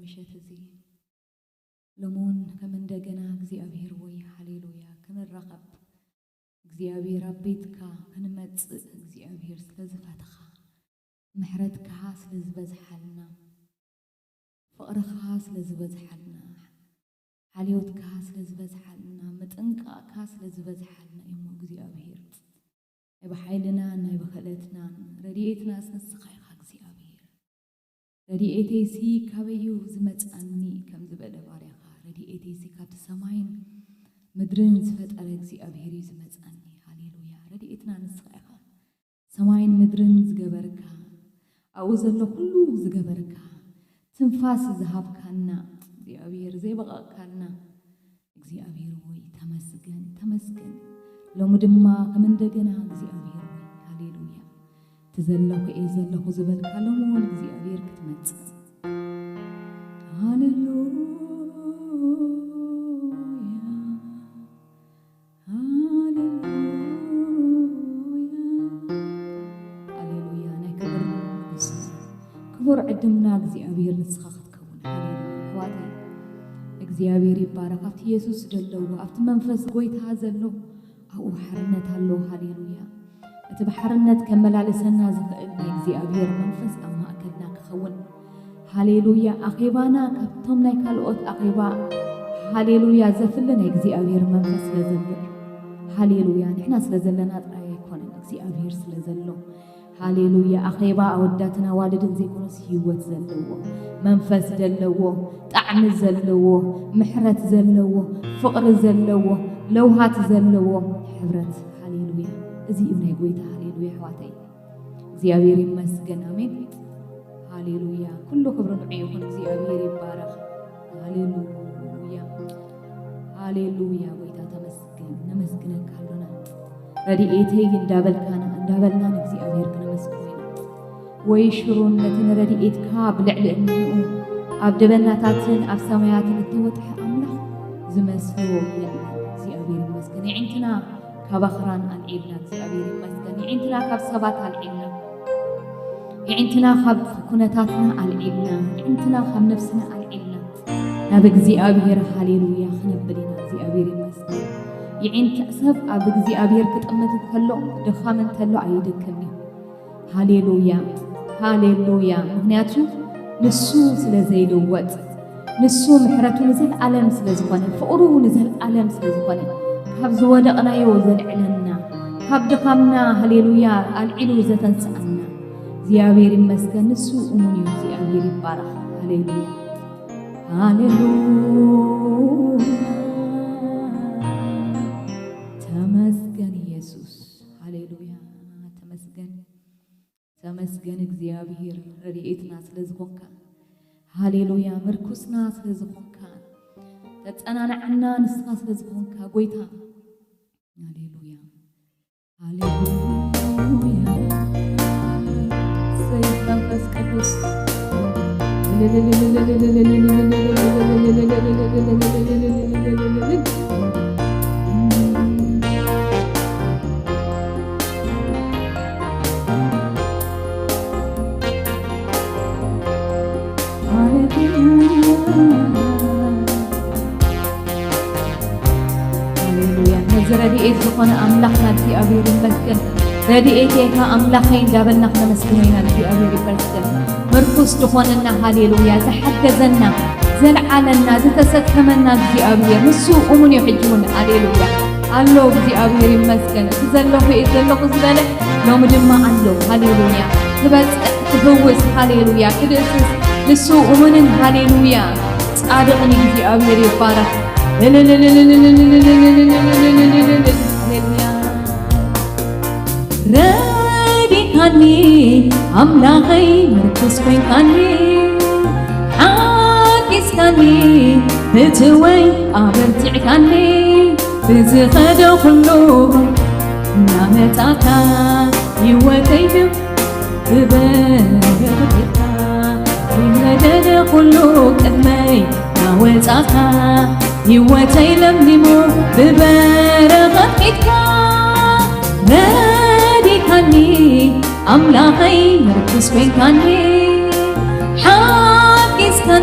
ምሸት እዚ ሎሚ እውን ከም እንደገና እግዚኣብሔር ወይ ሃሌሉያ ክንራኸብ እግዚኣብሔር ኣብ ቤትካ ክንመጽእ እግዚኣብሔር ስለ ዝፈተኻ ምሕረትካ ስለ ዝበዝሓልና ፍቕርኻ ስለ ዝበዝሓልና ሓልዮትካ ስለ ዝበዝሓልና ምጥንቃቕካ ስለ ዝበዝሓልና እሞ እግዚኣብሔር ናይ ብሓይልናን ናይ ብኽእለትናን ረድኤትናስ ንስኻ ኢኻ እግዚኣብሔር። ረድኤተይሲ ካበይ እዩ ዝመጽኣኒ ከም ዝበለ ባርያኻ ረድኤተይሲ ካብቲ ሰማይን ምድርን ዝፈጠረ እግዚኣብሔር እዩ ዝመጽኣኒ። ሃሌሉያ ረድኤትና ንስኻ ኢኻ። ሰማይን ምድርን ዝገበርካ ኣብኡ ዘሎ ኩሉ ዝገበርካ ትንፋስ ዝሃብካና እግዚኣብሔር ዘይበቐቕካልና እግዚኣብሔር ሆይ ተመስገን ተመስገን። ሎሚ ድማ ከም እንደገና እግዚኣብሔር ሆይ ሃሌሉያ እቲ ዘለኹ እየ ዘለኹ ዝበልካ ሎሚ እውን እግዚኣብሔር ክትመጽእ ሃሌሉያ ሃሌሉያ ሃሌሉያ ናይ ክብር ንጉስ ክቡር ዕድምና እግዚኣብሔር ንስኻ ክትከውን ሃሌሉያ ኣሕዋተይ እግዚኣብሔር ይባረኽ ኣብቲ የሱስ ዘለዎ ኣብቲ መንፈስ ጎይታ ዘሎ ኣብኡ ሓርነት ኣሎ ሃሌሉያ እቲ ብሓርነት ከመላልሰና ዝኽእል ናይ እግዚኣብሔር መንፈስ ኣብ ማእከልና ክኸውን ሃሌሉያ ኣኼባና ካብቶም ናይ ካልኦት ኣኼባ ሃሌሉያ ዘፍሊ ናይ እግዚኣብሔር መንፈስ ስለ ዘሎ ሃሌሉያ ንሕና ስለ ዘለና ጥራይ ኣይኮነን እግዚኣብሔር ስለ ዘሎ ሃሌሉያ ኣኼባ ኣወዳትን ኣዋልድን ዘይኮነስ ህይወት ዘለዎ መንፈስ ዘለዎ ጣዕሚ ዘለዎ ምሕረት ዘለዎ ፍቕሪ ዘለዎ ለውሃት ዘለዎ ሕብረት ሃሌሉያ እዚ እዩ ናይ ጎይታ ሃሌሉያ ኣሕዋተይ እግዚኣብሔር ይመስገን ኣሜን ሃሌሉያ ኩሉ ክብሪ ንዑ ይኹን እግዚኣብሔር ይባረኽ ሃሌሉያ ሃሌሉያ ጎይታ ተመስገን ነመስግነካ ኣሎና ረድኤተይ እንዳበልካና እንዳበልና ንእግዚኣብሔር ክነመስግኖ ኢና ወይ ሽሩን ነቲ ንረድኤትካ ብልዕሊ እኒኡ ኣብ ደበናታትን ኣብ ሰማያትን እተወጥሐ ኣምላኽ ዝመስሎ የለን እግዚኣብሔር ይመስገን የዒንትና ካብ ኣኽራን ኣልዒልና እግዚኣብሔር ይመስገን የዒንትና ካብ ሰባት ኣልዒልና የዒንትና ካብ ኩነታትና ኣልዒልና የዒንትና ካብ ነፍስና ኣልዒልና ናብ እግዚኣብሔር ሃሌሉያ ክነብል ኢና እግዚኣብሔር ይመስገን የዒንት ሰብ ኣብ እግዚኣብሔር ክጥምት እንከሎ ድኻም እንተሎ ኣይድክም እዩ ሃሌሉያ ሃሌሉያ ምክንያቱ ንሱ ስለ ዘይልወጥ ንሱ ምሕረቱ ንዘለዓለም ስለ ዝኾነ ፍቕሩ ንዘለዓለም ስለ ዝኾነ ካብ ዝወደቕናዮ ዘልዕለና ካብ ድኻምና ሃሌሉያ ኣልዒሉ ዘተንስኣና እግዚኣብሔር ይመስገን ንሱ እሙን እዩ እግዚኣብሔር ይባረኽ ሃሌሉያ ሃሌሉያ ተመስገን ኢየሱስ ሃሌሉያ ተመስገን ተመስገን እግዚኣብሔር ረድኤትና ስለ ዝኾንካ ሃሌሉያ ምርኩስና ስለ ዝኾንካ ተጸናንዓና ንስኻ ስለ ዝኾንካ ጎይታ ሃሌሉያ ሃሌሉያ ሰይ መንፈስ ቅዱስ ሃሌሉያ ነዚ ረድኤት ዝኾነ ኣምላኽና እግዚኣብሔር ይመስገን ረድኤቴካ ኣምላኸይ እንዳበልና ክነመስግኖ ኢና እግዚኣብሔር ይመስገን ምርኩስ ዝኾነና ሃሌሉያ ዝሓገዘና ዘልዓለና ዝተሰከመና እግዚኣብሔር ንሱ እሙን እዩ ሕጂ እውን ሃሌሉያ ኣሎ እግዚኣብሔር ይመስገን እቲ ዘለኹ እየ ዘለኹ ዝበለ ሎሚ ድማ ኣሎ ሃሌሉያ ክበፅሕ ክፍውስ ሃሌሉያ ክድእስስ ንሱ እሙንን ሃሌሉያ ጻድቕን እግዚኣብሔር ይባረኽ ሃሌሉያ ረዲካኒ ኣምላኸይ ምርኩስ ኮይንካኒ ሓቂስካኒ ብትወይ ኣበርቲዕካኒ ብዝኸደ ኩሉ እናመጻካ ይወተይ ድም ብበረኸትካ ዝመደደ ኩሉ ቅድመይ ናወጻካ ህይወተይ ለምሊሙ ብበረኸት ፊትካ ረዲካኒ ኣምላኸይ ምርኩስ ኮይንካኒ ሓቂስካኒ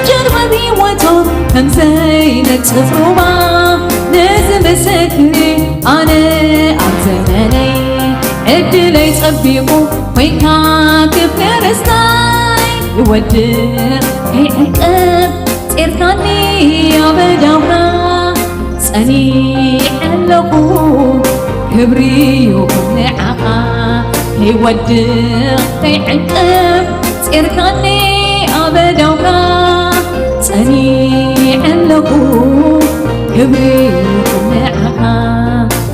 ጀርባብ ህይወቶም ከም ዘይነጽፍ ሩባ ነዚ ምስክሪ ኣነ ኣብ ዘመነይ ዕድለይ ጸቢቑ ኮይንካ ክብሪ ርስታይ ይወድቕ ከይዕንቅፍ ጼርካኒ ኣብ ዳውራ ጸኒዐ ኣለኹ ክብሪ ይኹን ንዓኻ ከይወድቕ ከይዕንቅፍ ጼርካኒ ኣብ ዳውራ ጸኒዐ ኣለኹ ክብሪ ይኹን ንዓኻ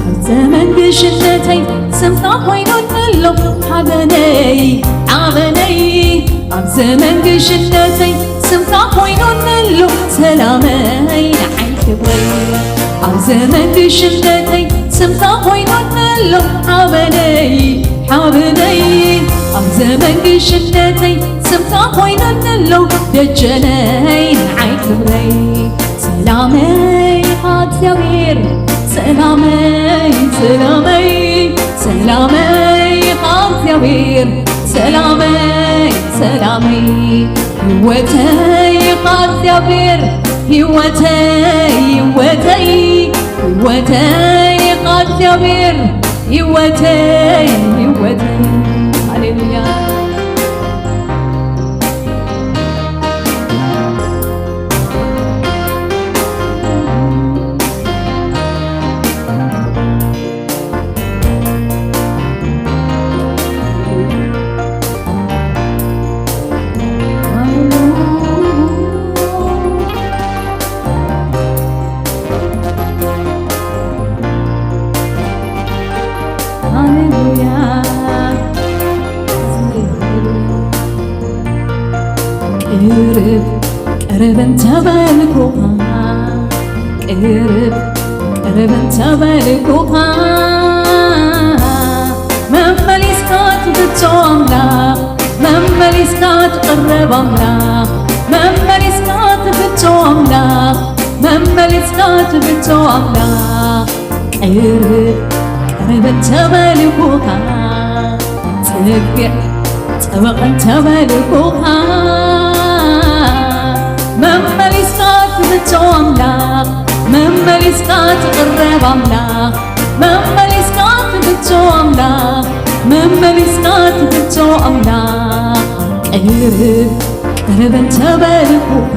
ኣብ ዘመን ግሽነተይ ስምካ ኮይኑ ኣሎ ሓበነይ ዓበነይ ኣብ ዘመን ግሽነተይ ስምካ ኮይኑ ኣሎ ሰላመይ ንዓይ ክብረይ ኣብ ዘመን ግሽነተይ ስምካ ኮይኑ ኣሎ ሓበነይ ሓበነይ ኣብ ዘመን ግሽነተይ ስምካ ኮይኑ ኣሎ ደጀነይ ንዓይ ክብረይ ሰላመይ ኢኻ እግዚኣብሔር ሰላመይ ሰላመይ ሰላመይ ኢኻ እግዚኣብሔር ሰላመይ ሰላመይ ህይወተይ ኢኻ እግዚኣብሔር ህይወተይ ህይወተይ ህይወተይ ኢኻ እግዚኣብሔር ህይወተይ ህይወተይ ሃሌሉያ ሃሌሉያ ቅርብ ቅርብ እንተበልኩኻ ቅርብ ቅርብ እንተበልኩኻ መመሊስካ ትብቶ ኣምላኽ መመሊስካ ትቕረብ ኣምላኽ መመሊስካ ትብቶ ኣምላኽ መመሊስካ ትብቶ ኣምላኽ ቅርብ ቅርብ እንተበልኩኻ ጽግዕ ጽብቕ እንተበልኩኻ መመሊስካ ትብቶ ኣምላኽ መመሊስካ ትቕረብ ኣምላኽ መመሊስካ ትብቶ ኣምላኽ መመሊስካ ትብቶ ኣምላኽ ቅርብ ቅርብ እንተበልኩኻ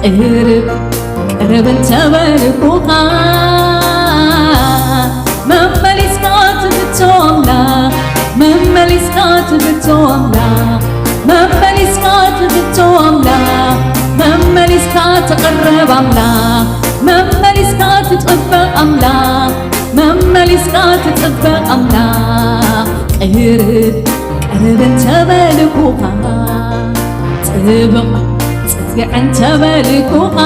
ቅርብ ቅርብ እንተበልኩኻ መመሊስካ ትብቶ ኣምላኽ መመሊስካ ትብቶ ኣምላኽ መመሊስካ ትብቶ ኣምላኽ መመሊስካ ትቕረብ ኣምላኽ መመሊስካ ትጥበቕ ኣምላኽ መመሊስካ ትጥበቕ ኣምላኽ ቅርብ ቅርብ እንተበልኩኻ ጽብቕ ጽግዕ እንተበልኩኻ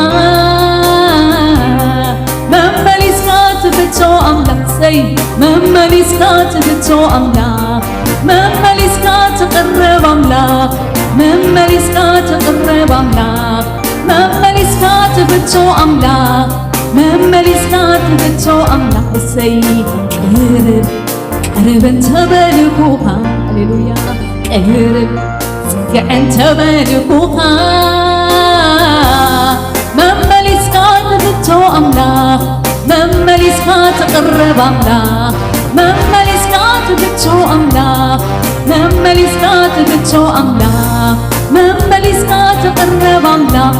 መመሊስካ ትብቶ ኣምላኽ ሰይ መመሊስካ ትብቶ ኣምላኽ መመሊስካ ትቕረብ ኣምላኽ መመሊስካ ትቕረብ ኣምላኽ መመሊስካ ትብቶ ኣምላኽ መመሊስካ ትብቶ ኣምላኽ እሰይ ቅርብ ቅርብ እንተበልኩኻ ሃሌሉያ ቅርብ ጽግዕ እንተበልኩኻ መመሊስካ ትብቶ ኣምላኽ መመሊስካ ትቕረብ ኣምላኽ መመሊስካ ትብቶ ኣምላኽ መመሊስካ ትብቶ ኣምላኽ መመሊስካ ትቕረብ ኣምላኽ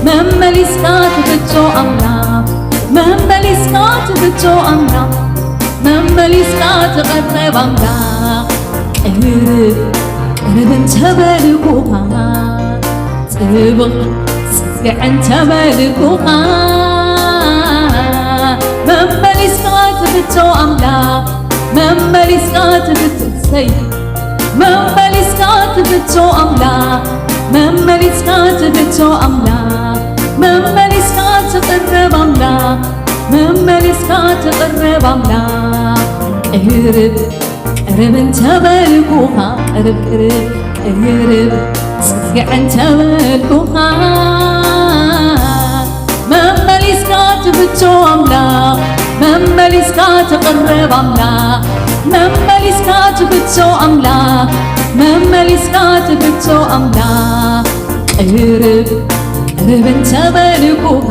መመሊስካ ትብቶ ኣምላኽ መመሊስካ ትብቶ ኣምላኽ መመሊስካ ትቐረብ ኣምላኽ ቅርብ ቅርብ እንተበልኩኻ ጽብቕ ጽግዕ እንተበልኩኻ መመሊስካ ትብቶ ኣምላኽ መመሊስካ ትብቶ ሰይ መመሊስካ ትብቶ ኣምላኽ መመሊስካ ትብቶ ኣምላኽ መመሊስካ ትቕረብ ኣምላኽ መመሊስካ ትቕረብ ኣምላኽ ቅርብ ቅርብ እንተበልኩኻ ቅርብ ቅርብ ቅርብ ጽግዕ እንተበልኩኻ መመሊስካ ትብቶ ኣምላኽ መመሊስካ ትቕረብ ኣምላኽ መመሊስካ ትብቶ ኣምላኽ መመሊስካ ትብቶ ኣምላኽ ቅርብ ቅርብ እንተበልኩኻ፣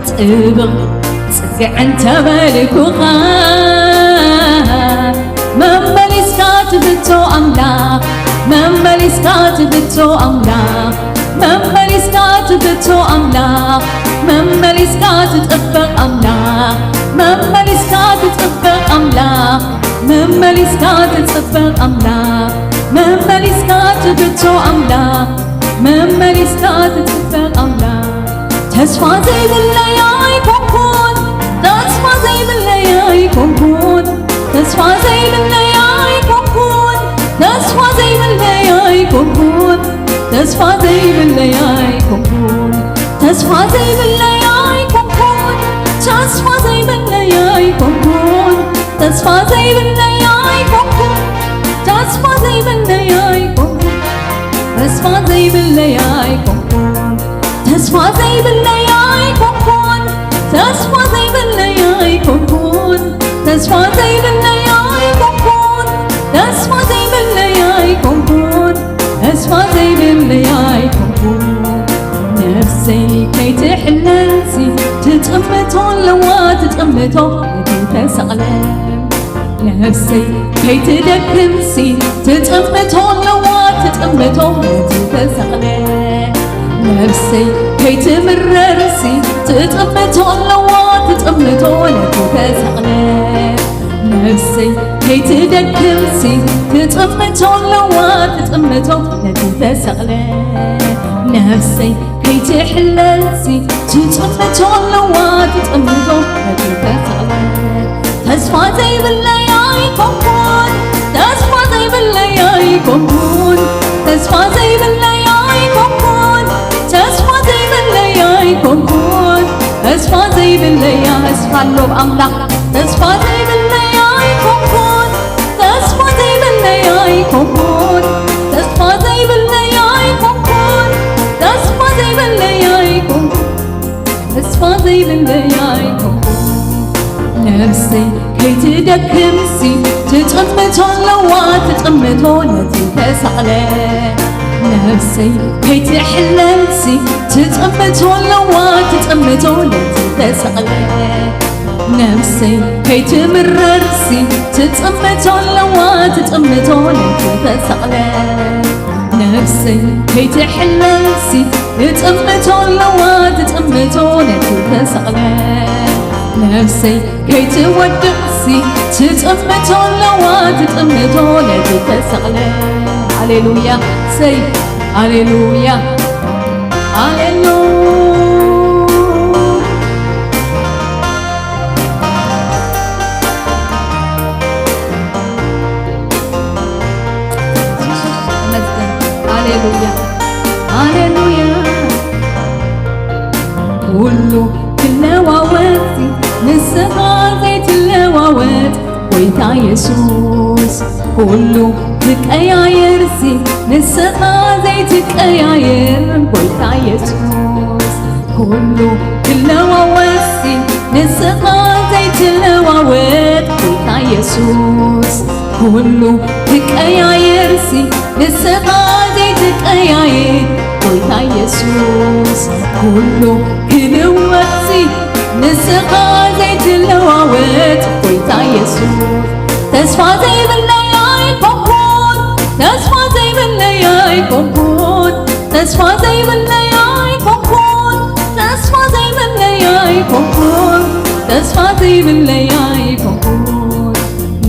ጥብቕ ጽግዕ እንተበልኩኻ፣ መመሊስካ ትፍቶ ኣምላኽ፣ መመሊስካ ትፍቶ ኣምላኽ፣ መመሊስካ ትፍቶ ኣምላኽ፣ መመሊስካ ትጥበቕ ኣምላኽ፣ መመሊስካ ትጥበቕ ኣምላኽ፣ መመሊስካ ትጥበቕ ኣምላኽ፣ መመሊስካ ትፍቶ ኣምላኽ፣ መመሊስካ ትጥበቕ ኣምላኽ። ተስፋ ዘይብለይ ኣይኮንኩን፣ ተስፋ ዘይብለይ ኣይኮንኩን፣ ተስፋ ዘይብለይ ኣይኮንኩን፣ ተስፋ ዘይብለይ ኣይኮንኩን፣ ተስፋ ዘይብለይ ኣይኮንኩን፣ ተስፋ ዘይብለይ ኣይኮንኩን፣ ተስፋ ዘይብለይ ኣይኮንኩን፣ ተስፋ ዘይብለይ ኣይኮንኩን፣ ተስፋ ዘይብለይ ኣይኮንኩን፣ ተስፋ ዘይብለይ ኣይኮንኩን፣ ተስፋ ዘይብለይ ኣይኮንኩን፣ ተስፋ ዘይብለይ ኣይኮንኩን፣ ተስፋ ዘይብለይ ኣይኮንኩን፣ ተስፋ ዘይብለይ ኣይኮንኩን፣ ተስፋ ዘይብለይ ኣይኮንኩን። ነፍሰይ ከይትሕለልሲ ትጥምቶ ኣለዋ ትጥምቶ ነቲ ተሰቕለ። ነፍሰይ ከይትደክምሲ ትጥምቶ ኣለዋ ትጥምቶ ነቲ ተሰቕለ። ነፍሰይ ከይትምረርሲ ትጥምቶ ኣለዋ ትጥምቶ ነቲ ተሰቕለ። ነፍሰይ ከይትደክምሲ ትጥምቶ ኣለዋ ትጥምቶ ነቲ ተሰቕለ። ነፍሰይ ከይትሕለልሲ ትጥምቶ ኣለዋ ትጥምቶ ነቲ ተሰቕለ። ተስፋ ዘይብለይ ኣይኮንኩን፣ ተስፋ ዘይብለይ ኣይኮንኩን፣ ተስፋ ዘይብለይ ኣይኮንኩን፣ ተስፋ ዘይብለይ ኣይኮንኩን፣ ተስፋ ዘይብለይ ተስፋ ኣሎ ብኣምላኽ። ተስፋ ዘይብለይ ኣይኮንኩን፣ ተስፋ ዘይብለይ ኣይኮንኩን፣ ተስፋ ዘይብለይ ኣይኮንኩን፣ ተስፋ ዘይብለይ ኣይኮንኩን፣ ተስፋ ዘይብለይ ኣይኮንኩን። ነፍሰይ ከይትደክምሲ ትጥምቶ ኣለዋ ትጥምቶ ነቲ ተሳቕለ። ነፍሰይ ከይትሕለልሲ ትጥምቶ ኣለዋ ትጥምቶ ነቲ ተሳቕለ። ነፍሰይ ከይትምረርሲ ትጥምቶ ኣለዋ ትጥምቶ ነቲ ተሳቕለ። ነፍሰይ ከይትሕለልሲ ትጥምቶ ኣለዋ ትጥምቶ ነቲ ተሳቕለ። ነፍሰይ ከይትወድቕሲ ትጥምቶ ኣለዋ ትጥምቶ ነቲ ተሳቕለ። ሃሌሉያ ሰይ ሃሌሉያ ሃሌሉያ። ሃሌሉያ ሃሌሉያ። ኩሉ ክለዋወጥሲ ንስኻ ዘይትለዋወጥ ጎይታ የሱስ። ኩሉ ክቀያየርሲ ንስኻ ዘይትቀያየር ጎይታ የሱስ። ኩሉ ክለዋወጥሲ ንስኻ ዘይትለዋወጥ ጎይታ የሱስ። ኩሉ ክቀያየርሲ ንስኻ ዘይትቀያየር ጎይታ የሱስ። ኩሉ ክልወጥሲ ንስኻ ዘይትለዋወጥ ጎይታ የሱስ። ተስፋ ዘይብለይ ኣይኮንኩን፣ ተስፋ ዘይብለይ ኣይኮንኩን፣ ተስፋ ዘይብለይ ኣይኮንኩን፣ ተስፋ ዘይብለይ ኣይኮንኩን፣ ተስፋ ዘይብለይ ኣይኮንኩን።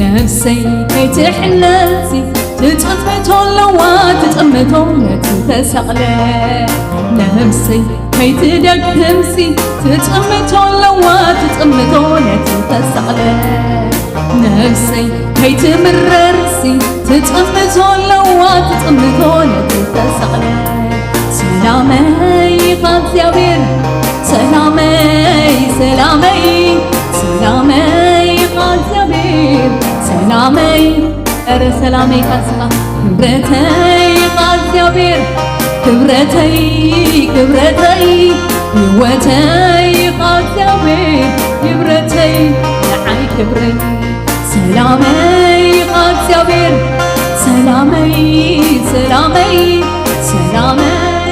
ነፍሰይ ከይትሕለልሲ ትጥምቶ ኣለዋ ትጥምቶ ነቲ ተሰቕለ። ነፍሰይ ከይትደክምሲ ትጥምቶ ኣለዋ ትጥምቶ ነቲ ተሰቕለ። ነፍሰይ ከይትምረርሲ ትጥምቶ ኣለዋ ትጥምቶ ነቲ ተሰቕለ። ሰላመይ ኢኻ እግዚኣብሔር፣ ሰላመይ፣ ሰላመይ፣ ሰላመይ ኢኻ እግዚኣብሔር፣ ሰላመይ፣ ኧረ ሰላመይ ኢኻ ንስኻ። ክብረተይ ኢኻ እግዚኣብሔር፣ ክብረተይ፣ ክብረተይ፣ ህይወተይ ኢኻ እግዚኣብሔር፣ ክብረተይ፣ ንዓይ ክብረይ። ሰላመይ ኢኻ እግዚኣብሔር፣ ሰላመይ፣ ሰላመይ፣ ሰላመይ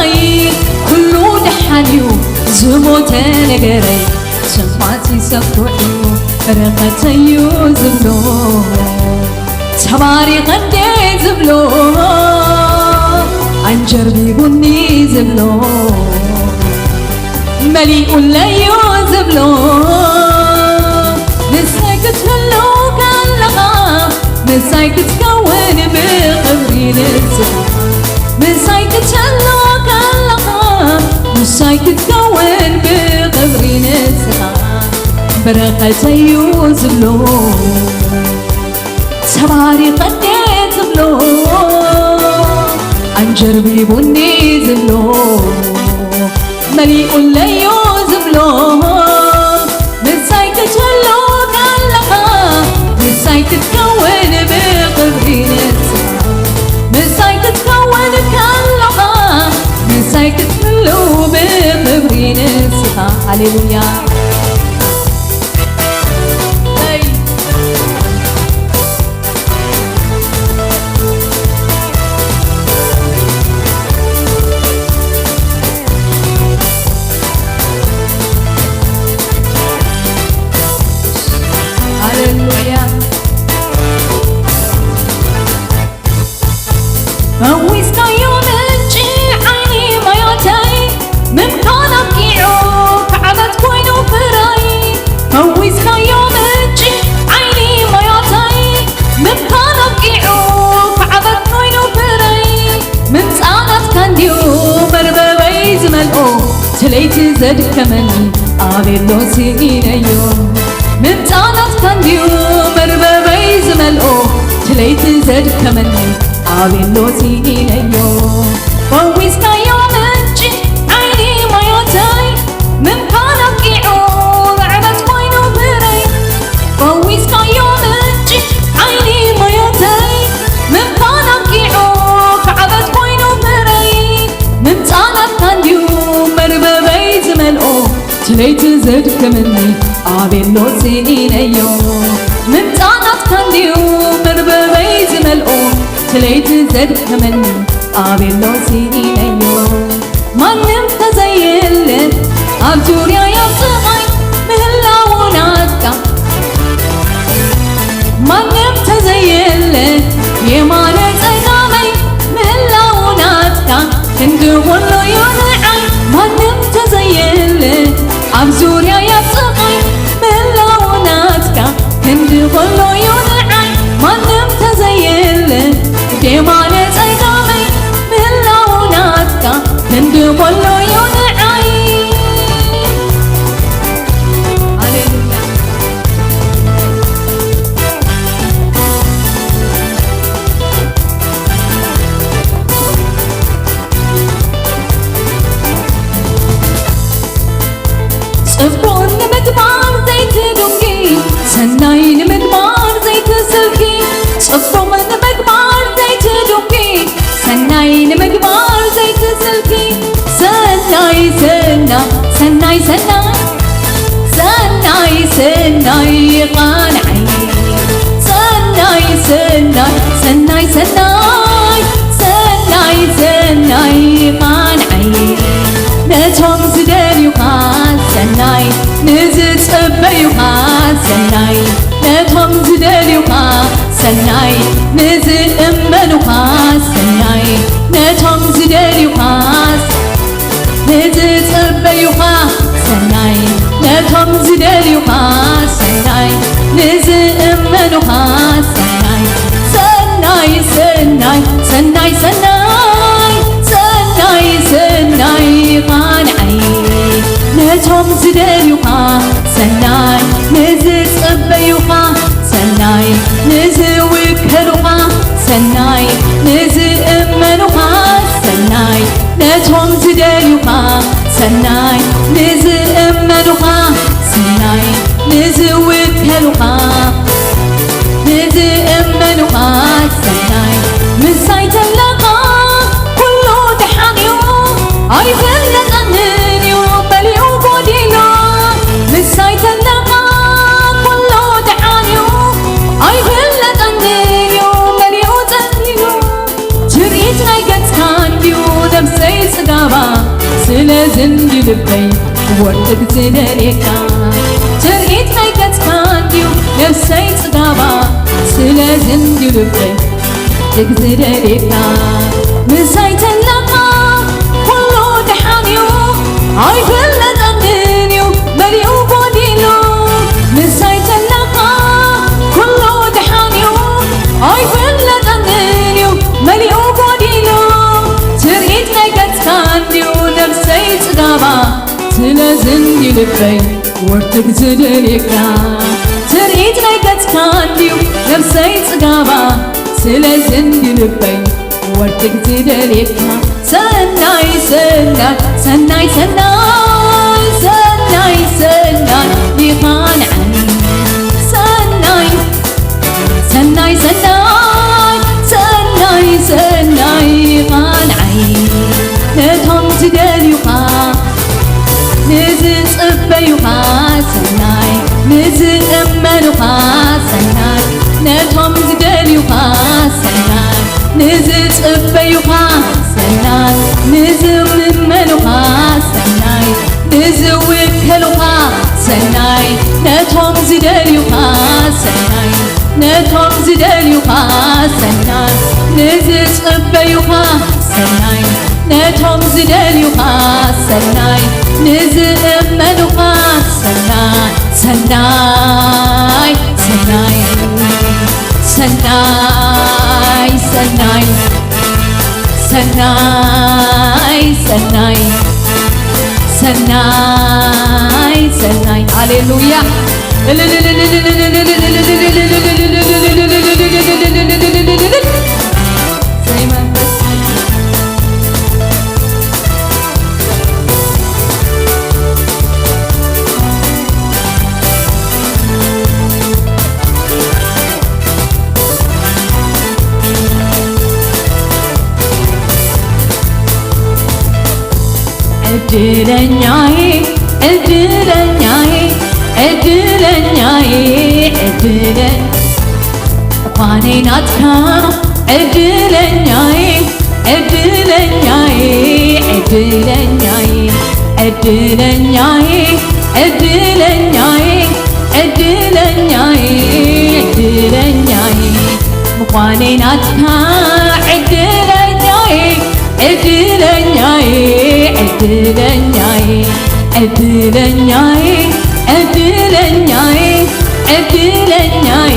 ኣይ፣ ኩሉ ደሓን እዩ ዝሞተ ነገረይ፣ ስማቲ ሰኩዑ ርኸተዩ ዝብሎ፣ ተባሪኸ እንዴ ዝብሎ፣ ኣንጀርቢቡኒ ዝብሎ፣ መሊኡለዩ ዝብሎ፣ ንስኻ ክትህሉ ከለኻ፣ ምሳይ ክትከውን ብኽብሪ ንስኻ፣ ምሳይ ክትህሉ ከለኻ፣ ምሳይ ክትከውን ብኽብሪ ንስኻ፣ በረኸተዩ ዝብሎ፣ ተባሪኸ እንዴ ዝብሎ፣ ኣንጀርቢቡኒ ዝብሎ፣ መሊኡለዩ ዝብሎ፣ ምሳይ ክትህሉ ከለኻ፣ ምሳይ ክትከውን ብኽብሪ ንስኻ፣ ምሳይ ክትከውን ከለኻ፣ ምሳይ ክትህሉ ብኽብሪ ንስኻ። ሃሌሉያ። ሃሌሉያ። ፈዊስካዮ ምንጪ ዓይኒ ማያተይ፣ ምምካን ኣብቂዑ ክዓበት ኮይኑ ፍረይ። ፈዊስካዮ ምንጪ ዓይኒ ማያተይ፣ ምምካን ኣብቂዑ ክዓበት ኮይኑ ፍረይ። ምምጻእ ናትካ እንድዩ መርበበይ ዝመልኦ፣ ትለይቲ ዘድከመኒ ኣቤሎ ስኢነዮ። ምምጻእ ናትካ እንድዩ መርበበይ ዝመልኦ፣ ትለይቲ ዘድከመኒ ኣቤሎ ስኢነዮ። ፈዊስካዮ ምንጪ ዓይኒ ማያተይ፣ ምምካን ኣብቂዑ ርዕበት ኮይኑ ፍረይ። ፈዊስካዮ ምንጪ ዓይኒ ማያተይ፣ ምምካን ኣብቂዑ ክዓበት ኮይኑ ፍረይ። ምምጻእ ናትካ እንድዩ መርበበይ ዝመልኦ፣ ትለይቲ ዘድከመኒ ኣቤሎ ስኢነዮ። ምምጻእ ናትካ እንድዩ መርበበይ ዝመልኦ፣ ትለይቲ ዘድከመኒ ኣቤሎ ስኢነዮ። ማንም ተዘየለ ኣብ ዙርያይ ኣብ ጥቓይ ምህላዉ ናትካ፣ ማንም ተዘየለ የማነ ጸጋመይ ምህላዉ ናትካ፣ ክንዲ ኩሉ ዩ ንዓይ። ማንም ተዘየለ ኣብ ዙርያይ ኣብ ጥቓይ ምህላዉ ናትካ፣ ክንዲ ኩሉ ዩ ንዓይ። ማንም ተዘየለ የማነ ጸጋመይ ምህላዉ ናትካ፣ ክንዲ ኩሉ ዩ ንዓይ። ሃሌሉያ። ጽቡቕ ንምግባር ዘይትዱንጊ፣ ሰናይ ንምግባር ዘይትስልኪ። ጽቡቕ ንምግባር ዘይትዱንጊ፣ ሰናይ ንምግባር ዘይትስልኪ። ሰናይ፣ ሰናይ፣ ሰናይ፣ ሰናይ፣ ሰናይ፣ ሰናይ ቃንዓይ። ሰናይ፣ ሰናይ፣ ሰናይ፣ ሰናይ፣ ሰናይ፣ ሰናይ ቃንዓይ። ነቶም ዝደልዩኻ ሰናይ፣ ንዝጽበዩኻ ሰናይ፣ ነቶም ዝደልዩኻ ሰናይ፣ ንዝእመኑኻ ሰናይ፣ ነቶም ዝደልዩኻ ንዝጽበዩኻ ሰናይ፣ ነቶም ዝደልዩኻ ሰናይ፣ ንዝእመኑኻ ሰናይ። ሰናይ፣ ሰናይ፣ ሰናይ፣ ሰናይ፣ ሰናይ፣ ሰናይ ቃንዓይ። ነቶም ዝደልዩኻ ሰናይ፣ ንዝጽበዩኻ ሰናይ፣ ንዝውከሉኻ ሰናይ፣ ንዝእመኑኻ ሰናይ፣ ነቶም ዝደልዩኻ ሰናይ፣ ንዝእመኑኻ ሰናይ፣ ንዝውከሉኻ፣ ንዝእመኑኻ ሰናይ። ምሳይ ተለኻ ኩሉ ደሓን እዩ፣ ኣይፍለጠንን እዩ መሊኡ ጎዲሉ። ምሳይ ተለኻ ኩሉ ደሓን እዩ፣ ኣይፍለጠንን እዩ መሊኡ ጸሊሉ። ትርኢት ናይ ገጽካ እንድዩ ነብሰይ ጽጋብ ዝደልየካ ትርኢት ናይ ገጽካ እንድዩ ነፍሰይ ጽጋባ። ስለዚ እንድዩ ልበይ ትግ ዝደልየካ ምሳይ ተለኻ ኩሉ ደሓን እዩ። ኣይፍለጠንን እዩ መሊኡ ጎዲሉ። ምሳይ ተለኻ ኩሉ ደሓን እዩ። ኣይፍለጠንን እዩ መሊኡ ጎዲሉ። ትርኢት ናይ ገጽካ እንድዩ ነፍሰይ ጽጋባ። ስለዚ እንዲ ልበይ ወርትግ ዝደልየካ ትርኢት ናይ ገጽካ እንድዩ ነፍሰይ ጽጋባ። ስለዚ እንዲ ልበይ ወርትግ ዝደልየካ ሰናይ ሰናይ ሰናይ ሰናይ ሰናይ ሰናይ ይኻንዓኒ ሰናይ ሰናይ ሰናይ ሰናይ ሰናይ ቃልዓይ ነቶም ዝደልዩኻ ንዝጽበዩኻ ሰናይ ንዝእመኑኻ ሰናይ ነቶም ዝደልዩኻ ሰናይ ንዝጽበዩኻ ሰናይ ንዝእመኑኻ ሰናይ ንዝውከሉኻ ሰናይ ነቶም ዝደልዩኻ ሰናይ ነቶም ዝደልዩኻ ሰናይ ንዝጽበዩኻ ሰናይ ነቶም ዝደልዩኻ ሰናይ ንዝእመኑኻ ሰናይ ሰናይ ሰናይ ሰናይ ሰናይ ሰናይ ሰናይ ሰናይ ሰናይ ሃሌሉያ እድለኛዬ እድለኛዬ እድለኛዬ እድለ ኳኔ ናትካ እድለኛዬ እድለኛዬ እድለኛዬ እድለኛዬ እድለኛዬ እድለኛዬ እድለኛዬ ምዃኔ ናትካ ዕድለኛዬ እድለኛዬ እድለኛዬ እድለኛዬ እድለኛዬ እድለኛዬ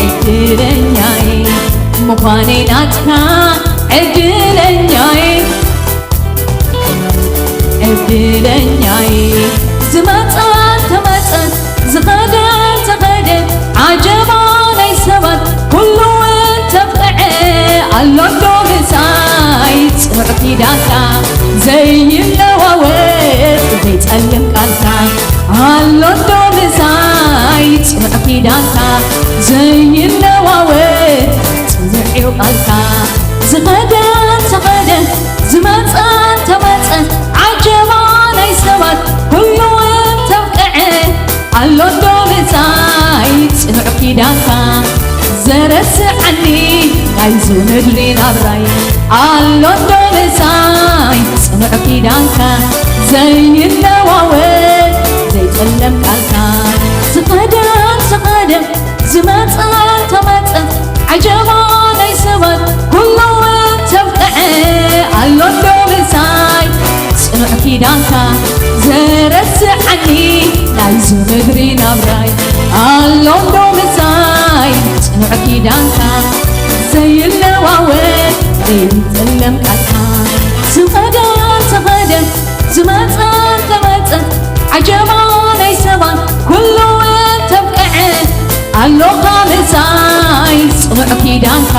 እድለኛዬ ምዃኔ ናትካ ዕድለኛዬ ዕድለኛዬ ዝመጸ ተመጸ ዝኸደ ተኸደ ዓጀባ ናይ ሰባት ኩሉ እውን ተብቅዐ ኣሎዶ ምሳይ ጽኑዕ ኪዳንካ ዘይለዋወጥ ዘይጸልም ቃልካ ኣሎዶ ምሳይ ጽኑዕ ኪዳንካ ዘይለዋወጥ ጽኑዕ እዩ ቃልካ ዝኸደ ተኸደ ዝመጸ ተመጸ ዓጀባ ናይ ሰባት ኩሉ እውን ተብቅዐ ኣሎዶ ምሳይ ጽኑዕ ኪዳንካ ዘረስዓኒ ናይዚ ምድሪ ናብራይ ኣሎዶ ምሳይ ጽኑዕ ኪዳንካ ዘይለዋወጥ ዘይጸለም ቃልካ ዝኸደ ዝኸደ ዝመጸ ተመጸ ዓጀባ ናይ ሰባት ኩሉ እውን ተብቅዐ ኣሎዶ ምሳይ ጽኑዕ ኪዳንካ ዘረስዓኒ ናይዚ ምድሪ ናብራይ ኣሎዶ ምሳይ ጽኑዕ ኪዳንካ ዘይለዋወጥ ዘይጸለም ቃልካ ዝኸደ ተኸደ ዝመጸ ተመጸ ዓጀባ ናይ ሰባት ኩሉ እውን ተብቅዐ ኣሎኻ ምሳይ ጽኑዕ ኪዳንካ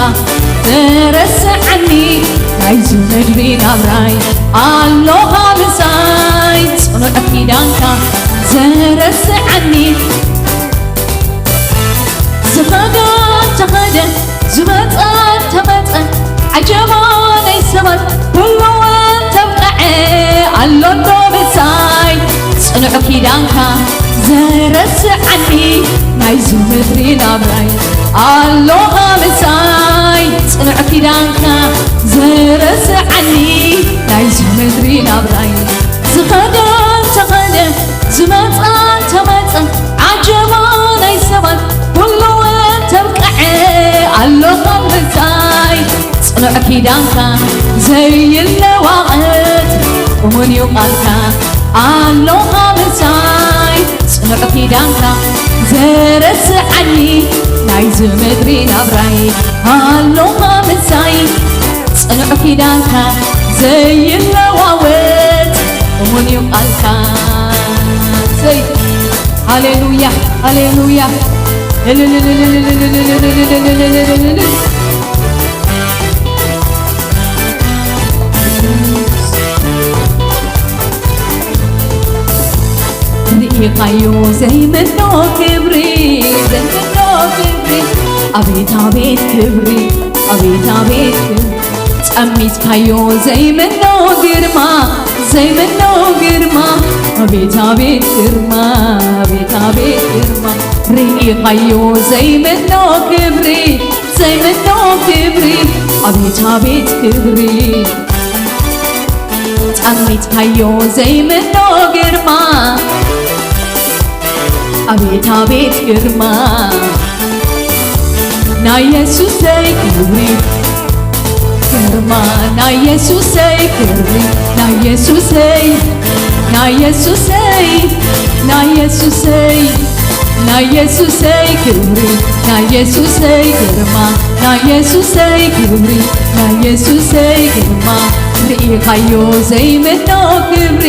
ዘረስዓኒ ናይዚ ምድሪ ናብራይ ኣሎኻ ምሳይ ጽኑዕ ኪዳንካ ዘረስዓኒ ዝኸደ ተኸደ ዝመጸ ተመጸ ዓጀባ ናይ ሰባት ኩሉ እውን ተብቅዐ ኣሎዶ ምሳይ ጽኑዕ ኪዳንካ ዘረስዓኒ ናይዚ ምድሪ ናብራይ ኣሎኻ ምሳይ ጽኑዕ ኪዳንካ ዘረስዓኒ ናይዚ ምድሪ ናብራይ ዝኸደ ተኸደ ዝመጸ እንተመጸ ዓጀባ ናይ ሰባት ኩሉ እንተብቅዐ ኣሎኻ ምሳይ ጽኑዕ ኪዳንካ ዘይለዋወጥ እሙን እዩ ቃልካ ኣሎኻ ምሳይ ጽኑዕ ኪዳንካ ዘረስዓኒ ናይዚ ምድሪ ናብራይ ኣሎኻ ምሳይ ጽኑዕ ኪዳንካ ዘይለዋወጥ እሙን እዩ ቃልካ። ሰይ፣ ሃሌሉያ፣ ሃሌሉያ። ርኢኻዮ ዘይምኖ ክብሪ፣ ዘይምኖ ክብሪ፣ ኣቤት ኣቤት ክብሪ፣ ኣቤት ኣቤት ክብሪ፣ ጸሚትካዮ ዘይምኖ ግርማ፣ ዘይምኖ ግርማ፣ ኣቤት ኣቤት ግርማ፣ ኣቤት ኣቤት ግርማ፣ ርኢኻዮ ዘይምኖ ክብሪ፣ ዘይምኖ ክብሪ፣ ኣቤት ኣቤት ክብሪ። ጸሚትካዮ ዘይምኖ ግርማ፣ ኣቤት ኣቤት ግርማ ናይ የሱሰይ ክብሪ፣ ግርማ ናይ የሱሰይ ክብሪ፣ ናይ የሱሰይ፣ ናይ የሱሰይ፣ ናይ የሱሰይ፣ ናይ የሱሰይ ክብሪ፣ ናይ የሱሰይ ግርማ፣ ናይ የሱሰይ ክብሪ፣ ናይ የሱሰይ ግርማ ርኢኻዮ ዘይምኖ ክብሪ።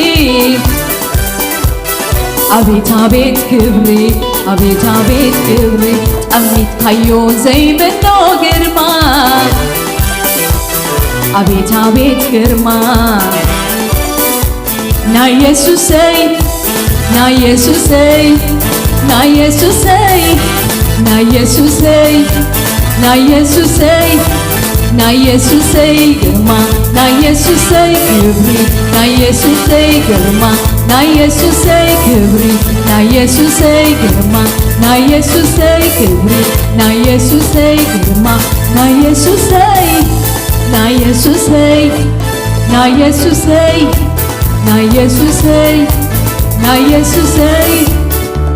ኣቤት ኣቤት ክብሪ፣ ኣቤት ኣቤት ክብሪ፣ ጠሚትካዮ ዘይምኖ ግርማ። ኣቤት ኣቤት ግርማ ናይ የሱሰይ፣ ናይ የሱሰይ፣ ናይ የሱሰይ፣ ናይ የሱሰይ፣ ናይ የሱሰይ፣ ናይ የሱሰይ ግርማ፣ ናይ የሱሰይ ክብሪ፣ ናይ የሱሰይ ግርማ፣ ናይ የሱሰይ ክብሪ፣ ናይ የሱሰይ ግርማ፣ ናይ የሱሰይ ክብሪ፣ ናይ የሱሰይ ግርማ፣ ናይ የሱሰይ፣ ናይ የሱሰይ፣ ናይ የሱሰይ፣ ናይ የሱሰይ፣ ናይ የሱሰይ፣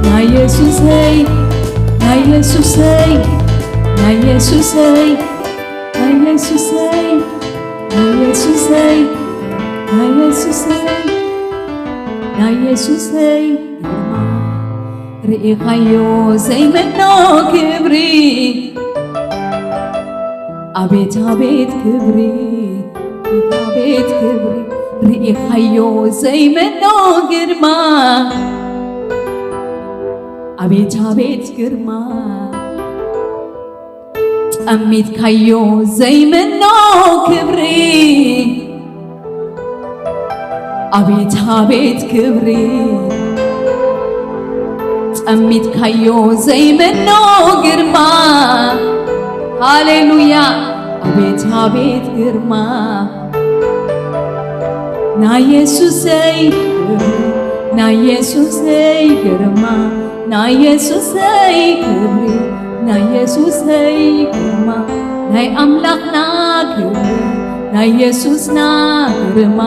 ናይ የሱሰይ፣ ናይ የሱሰይ፣ ናይ የሱሰይ፣ ናይ የሱሰይ፣ ናይ የሱሰይ፣ ናይ የሱሰይ፣ ናይ የሱሰይ ግርማ ርኢኻዮ ዘይምኖ ክብሪ። ኣቤት ኣቤት ክብሪ፣ ኣቤት ክብሪ ርኢኻዮ ዘይምኖ ግርማ። ኣቤት ኣቤት ግርማ ጠሚትካዮ ዘይምኖ ክብሪ። ኣቤት ኣቤት ክብሪ ጠሚትካዮ ዘይምኖ ግርማ። ሃሌሉያ። ኣቤት ኣቤት ግርማ ናይ የሱሰይ፣ ናይ የሱሰይ ግርማ፣ ናይ የሱሰይ ክብሪ፣ ናይ የሱሰይ ግርማ፣ ናይ ኣምላኽና ክብሪ፣ ናይ የሱስና ግርማ፣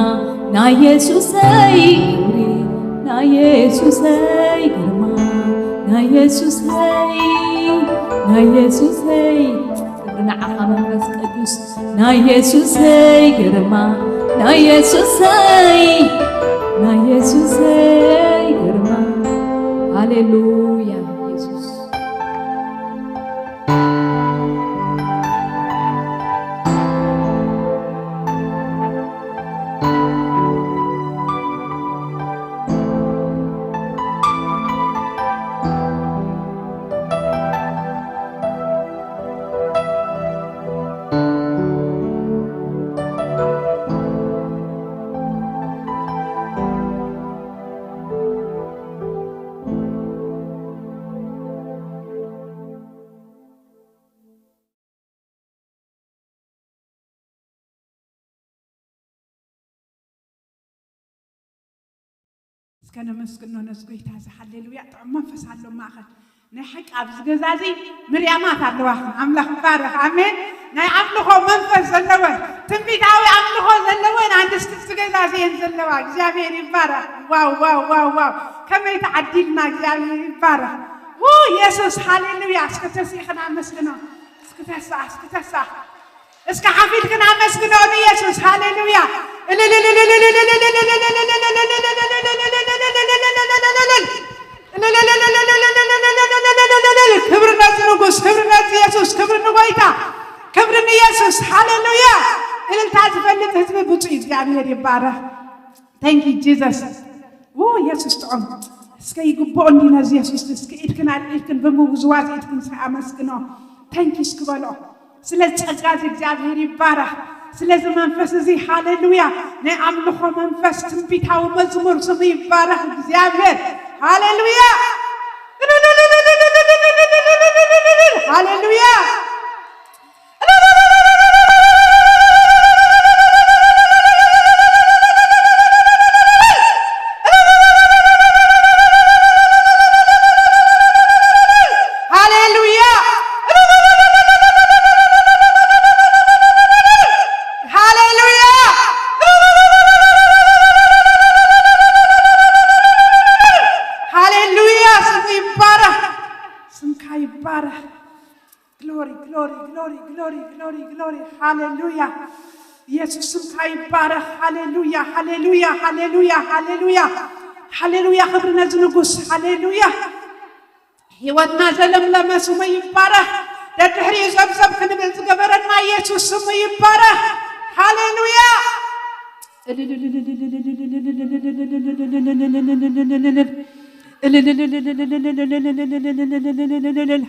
ናይ የሱሰይ ክብሪ፣ ናይ የሱሰይ ግርማ፣ ናይ የሱሰይ፣ ናይ የሱሰይ ክብሪ ንዓኻ መንፈስ ቅዱስ። ናይ የሱሰይ ግርማ፣ ናይ የሱሰይ፣ ናይ የሱሰይ ግርማ። ሃሌሉያ የሱስ። እስከ ነመስግኖ ነዚ ጎይታ እዚ። ሃሌሉያ። ጥዑም መንፈስ ኣሎ ማእኸል። ናይ ሓቂ ኣብዚ ገዛ እዚ ምርያማት ኣለዋ። ኣምላኽ ይባረኽ። ኣሜን። ናይ ኣምልኾ መንፈስ ዘለወን፣ ትንቢታዊ ኣምልኾ ዘለወን ኣንስቲ ኣብዚ ገዛ እዚ እየን ዘለዋ። እግዚኣብሔር ይባረኽ። ዋው ዋው ዋው ዋው! ከመይ ተዓዲልና! እግዚኣብሔር ይባረኽ። ው የሱስ ሃሌሉያ! እስከ ተሲእኽን ኣመስግኖ። እስኪ ተሳእ፣ እስኪ ተሳእ፣ እስኪ ሓፍ ኢልክን ኣመስግኖ ንየሱስ። ሃሌሉያ! ክብሪ ነዚ ንጉስ፣ ክብሪ ነዚ የሱስ፣ ክብሪ ንጎይታ፣ ክብሪ ንየሱስ። ሃሌሉያ! እልልታ ዝፈልጥ ህዝቢ ብፁዕ እግዚኣብሔር ይባረኽ። Thank you Jesus። ው የሱስ ጥዑም። እስከ ይግብኦ እንዲ ነዚ የሱስ እስከ ኢድክን ኣልዒልክን ብምውዝዋዝ ኢድክን እስከ ኣመስግኖ። Thank you እስኪ በሎ። ስለ ጸጋ እዚ እግዚኣብሔር ይባረኽ። ስለዚ መንፈስ እዚ ሃሌሉያ ናይ ኣምልኾ መንፈስ ትንቢታዊ መዝሙር ስሙ ይባረኽ እግዚኣብሔር። ሃሌሉያ ሃሌሉያ። ሃሌሉያ ሃሌሉያ ሃሌሉያ። ስሙ ይባረኽ፣ ስምካ ይባረኽ። ግሎሪ ግሎሪ ግሎሪ ግሎሪ ግሎሪ ግሎሪ። ሃሌሉያ። ኢየሱስ ስምካ ይባረኽ። ሃሌሉያ ሃሌሉያ ሃሌሉያ ሃሌሉያ ሃሌሉያ። ክብሪ ነዚ ንጉስ። ሃሌሉያ። ህይወትና ዘለምለመ ስሙ ይባረኽ። ደድሕሪኡ ዘብዘብ ክንብል ዝገበረና ኢየሱስ ስሙ ይባረኽ። ሃሌሉያ።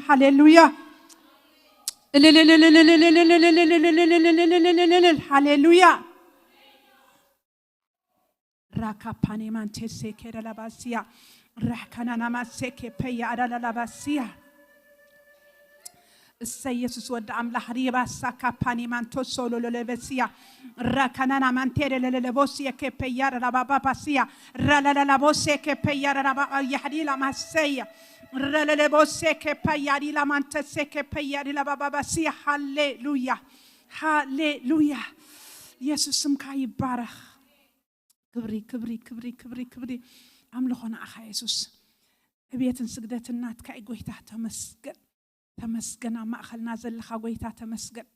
ሃሌሉያ። ሃሌሉያ። ራካፓኔማን ቴሴ ኬደላባሲያ ራካናናማሴ ኬፔያ ኣዳላላባሲያ። እሰይ ኢየሱስ ወዲ ኣምላኽ። ሪባሳ ካፓኔማን ቶሶሎሎለበሲያ ራካናናማን ቴደለለለቦሲየ ኬፔያ ዳላባባባሲያ ራላላላቦሴ ኬፔያ ዳላባባ ያሕዲላ ማሰያ ረለለቦሴ ኬፓያ ዲላ ማንተሴ ኬፔያ ዲላ ባባባሲያ። ሃሌሉያ ሃሌሉያ። ኢየሱስ ስምካ ይባረኽ። ክብሪ ክብሪ ክብሪ ክብሪ ክብሪ ኣምልኾ ንዓኻ ኢየሱስ። ዕብየትን ስግደትን ናትካ እዩ ጎይታ። ተመስገን ተመስገን። ኣብ ማእኸልና ዘለኻ ጎይታ ተመስገን።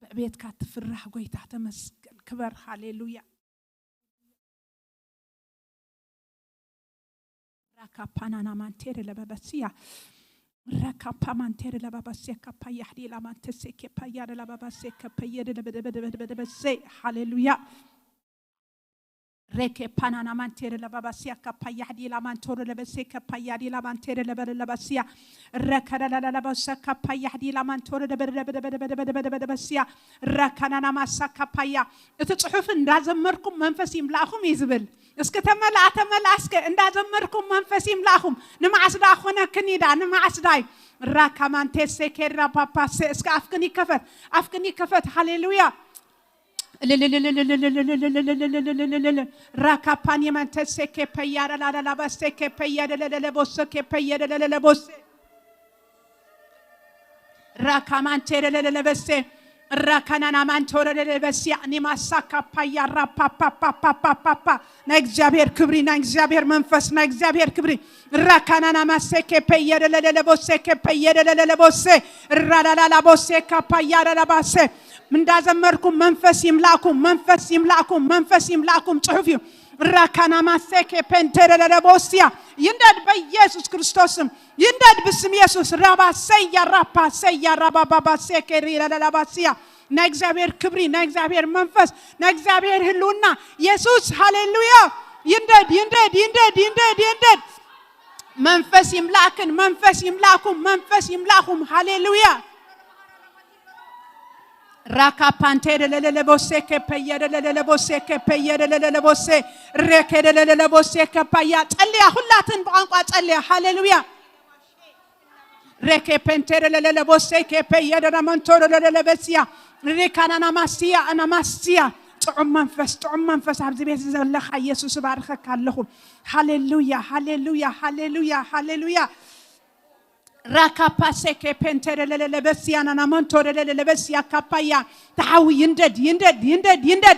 ብዕብየትካ ትፍራህ ጎይታ ተመስገን። ክበር። ሃሌሉያ። ራካፓናና ማንቴረ ለበበስያ ራካፓ ማንቴረ ለበበስያ ካፓያ ሕዲላ ማንተሴ ኬፓያ ለበበሴ ከፐየ ለበደበደበደበደበሴ። ሃሌሉያ። ሬኬ ፓናና ማንቴረ ለባባሲያ ካፓያ ሕዲላ ማንቶረ ለበሴ ከፓያ ዲላ ማንቴረ ለበለለባሲያ ረከረለለለበሰ ካፓያ ሕዲላ ማንቶረ ለበደበደበደበደበደበሲያ ረከናና ማሳ ካፓያ። እቲ ጽሑፍ እንዳዘመርኩም መንፈስ ይምላእኹም እዩ ዝብል። እስኪ ተመልኣ ተመልኣ እስከ እንዳዘመርኩም መንፈስ ይምላእኹም። ንመዓስ ደኣ ኮነ ክኒዳ ንመዓስ ዳይ ራካ ማንቴሴ ኬራ ፓፓሴ። እስከ ኣፍክን ይከፈት ኣፍክን ይከፈት። ሃሌሉያ። ራካፓን የመንተሴ ኬፐያ ላላላባሴ ኬፐያ ለለለቦሶ ኬፐያ ለለለቦሴ ራካማንቴ ለለለበሴ ራካናና ማንቶረ ለለበሲያ ኒማሳ ካፓያ ራፓፓፓፓፓፓ። ናይ እግዚኣብሔር ክብሪ ናይ እግዚኣብሔር መንፈስ ናይ እግዚኣብሔር ክብሪ ራካናና ማሴ ኬፐያ ለለለቦሴ ኬፐያ ለለለቦሴ ራላላላቦሴ ካፓያ ለለባሴ። እንዳዘመርኩም መንፈስ ይምላእኩም መንፈስ ይምላእኩም መንፈስ ይምላእኩም። ጽሑፍ እዩ። ራካና ማሴ ኬፔንቴ ለለለቦሲያ። ይንደድ በኢየሱስ ክርስቶስም ይንደድ ብስም ኢየሱስ። ራባ ሰያ ራፓ ሰያ ራባ ባባ ሴኬሪ ለለላባሲያ። ናይ እግዚኣብሔር ክብሪ ናይ እግዚኣብሔር መንፈስ ናይ እግዚኣብሔር ህልውና ኢየሱስ። ሃሌሉያ። ይንደድ ይንደድ ይንደድ ይንደድ ይንደድ። መንፈስ ይምላእክን መንፈስ ይምላእኩም መንፈስ ይምላእኩም። ሃሌሉያ። ራካፓንቴ ደለለለቦሴ ኬፐየ ደለለለቦሴ ኬፐየ ደለለለቦሴ ሬኬ ደለለለቦሴ ከፓያ። ጸልያ ሁላትን ብቋንቋ ጸልያ። ሃሌሉያ። ሬኬ ፔንቴ ደለለለቦሴ ኬፔየ ደለመንቶ ደለለለበሲያ ሪካናናማስያ ኣናማስያ። ጥዑም መንፈስ ጥዑም መንፈስ ኣብዚ ቤት ዘለኻ ኢየሱስ እባርኸካ ኣለኹ። ሃሌሉያ ሃሌሉያ ሃሌሉያ ሃሌሉያ። ራካፓሴ ኬፔንቴ ደለለለበሲያ ናናመንቶ ደለለለበሲያ ካፓያ። ተሓዊ ይንደድ ይንደድ ይንደድ ይንደድ።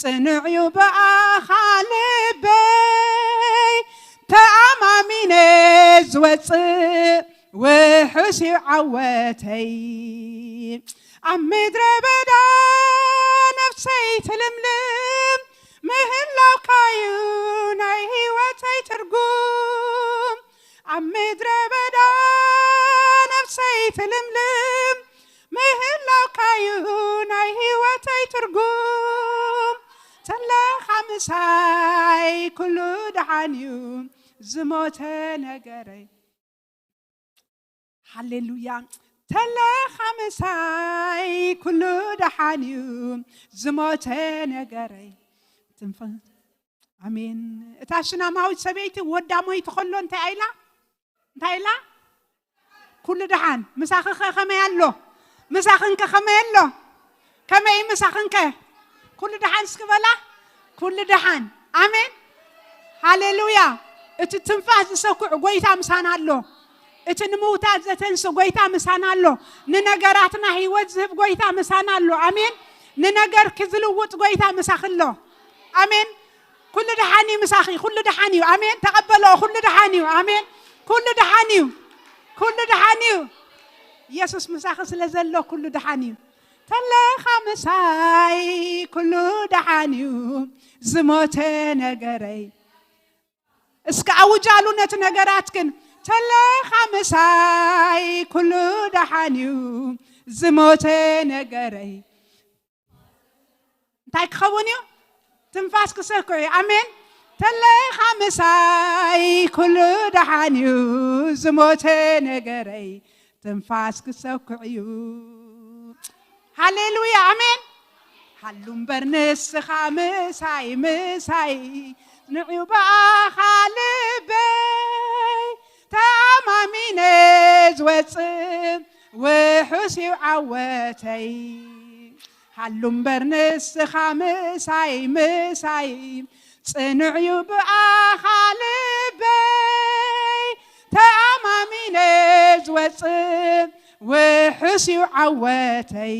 ጽኑዕ እዩ ብኣኻ ልበይ፣ ተኣማሚነ ዝወጽእ ውሑስ እዩ ዓወተይ። ኣብ ምድረ በዳ ነፍሰይ ትልምልም፣ ምህላውካዩ ናይ ህይወተይ ትርጉም። ኣብ ምድረ በዳ ነፍሰይ ትልምልም፣ ምህላውካዩ ናይ ህይወተይ ትርጉም። ተለኻ ምሳይ ኩሉ ደሓን እዩ፣ ዝሞተ ነገረይ። ሃሌሉያ። ተለኻ ምሳይ ኩሉ ደሓን እዩ፣ ዝሞተ ነገረይ ትንፋ-፣ ኣሜን። እታ ሽናማዊት ሰበይቲ ወዳ ሞይቱ ከሎ እንታይ ኢላ? እንታይ ኢላ? ኩሉ ደሓን። ምሳኺ ከ ከመይ ኣሎ? ምሳኽን ከ ከመይ ኣሎ? ከመይ ምሳኽን ከ? ኩሉ ደሓን እስኪ በላ። ኩሉ ደሓን። ኣሜን። ሃሌሉያ። እቲ ትንፋስ ዝሰኩዕ ጎይታ ምሳና ኣሎ። እቲ ንምውታት ዘተንስ ጎይታ ምሳና ኣሎ። ንነገራትና ህይወት ዝህብ ጎይታ ምሳና ኣሎ። ኣሜን። ንነገርኪ ዝልውጥ ጎይታ ምሳኺ ኣሎ። ኣሜን። ኩሉ ደሓን እዩ ምሳኺ። ኩሉ ደሓን እዩ። ኣሜን። ተቐበሎ። ኩሉ ደሓን እዩ። ኣሜን። ኩሉ ደሓን እዩ። ኩሉ ደሓን እዩ። ኢየሱስ ምሳኺ ስለ ዘሎ ኩሉ ደሓን እዩ። ተለኻ ምሳይ ኩሉ ደሓን እዩ፣ ዝሞተ ነገረይ። እስከ ኣውጃሉ ነቲ ነገራትክን። ተለኻ ምሳይ ኩሉ ደሓን እዩ፣ ዝሞተ ነገረይ። እንታይ ክኸውን እዩ? ትንፋስ ክሰኩዕ እዩ። ኣሜን። ተለኻ ምሳይ ኩሉ ደሓን እዩ፣ ዝሞተ ነገረይ ትንፋስ ክሰኩዕ እዩ። ሃሌሉያ፣ ኣሜን። ሃሉ እምበር ንስኻ ምሳይ፣ ምሳይ ንዑ ብኣኻ ልበይ ተኣማሚነ ዝወፅእ ውሑስ እዩ ዓወተይ። ሃሉ እምበር ንስኻ ምሳይ፣ ምሳይ ጽኑዕ እዩ ብኣኻ ልበይ ተኣማሚነ ዝወፅእ ውሑስ እዩ ዓወተይ።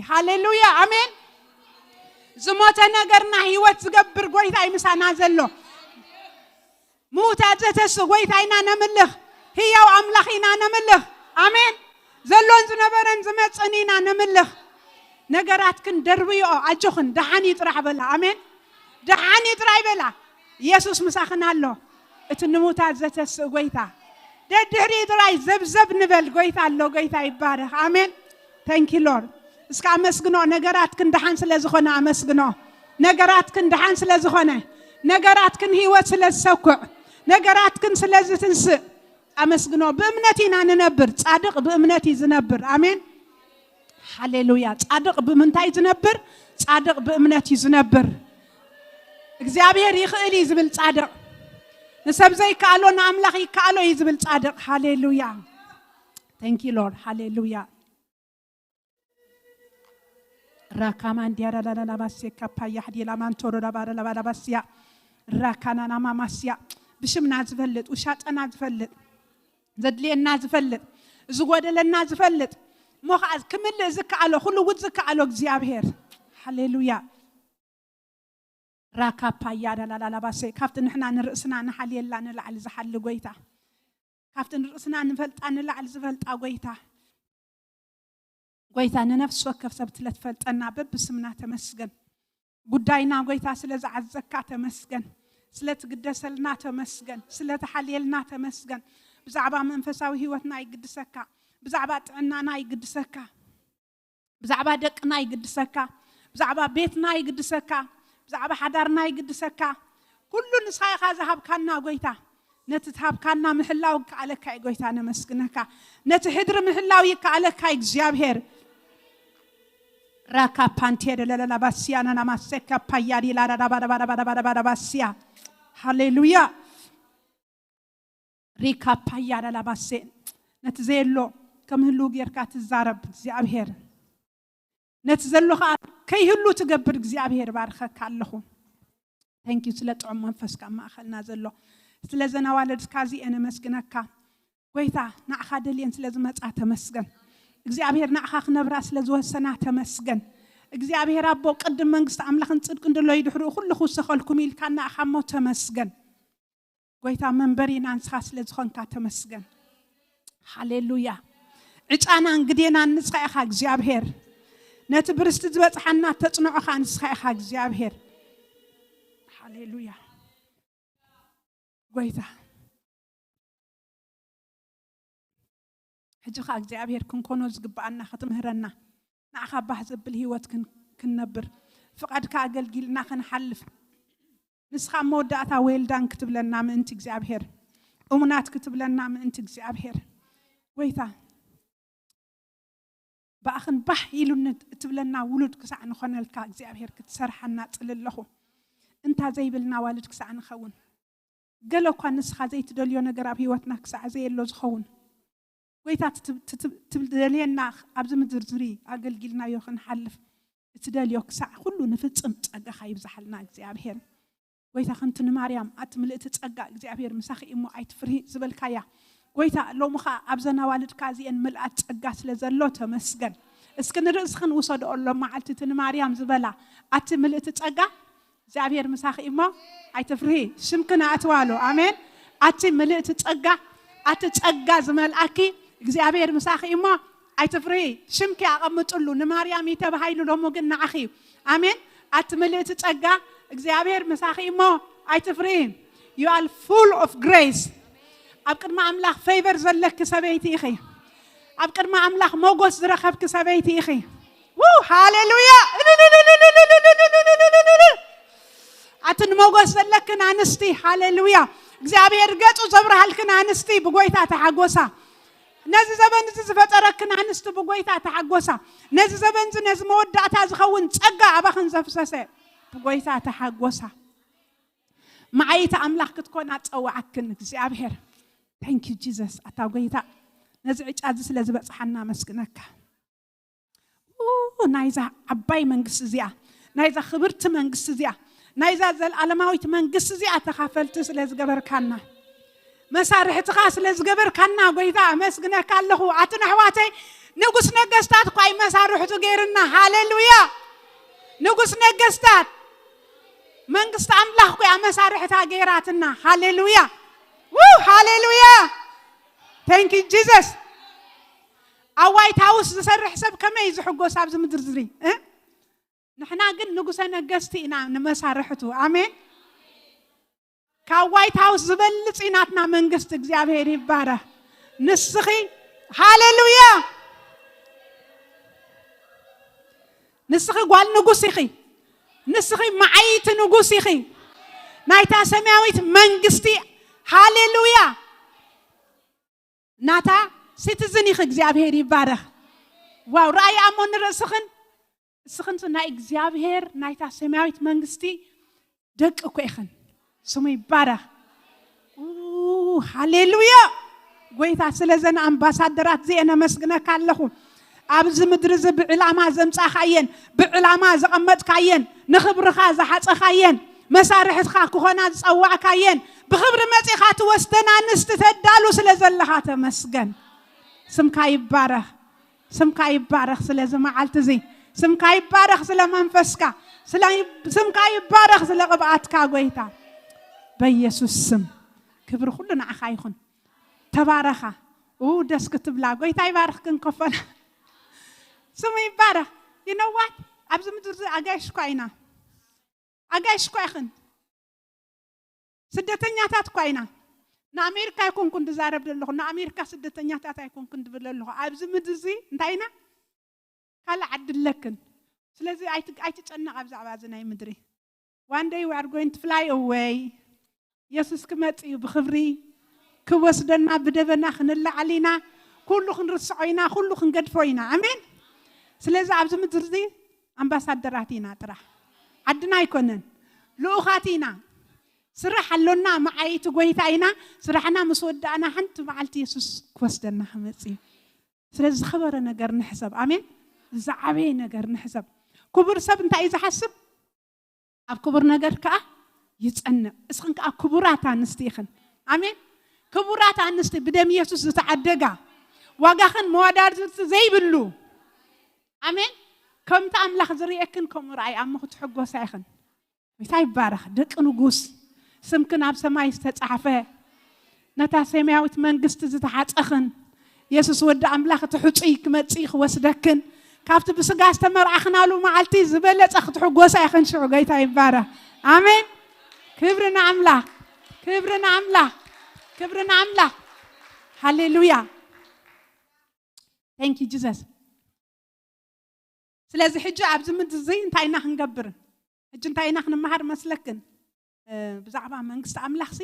ሃሌሉያ፣ ኣሜን። ዝሞተ ነገርና ህይወት ዝገብር ጎይታ እዩ ምሳና ዘሎ። ምውታት ዘተስእ ጎይታ ኢና ነምልኽ። ህያው ኣምላኽ ኢና ነምልኽ። ኣሜን። ዘሎን ዝነበረን ዝመጽእን ኢና ነምልኽ። ነገራትክን ደርብይኦ፣ ኣጆኽን፣ ደሓን እዩ ጥራሕ በላ። ኣሜን። ደሓን እዩ ጥራይ በላ። ኢየሱስ ምሳኽን ኣሎ። እቲ ንምውታት ዘተስእ ጎይታ። ደድሕሪኡ ጥራይ ዘብዘብ ንበል። ጎይታ ኣሎ። ጎይታ ይባረኽ። ኣሜን። Thank you Lord። እስከ ኣመስግኖ። ነገራትክን ደሓን ስለ ዝኾነ ኣመስግኖ። ነገራትክን ደሓን ስለ ዝኾነ፣ ነገራትክን ህይወት ስለ ዝሰኩዕ፣ ነገራትክን ስለ ዝትንስእ ኣመስግኖ። ብእምነት ኢና ንነብር። ጻድቕ ብእምነት እዩ ዝነብር። ኣሜን። ሃሌሉያ። ጻድቕ ብምንታይ ዝነብር? ጻድቕ ብእምነት እዩ ዝነብር። እግዚኣብሔር ይኽእል እዩ ዝብል ጻድቕ። ንሰብ ዘይከኣሎ ንኣምላኽ ይከኣሎ እዩ ዝብል ጻድቕ። ሃሌሉያ። Thank you Lord። ሃሌሉያ። ራካማንዲያ ዳዳዳዳባሴ ካፓያ ሕዲላ ማንቶሮ ዳባዳዳባዳባስያ ራካናናማማስያ ብሽምና ዝፈልጥ፣ ውሻጠና ዝፈልጥ፣ ዘድልየና ዝፈልጥ፣ ዝጎደለና ዝፈልጥ፣ እሞ ኸዓ ክምልእ ዝከኣሎ፣ ክልውጥ ዝከኣሎ እግዚኣብሔር። ሃሌሉያ። ራካፓያ ዳላላላባሴ ካብቲ ንሕና ንርእስና ንሓልየላ ንላዕሊ ዝሓሊ ጎይታ፣ ካብቲ ንርእስና ንፈልጣ ንላዕሊ ዝፈልጣ ጎይታ፣ ጎይታ ንነፍሲ ወከፍ ሰብ ስለ ትፈልጠና በብስምና ተመስገን። ጉዳይና ጎይታ ስለ ዝዓዘካ ተመስገን። ስለ ትግደሰልና ተመስገን። ስለ ትሓልየልና ተመስገን። ብዛዕባ መንፈሳዊ ህይወትና ይግድሰካ። ብዛዕባ ጥዕናና ይግድሰካ። ብዛዕባ ደቅና ይግድሰካ። ብዛዕባ ቤትና ይግድሰካ። ብዛዕባ ሓዳርና ይግድሰካ። ኩሉ ንስኻ ኢኻ ዝሃብካና ጎይታ። ነቲ ትሃብካና ምሕላው ይከኣለካ እዩ ጎይታ፣ ነመስግነካ። ነቲ ሕድሪ ምሕላው ይከኣለካ እዩ እግዚኣብሔር። ራካ ፓንቴ ደለለላ ባስያ ናና ማሰካ ፓያዲ ላዳዳባዳባዳባዳባዳባዳባስያ። ሃሌሉያ። ሪካ ፓያ ዳላባሴ። ነቲ ዘየሎ ከም ህልው ጌርካ ትዛረብ እግዚኣብሔር። ነቲ ዘሎ ኸዓ ከይህሉ ትገብር እግዚኣብሔር። ባርኸካ ኣለኹ። Thank you ስለ ጥዑም መንፈስካ ኣብ ማእኸልና ዘሎ፣ ስለ ዘን ኣዋልድካ እዚኤን ነመስግነካ። ጎይታ ንዓኻ ደልየን ስለ ዝመጻ ተመስገን። እግዚኣብሔር ንዓኻ ክነብራ ስለ ዝወሰና ተመስገን። እግዚኣብሔር ኣቦ ቅድም መንግስቲ ኣምላኽን ጽድቅን ድሎ ይድሕሩ ኩሉ ክውሰኸልኩም ኢልካና ኢኻ እሞ ተመስገን። ጎይታ መንበሪና ንስኻ ስለ ዝኾንካ ተመስገን። ሃሌሉያ። ዕጫናን ግዴናን ንስኻ ኢኻ እግዚኣብሔር። ነቲ ብርስቲ ዝበጽሓና ተጽንዖኻ ንስኻ ኢኻ እግዚኣብሔር። ሃሌሉያ። ጎይታ ሕጂ ኸኣ እግዚኣብሔር ክንኮኖ ዝግብኣና ክትምህረና፣ ንዓኻ ባህ ዘብል ህይወት ክን- ክንነብር፣ ፍቓድካ ኣገልጊልና ክንሓልፍ፣ ንስኻ መወዳእታ ዌልዳን ክትብለና ምእንቲ እግዚኣብሔር፣ እሙናት ክትብለና ምእንቲ እግዚኣብሔር። ጎይታ ብኣኽን ባህ ኢሉኒ እትብለና ውሉድ ክሳዕ ንኾነልካ እግዚኣብሔር ክትሰርሓና ጽል ኣለኹ። እንታ ዘይብልና ዋልድ ክሳዕ ንኸውን፣ ገለ እኳ ንስኻ ዘይትደልዮ ነገር ኣብ ህይወትና ክሳዕ ዘየሎ ዝኸውን፣ ጎይታ ትደልየና ኣብዚ ምድሪ ዝሪ ኣገልጊልናዮ ክንሓልፍ እትደልዮ ክሳዕ ኩሉ ንፍጽም ጸጋኻ ይብዝሓልና እግዚኣብሔር። ጎይታ ከምቲ ንማርያም ኣቲ ምልእቲ ጸጋ እግዚኣብሔር ምሳኺ እሞ ኣይትፍርሂ ዝበልካያ፣ ጎይታ ሎሚ ኸኣ ኣብዘን ኣዋልድካ እዚአን ምልኣት ጸጋ ስለ ዘሎ ተመስገን። እስኪ ንርእስኽን ውሰድኦ ኣሎ መዓልቲ እቲ ንማርያም ዝበላ ኣቲ ምልእቲ ጸጋ እግዚኣብሔር ምሳኺ እሞ ኣይትፍርሂ። ሽምክን ኣእትዋሉ። ኣሜን። ኣቲ ምልእቲ ጸጋ፣ ኣቲ ጸጋ ዝመልኣኪ እግዚኣብሔር ምሳኺ እሞ ኣይትፍርሂ። ሽምኪ ኣቐምጥሉ። ንማርያም እዩ ተባሂሉ፣ ሎሚ ግን ንዓኺ እዩ። ኣሜን። ኣቲ ምልእቲ ጸጋ እግዚኣብሔር ምሳኺ እሞ ኣይትፍርሂ። You are full of grace። ኣብ ቅድሚ ኣምላኽ ፌቨር ዘለኪ ሰበይቲ ኢኺ። ኣብ ቅድሚ ኣምላኽ ሞጎስ ዝረኸብኪ ሰበይቲ ኢኺ። ው ሃሌሉያ። ኣትን ሞጎስ ዘለክን ኣንስቲ፣ ሃሌሉያ። እግዚኣብሔር ገጹ ዘብርሃልክን ኣንስቲ ብጎይታ ተሓጎሳ። ነዚ ዘበን እዚ ዝፈጠረክን ኣንስቲ ብጎይታ ተሓጎሳ። ነዚ ዘበን እዚ ነዚ መወዳእታ ዝኸውን ጸጋ ኣባኽን ዘፍሰሰ ብጎይታ ተሓጎሳ። መዓይቲ ኣምላኽ ክትኮና ጸዋዓክን እግዚኣብሔር። Thank you Jesus። ኣታ ጎይታ ነዚ ዕጫ እዚ ስለ ዝበጽሓና ኣመስግነካ። ኡ፣ ናይዛ ዓባይ መንግስቲ እዚኣ፣ ናይዛ ክብርቲ መንግስቲ እዚኣ፣ ናይዛ ዘልኣለማዊት መንግስቲ እዚኣ ተኻፈልቲ ስለ ዝገበርካና፣ መሳርሕትኻ ስለ ዝገበርካና ጎይታ ኣመስግነካ ኣለኹ። ኣትን ኣሕዋተይ ንጉስ ነገስታት እኳ እዩ መሳርሕቱ ገይርና። ሃሌሉያ። ንጉስ ነገስታት መንግስቲ ኣምላኽ እኮ እያ መሳርሕታ ገይራትና። ሃሌሉያ። ው ሃሌሉያ። Thank you Jesus። ኣብ ዋይት ሃውስ ዝሰርሕ ሰብ ከመይ እዩ ዝሕጎስ ኣብዚ ምድሪ ዝሪ እ? ንሕና ግን ንጉሰ ነገስቲ ኢና ንመሳርሕቱ። ኣሜን። ካብ ዋይት ሃውስ ዝበልጽ እዩ ናትና መንግስቲ። እግዚኣብሔር ይባረኽ። ንስኺ ሃሌሉያ። ንስኺ ጓል ንጉስ ኢኺ። ንስኺ መዓይቲ ንጉስ ኢኺ። ናይታ ሰማያዊት መንግስቲ ሃሌሉያ ናታ ሲቲዝን ኢኺ። እግዚኣብሔር ይባረኽ። ዋው፣ ረኣይ ኣሞ ንርእስኽን። እስኽን ናይ እግዚኣብሔር ናይታ ሰማያዊት መንግስቲ ደቂ እኮ ኢኽን። ስሙ ይባረኽ። ኡ፣ ሃሌሉያ። ጎይታ ስለዘን ኣምባሳደራት እዚኤን ኣመስግነካ ኣለኹ። ኣብዚ ምድሪ እዚ ብዕላማ ዘምጻኻየን፣ ብዕላማ ዘቐመጥካየን፣ ንኽብርኻ ዝሓጸኻየን፣ መሳርሕትኻ ክኾና ዝጸዋዕካየን፣ ብኽብሪ መጺኻ ትወስደን ኣንስቲ ተዳሉ ስለ ዘለኻ ተመስገን። ስምካ ይባረኽ። ስምካ ይባረኽ ስለዚ መዓልቲ እዚ። ስምካ ይባረኽ ስለ መንፈስካ። ስለ- ስምካ ይባረኽ ስለ ቅብኣትካ ጎይታ። በኢየሱስ ስም ክብሪ ኩሉ ንዓኻ ይኹን። ተባረኻ። ኡ፣ ደስ ክትብላ። ጎይታ ይባርኽክን ከፈላ። ስሙ ይባረኽ። You know what? ኣብዚ ምድሪ እዚ ኣጋይሽ እኳ ኢና። ኣጋይሽ እኳ ኢኽን። ስደተኛታት እኳ ኢና። ንኣሜሪካ ኣይኮንኩን ዝዛረብ ዘለኹ። ንኣሜሪካ ስደተኛታት ኣይኮንኩን ዝብል ዘለኹ። ኣብዚ ምድሪ እዚ እንታይ ኢና? ካልእ ዓዲ ኣለክን። ስለዚ ኣይት- ኣይትጨነቓ ብዛዕባ እዚ ናይ ምድሪ። One day we are going to fly away። የሱስ ክመጽእ እዩ ብኽብሪ ክወስደና፣ ብደበና ክንላዓል ኢና። ኩሉ ክንርስዖ ኢና፣ ኩሉ ክንገድፎ ኢና። ኣሜን። ስለዚ ኣብዚ ምድሪ እዚ ኣምባሳደራት ኢና ጥራሕ። ዓድና ኣይኮነን፣ ልኡኻት ኢና። ስራሕ ኣሎና፣ መዓይቲ ጎይታ ኢና። ስራሕና ምስ ወዳእና ሓንቲ መዓልቲ የሱስ ክወስደና ክመጽእ እዩ። ስለዚ ዝኸበረ ነገር ንሕሰብ። ኣሜን። ዝዓበየ ነገር ንሕሰብ። ክቡር ሰብ እንታይ እዩ ዝሓስብ? ኣብ ክቡር ነገር ከኣ ይጸንዕ። እስኽን ከኣ ክቡራት ኣንስቲ ኢኽን። ኣሜን። ክቡራት ኣንስቲ ብደም የሱስ ዝተዓደጋ፣ ዋጋኽን መወዳድርቲ ዘይብሉ። ኣሜን። ከምቲ ኣምላኽ ዝርእየክን ከምኡ ረኣይ ኣሞ ክትሕጎሳ ኢኽን። ጎይታ ይባረኽ። ደቂ ንጉስ፣ ስምክን ኣብ ሰማይ ዝተጻሕፈ፣ ነታ ሰማያዊት መንግስቲ ዝተሓጸኽን፣ የሱስ ወዲ ኣምላኽ እቲ ሕጹይ ክመጽእ ክወስደክን፣ ካብቲ ብስጋ ዝተመርዓኽናሉ መዓልቲ ዝበለጸ ክትሕጎሳ ኢኽን። ሽዑ ጎይታ ይባረኽ። ኣሜን። ክብሪ ንኣምላኽ፣ ክብሪ ንኣምላኽ፣ ክብሪ ንኣምላኽ። ሃሌሉያ። Thank you Jesus። ስለዚ ሕጂ ኣብዚ ምድሪ እዚ እንታይ ኢና ክንገብር? ሕጂ እንታይ ኢና ክንመሃር መስለክን? ብዛዕባ መንግስቲ ኣምላኽሲ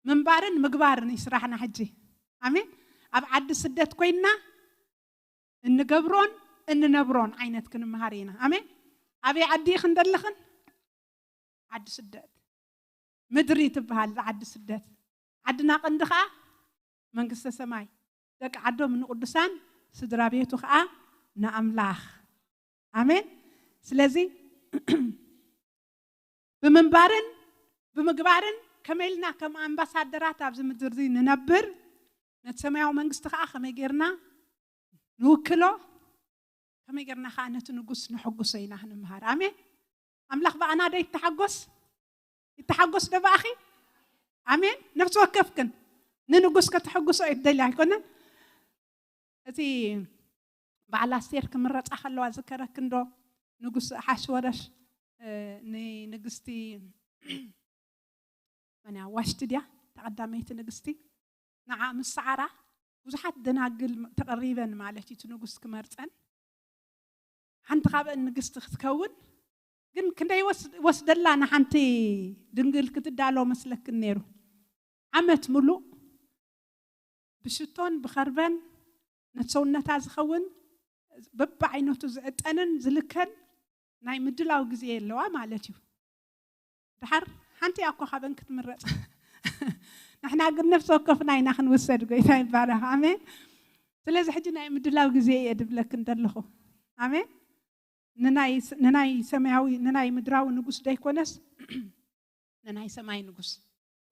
ምንባርን ምግባርን እዩ ስራሕና ሕጂ። ኣሜን። ኣብ ዓዲ ስደት ኮይንና እንገብሮን እንነብሮን ዓይነት ክንመሃር ኢና። ኣሜን። ኣበይ ዓዲ ኢኽን ዘለኽን? ዓዲ ስደት። ምድሪ ትበሃል እዛ ዓዲ ስደት። ዓድና ቀንዲ ኸዓ መንግስተ ሰማይ፣ ደቂ ዓዶም ንቅዱሳን፣ ስድራ ቤቱ ኸዓ ንኣምላኽ። ኣሜን። ስለዚ ብምንባርን ብምግባርን ከመይ ኢልና ከም ኣምባሳደራት ኣብዚ ምድሪ እዚ ንነብር፣ ነቲ ሰማያዊ መንግስቲ ኸዓ ከመይ ጌርና ንውክሎ፣ ከመይ ጌርና ኸዓ ነቲ ንጉስ ነሐጉሶ ኢና ክንምሃር። ኣሜን። ኣምላኽ ብኣና ዶ ይተሓጎስ? ይተሓጎስ ዶ ብኣኺ? ኣሜን። ነፍሲ ወከፍክን ንንጉስ ከተሐጉሶ እየ ትደልያ ኣይኮነን? እቲ በዓል ኣስቴር ክምረጻ ከለዋ ዝከረክን ዶ? ንጉስ ኣሓሽወረሽ ንንግስቲ መን እያ? ዋሽቲ ድያ? ተቐዳመይቲ ንግስቲ ንዓ ምስ ሰዓራ ብዙሓት ደናግል ተቐሪበን ማለት እዩ እቲ ንጉስ ክመርጸን፣ ሓንቲ ካብአን ንግስቲ ክትከውን። ግን ክንደይ ወስ- ወስደላ ንሓንቲ ድንግል ክትዳሎ መስለክን ነይሩ? ዓመት ሙሉእ ብሽቶን ብኸርበን ነቲ ሰውነታ ዝኸውን በብዓይነቱ ዝዕጠንን ዝልከን ናይ ምድላው ግዜ የለዋ ማለት እዩ። ድሓር ሓንቲ እያ እኮ ካብን ክትምረፅ። ንሕና ግን ነፍሲ ወከፍና ኢና ክንውሰድ። ጎይታ ይባረኽ። ኣሜን። ስለዚ ሕጂ ናይ ምድላው ግዜ እየ ድብለክን ዘለኹ። ኣሜን። ንናይ ስ- ንናይ ሰማያዊ ንናይ ምድራዊ ንጉስ ደይኮነስ ንናይ ሰማይ ንጉስ።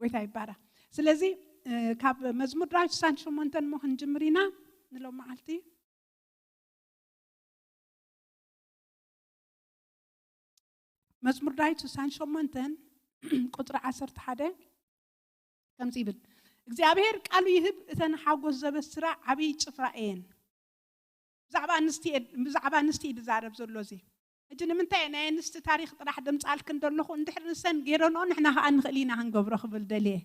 ጎይታ ይባረኽ። ስለዚ እ፣ ካብ መዝሙር ዳዊት ስሳን ሸሞንተን እሞ ክንጅምር ኢና ንሎም መዓልቲ። መዝሙር ዳዊት ስሳን ሸሞንተን ቁፅሪ ዓሰርተ ሓደ ከምዚ ይብል፣ እግዚኣብሔር ቃሉ ይህብ፣ እተን ሓጎስ ዘበስራ ዓብይ ጭፍራ እየን። ብዛዕባ ኣንስቲ እየ- ብዛዕባ ኣንስቲ እዩ ዝዛረብ ዘሎ እዚ። ሕጂ ንምንታይ እየ ናይ ኣንስቲ ታሪክ ጥራሕ ደምፃልክን ዘለኹ? እንድሕር ንሰን ገይረንኦ ንሕና ከዓ ንኽእል ኢና ክንገብሮ ክብል ደልየ።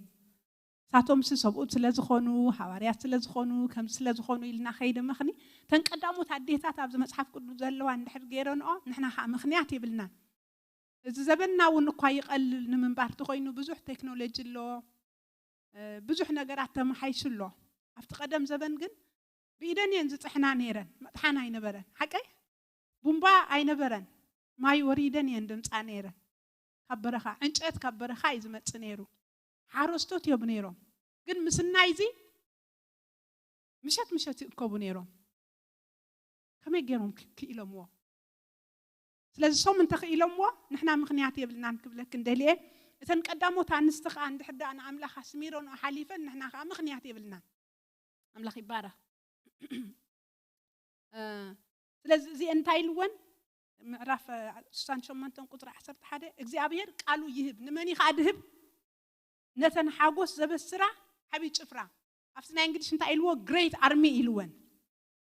ሳቶም ሲ ሰብኡት ስለ ዝኾኑ፣ ሃዋርያት ስለ ዝኾኑ፣ ከምዚ ስለ ዝኾኑ ኢልና ከይደ ምኽኒ፣ ተን ቀዳሞት ኣዴታት ኣብዚ መፅሓፍ ቅዱስ ዘለዋ እንድሕር ገይረንኦ ንሕና ከዓ ምኽንያት የብልናን። እዚ ዘበንና እውን እኳ ይቐልል ንምንባር ተኾይኑ ብዙሕ ቴክኖሎጂ ኣሎ፣ እ፣ ብዙሕ ነገራት ተመሓይሹ ኣሎ። ኣብቲ ቀደም ዘበን ግን ብኢደን እየን ዝፅሕና ነይረን። መጥሓን ኣይነበረን። ሓቀይ? ቡምባ ኣይነበረን። ማይ ወሪደን እየን ድምፃ ነይረን። ካብ በረኻ፣ ዕንጨት ካብ በረኻ እዩ ዝመፅእ ነይሩ። ሓረስቶት እዮም ነይሮም። ግን ምስናይ እዚ ምሸት ምሸት ይእከቡ ነይሮም። ከመይ ገይሮም ክ- ክኢሎምዎ? ስለዚ ሶም እንተኽኢሎምዎ ንሕና ምኽንያት የብልናን ክብለክን ደልየ። እተን ቀዳሞት ኣንስቲ ከዓ እንድሕር ደኣ ንኣምላኽ ኣስሚረንኦ ሓሊፈን ንሕና ከዓ ምኽንያት የብልናን። ኣምላኽ ይባረኽ። እ፣ ስለዚ እዚአን እንታይ ኢልወን? ምዕራፍ እ፣ ስሳን ሸሞንተን ቁፅሪ ዓሰርተ ሓደ እግዚኣብሔር ቃሉ ይህብ። ንመን እዩ ከዓ ድህብ? ነተን ሓጎስ ዘበስራ ዓብዪ ጭፍራ። ኣብቲ ናይ እንግሊሽ እንታይ ኢልዎ? ግሬት ኣርሚ ኢልወን።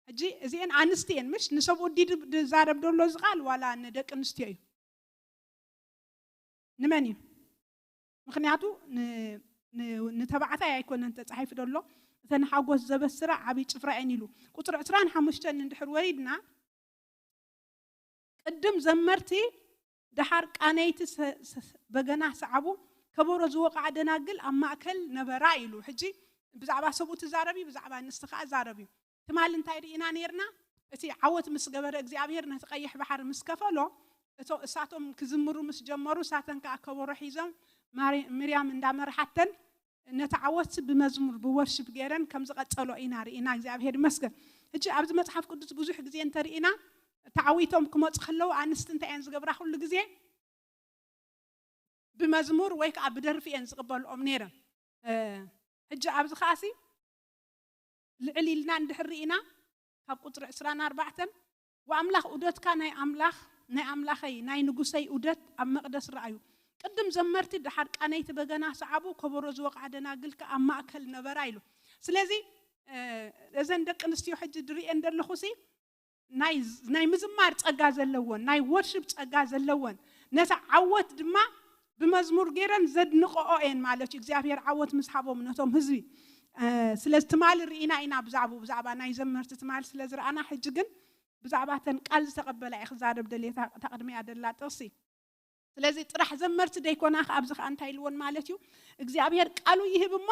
ሕጂ እዚአን ኣንስቲ እየን ምሽ? ንሰብኡ ዲ ዝዛረብ ደሎ እዚ ቃል ዋላ ንደቂ ኣንስትዮ እዩ? ንመን እዩ? ምክንያቱ ን- ን- ንተባዕታይ ኣይኮነን ተፃሒፉ ደሎ። እተን ሓጎስ ዘበስራ ዓብዪ ጭፍራ እየን ኢሉ። ቁፅሪ ዕስራን ሓሙሽተን እንድሕር ወሪድና ቅድም ዘመርቲ ደሓር ቃነይቲ ሰ- ሰ- በገና ሰዓቡ፣ ከበሮ ዝወቕዓ ደናግል ኣብ ማእከል ነበራ ኢሉ። ሕጂ ብዛዕባ ሰብኡ ትዛረብ እዩ፣ ብዛዕባ ኣንስቲ ከዓ ዛረብ እዩ። ትማል እንታይ ርኢና ነይርና? እቲ ዓወት ምስ ገበረ እግዚኣብሔር ነቲ ቀይሕ ባሕሪ ምስ ከፈሎ፣ እቶ እሳቶም ክዝምሩ ምስ ጀመሩ እሳተን ከዓ ከበሮ ሒዞም ማሪ- ምርያም እንዳመርሓተን ነቲ ዓወት ብመዝሙር ብወርሽፕ ገይረን ከም ዝቐጸሎ ኢና ርኢና። እግዚኣብሔር ይመስገን። ሕጂ ኣብዚ መጽሓፍ ቅዱስ ብዙሕ ግዜ እንተርኢና ተዓዊቶም ክመፁ ከለዉ ኣንስቲ እንታይ እየን ዝገብራ? ኩሉ ግዜ ብመዝሙር ወይ ከዓ ብደርፊ እየን ዝቕበልኦም ነይረን። እ፣ ሕጂ ኣብዚ ከዓሲ ልዕል ኢልና እንድሕር ርኢና ካብ ቁፅሪ ዕስራን ኣርባዕተን ወኣምላኽ ዑደትካ ናይ ኣምላኽ ናይ ኣምላኸይ ናይ ንጉሰይ ዑደት ኣብ መቕደስ ረኣዩ። ቅድም ዘመርቲ ደሓር ቃነይቲ በገና ሰዓቡ፣ ከበሮ ዝወቕዓ ደናግል ከኣ ኣብ ማእከል ነበራ ኢሉ። ስለዚ እዘን ደቂ ኣንስትዮ ሕጂ ድርእየን ዘለኹሲ ናይ ምዝማር ጸጋ ዘለወን፣ ናይ ወርሽፕ ጸጋ ዘለወን፣ ነታ ዓወት ድማ ብመዝሙር ገይረን ዘድንቐኦ እየን ማለት እዩ። እግዚኣብሔር ዓወት ምስ ሃቦም ነቶም ህዝቢ። ስለዚ ትማሊ ርኢና ኢና ብዛዕባኡ፣ ብዛዕባ ናይ ዘመርቲ ትማሊ ስለ ዝረኣና፣ ሕጂ ግን ብዛዕባ ተን ቃል ዝተቐበላ እየ ክዛረብ ደልየ፣ እታ ቅድሚያ ደላ ጥቕሲ። ስለዚ ጥራሕ ዘመርቲ ደይኮና ከ ኣብዚ ከኣ እንታይ ኢልዎን ማለት እዩ? እግዚኣብሔር ቃሉ ይህብ እሞ፣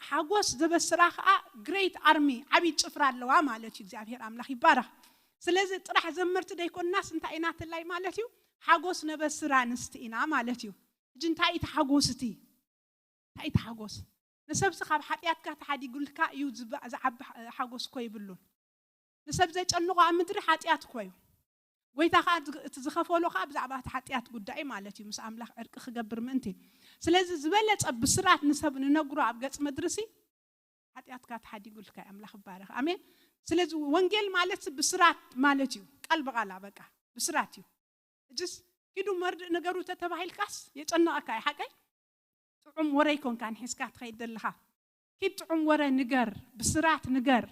ሓጎስ ዘበስራ ከኣ ግሬት ኣርሚ፣ ዓብዪ ጭፍራ ኣለዋ ማለት እዩ። እግዚኣብሔር ኣምላኽ ይባረኽ። ስለዚ ጥራሕ ዘመርቲ ደይኮናስ እንታይ ኢና ትላይ ማለት እዩ? ሓጎስ ነበስር ኣንስቲ ኢና ማለት እዩ። ሕጂ እንታይ እዩ እቲ ሓጎስ እቲ? እንታይ እዩ እቲ ሓጎስ? ንሰብሲ ካብ ሓጢኣትካ ተሓዲጉልካ እዩ ዝዓቢ ሓጎስ እኮ ይብሉን። ንሰብ ዘጨንቖ ኣብ ምድሪ ሓጢኣት እኮ እዩ። ጎይታ ከዓ እቲ ዝኸፈሎ ከዓ ብዛዕባ እቲ ሓጢኣት ጉዳይ ማለት እዩ፣ ምስ ኣምላኽ ዕርቂ ክገብር ምእንቲ። ስለዚ ዝበለጸ ብስራት ንሰብ ንነግሮ ኣብ ገጽ ምድሪ ሲ ሓጢኣትካ ተሓዲጉልካ እዩ። ኣምላኽ ይባረኽ። ኣሜን። ስለዚ ወንጌል ማለት ብስራት ማለት እዩ። ቃል ብቓላ በቃ ብስራት እዩ። እጅስ ኪዱ መርድእ ነገሩ ተተባሂልካስ የጨንቐካ እዩ። ሓቀይ ጥዑም ወረ ይኮንካን ሒዝካ ትኸይድ ዘለኻ። ኪድ ጥዑም ወረ ንገር፣ ብስራት ንገር።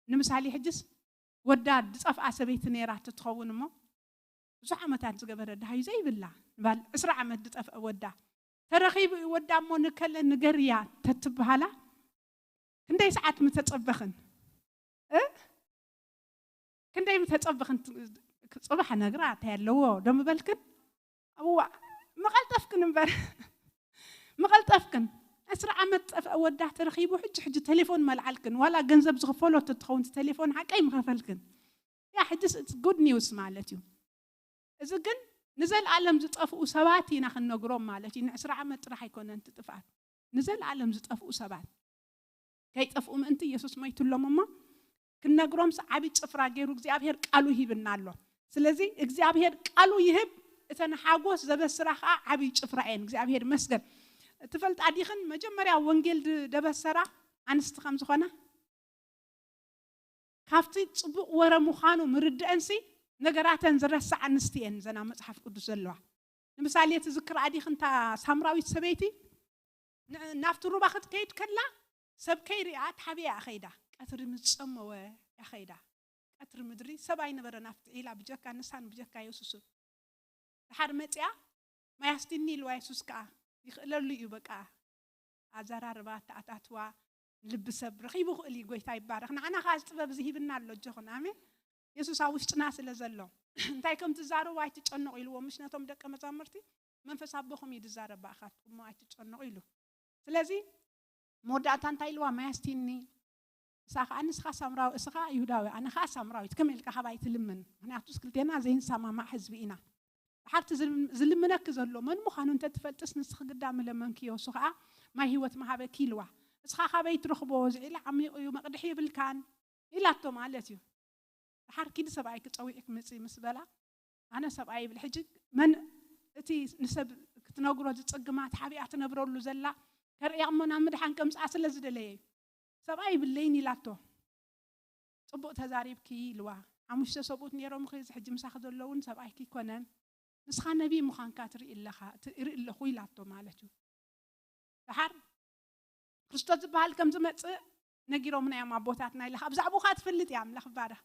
ንምሳሌ ሕጅስ ወዳ ዝጠፍኣ ሰበይቲ ነይራ ትኸውን እሞ ብዙሕ ዓመታት ዝገበረ ደሃዩ ዘይብላ ንባል ዕስራ ዓመት ዝጠፍአ ወዳ ተረኺቡ እዩ። ወዳ እሞ ንከለ ንገርያ ተትበሃላ ክንደይ ሰዓት ምተጸበኽን እ ክንደይ ምተጸበኽን? ጽባሕ ነግራ እንታይ ኣለዎ ዶ ምበልክን? እዋ ምቐልጠፍክን እምበር ምቐልጠፍክን። ዕስራ ዓመት ዝጠፍአ ወዳ ተረኺቡ ሕጂ ሕጂ ቴሌፎን መልዓልክን፣ ዋላ ገንዘብ ዝኽፈሎ ተትኸውን እቲ ቴሌፎን ሓቀይ ምኸፈልክን። ያ ሕጅስ ጉድ ኒውስ ማለት እዩ። እዚ ግን ንዘለኣለም ዝጠፍኡ ሰባት ኢና ክንነግሮም ማለት እዩ። ንዕስራ ዓመት ጥራሕ ኣይኮነን እቲ ጥፍኣት፣ ንዘለኣለም ዝጠፍኡ ሰባት ከይጠፍኡ ምእንቲ ኢየሱስ ሞይቱሎም እሞ ክንነግሮምስ ዓቢ ጭፍራ ገይሩ እግዚኣብሔር ቃሉ ሂብና ኣሎ። ስለዚ እግዚኣብሔር ቃሉ ይህብ። እተን ሓጎስ ዘበስራ ከዓ ዓቢ ጭፍራ እየን። እግዚኣብሔር ይመስገን። ትፈልጣ ዲኽን መጀመርያ ወንጌል ደበሰራ ኣንስቲ ከም ዝኾና? ካብቲ ጽቡቕ ወረ ምዃኑ ምርድአንሲ ነገራተን ዝረስዓ ኣንስቲ እየን ዘና መጽሓፍ ቅዱስ ዘለዋ። ንምሳሌ ትዝክር ኣዲኽ እንታ ሳምራዊት ሰበይቲ ናብቲ ሩባ ክትከይድ ከላ ሰብ ከይሪኣ ተሓቢኣ እያ ኸይዳ። ቀትሪ ምስ ጸመወ እያ ኸይዳ። ቀትሪ ምድሪ ሰብ ኣይነበረ ናብቲ ዒላ ብጀካ ንሳን ብጀካ የሱስን። ድሓር መጽያ ማይ ኣስቲኒ ኢልዋ የሱስ ከኣ ይኽእለሉ እዩ በቃ ኣዘራርባ ኣተኣታትዋ ልቢ ሰብ ረኺቡ ክእል እዩ። ጎይታ ይባረኽ። ንዓና ከኣ እዚ ጥበብ እዚ ሂብና ኣሎ ኣጆኹን። ኣሜን። የሱስ ኣብ ውሽጥና ስለ ዘሎ እንታይ ከም ትዛረቡ ኣይትጨነቑ ኢልዎ ምሽ ነቶም ደቀ መዛሙርቲ መንፈስ ኣቦኹም እዩ ዝዛረብ ብኣኻትኩም እሞ ኣይትጨነቑ ኢሉ። ስለዚ መወዳእታ እንታይ ኢልዋ ማይ ኣስቲኒ ንሳ ከዓ ንስኻ ሳምራዊ እስኻ ይሁዳዊ ኣነ ከዓ ሳምራዊት ከመይ ኢልካ ካባይ ትልምን ምክንያቱስ ክልቴና ዘይንሰማማዕ ህዝቢ ኢና። ድሓርቲ ዝልምነኪ ዘሎ መን ምዃኑ እንተትፈልጥስ ንስኺ ግዳ ምለመንክዮ እሱ ከዓ ማይ ህይወት ምሃበኪ ኢልዋ። እስኻ ካበይ ትረኽቦ እዚ ዒላ ዓሚቑ እዩ መቕድሒ የብልካን ኢላቶ ማለት እዩ። ድሓር ኪዲ ሰብኣይኪ ጸዊዕኪ ምጺ ምስ በላ ኣነ ሰብኣይ ይብል ሕጂ መን እቲ ንሰብ ክትነግሮ ዝጽግማ ተሓቢኣ ትነብረሉ ዘላ ከርእያ እሞ ናብ ምድሓን ከምጽኣ ስለ ዝደለየ እዩ። ሰብኣይ ይብለይን ኢላቶ። ጽቡቕ ተዛሪብኪ ኢልዋ። ሓሙሽተ ሰብኡት ነይሮምኺ እዚ ሕጂ ምሳኺ ዘለውን ሰብኣይኪ ኣይኮነን። ንስኻ ነቢይ ምዃንካ ትርኢ ኣለኻ ትርኢ ኣለኹ ኢላቶ ማለት እዩ። ደሓር ክርስቶስ ዝበሃል ከም ዝመጽእ ነጊሮምና እዮም ኣቦታትና ኢላ ብዛዕባኡ ከዓ ትፈልጥ እያ ኣምላኽ ይባረኽ።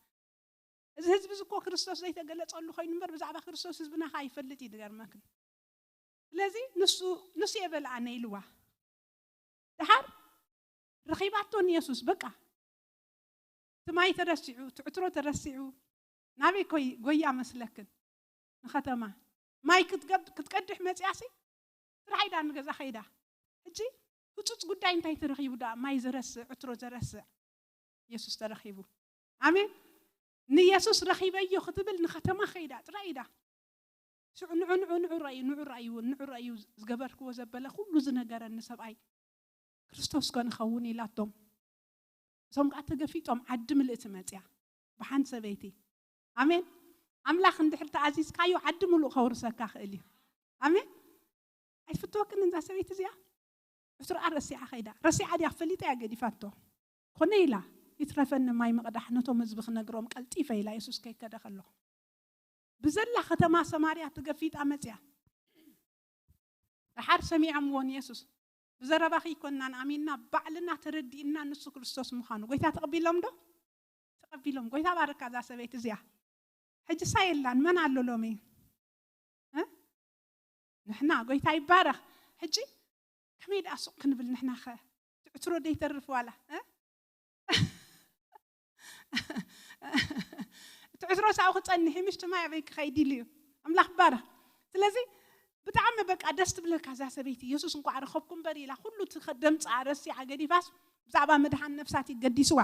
እዚ ህዝቢ እዚ እኮ ክርስቶስ ዘይተገለጸሉ ኮይኑ እምበር ብዛዕባ ክርስቶስ ህዝብና ከዓ ይፈልጥ እዩ ዝገርመክን። ስለዚ ንሱ ንሱ የበልኣነ ኢልዋ። ደሓር ረኺባቶ ንየሱስ በቃ እቲ ማይ ተረሲዑ እቲ ዕትሮ ተረሲዑ ናበይ ኮይ ጎያ መስለክን ንኸተማ ማይ ክትገድ ክትቀድሕ መፅያሲ ጥራሕ ኢዳ ንገዛ ኸይዳ። ሕጂ ህፁፅ ጉዳይ እንታይ ተረኺቡ ዳ ማይ ዘረስዕ ዕትሮ ዘረስዕ የሱስ ተረኺቡ። ኣሜን። ንየሱስ ረኺበዮ ክትብል ንኸተማ ኸይዳ ጥራሕ ኢዳ ሽዑ ንዑ ንዑ ንዑ ረእዩ ንዑ ረእዩ እውን ንዑ ረእዩ ዝገበርክዎ ዘበለ ኩሉ ዝነገረኒ ሰብኣይ ክርስቶስ ከ ንኸውን ኢላቶም። እቶም ከዓ ተገፊጦም ዓዲ ምልእቲ መፅያ ብሓንቲ ሰበይቲ። ኣሜን። ኣምላኽ እንድሕር ተኣዚዝካዮ ዓዲ ምሉእ ከውርሰካ ክእል እዩ። ኣሜን። ኣይትፍትወክን እንዛ ሰበይቲ እዚኣ ዕትርኣ ረሲዓ ኸይዳ ረሲዓ ድያ ፈሊጣ እያ ገዲፋቶ ኮነ ኢላ ይትረፈኒ ማይ ምቕዳሕ ነቶም ህዝቢ ክነግሮም ቀልጢፈ ኢላ የሱስ ከይከደ ከሎ። ብዘላ ከተማ ሰማርያ ትገፊጣ መጽያ። ደሓር ሰሚዖምዎ ንየሱስ። ብዘረባኺ ኣይኮንናን ኣሚንና፣ ባዕልና ተረዲእና ንሱ ክርስቶስ ምዃኑ። ጎይታ ተቐቢሎም ዶ? ተቐቢሎም። ጎይታ ባርካ እዛ ሰበይቲ እዚኣ። ሕጂ ሳ የላን፣ መን ኣሎ ሎሚ? እ? ንሕና፣ ጎይታ ይባረኽ። ሕጂ ከመይ ደኣ ሱቕ ክንብል ንሕና ኸ? ትዕትሮ ደይተርፍ ዋላ? እ? ትዕትሮ ሳኡ ክጸንሕ እዩ፣ ምሽ ትማይ ኣበይ ክኸይድ ኢሉ እዩ። ኣምላኽ ይባረኽ። ስለዚ ብጣዕሚ በቃ ደስ ትብለካ እዛ ሰበይቲ። የሱስ እንኳዕ ረኸብኩ እምበር ኢላ፣ ኩሉ እቲ ኸ-፣ ደምጻ ረሲዓ ገዲፋስ ብዛዕባ ምድሓን ነፍሳ እቲ ገዲስዋ።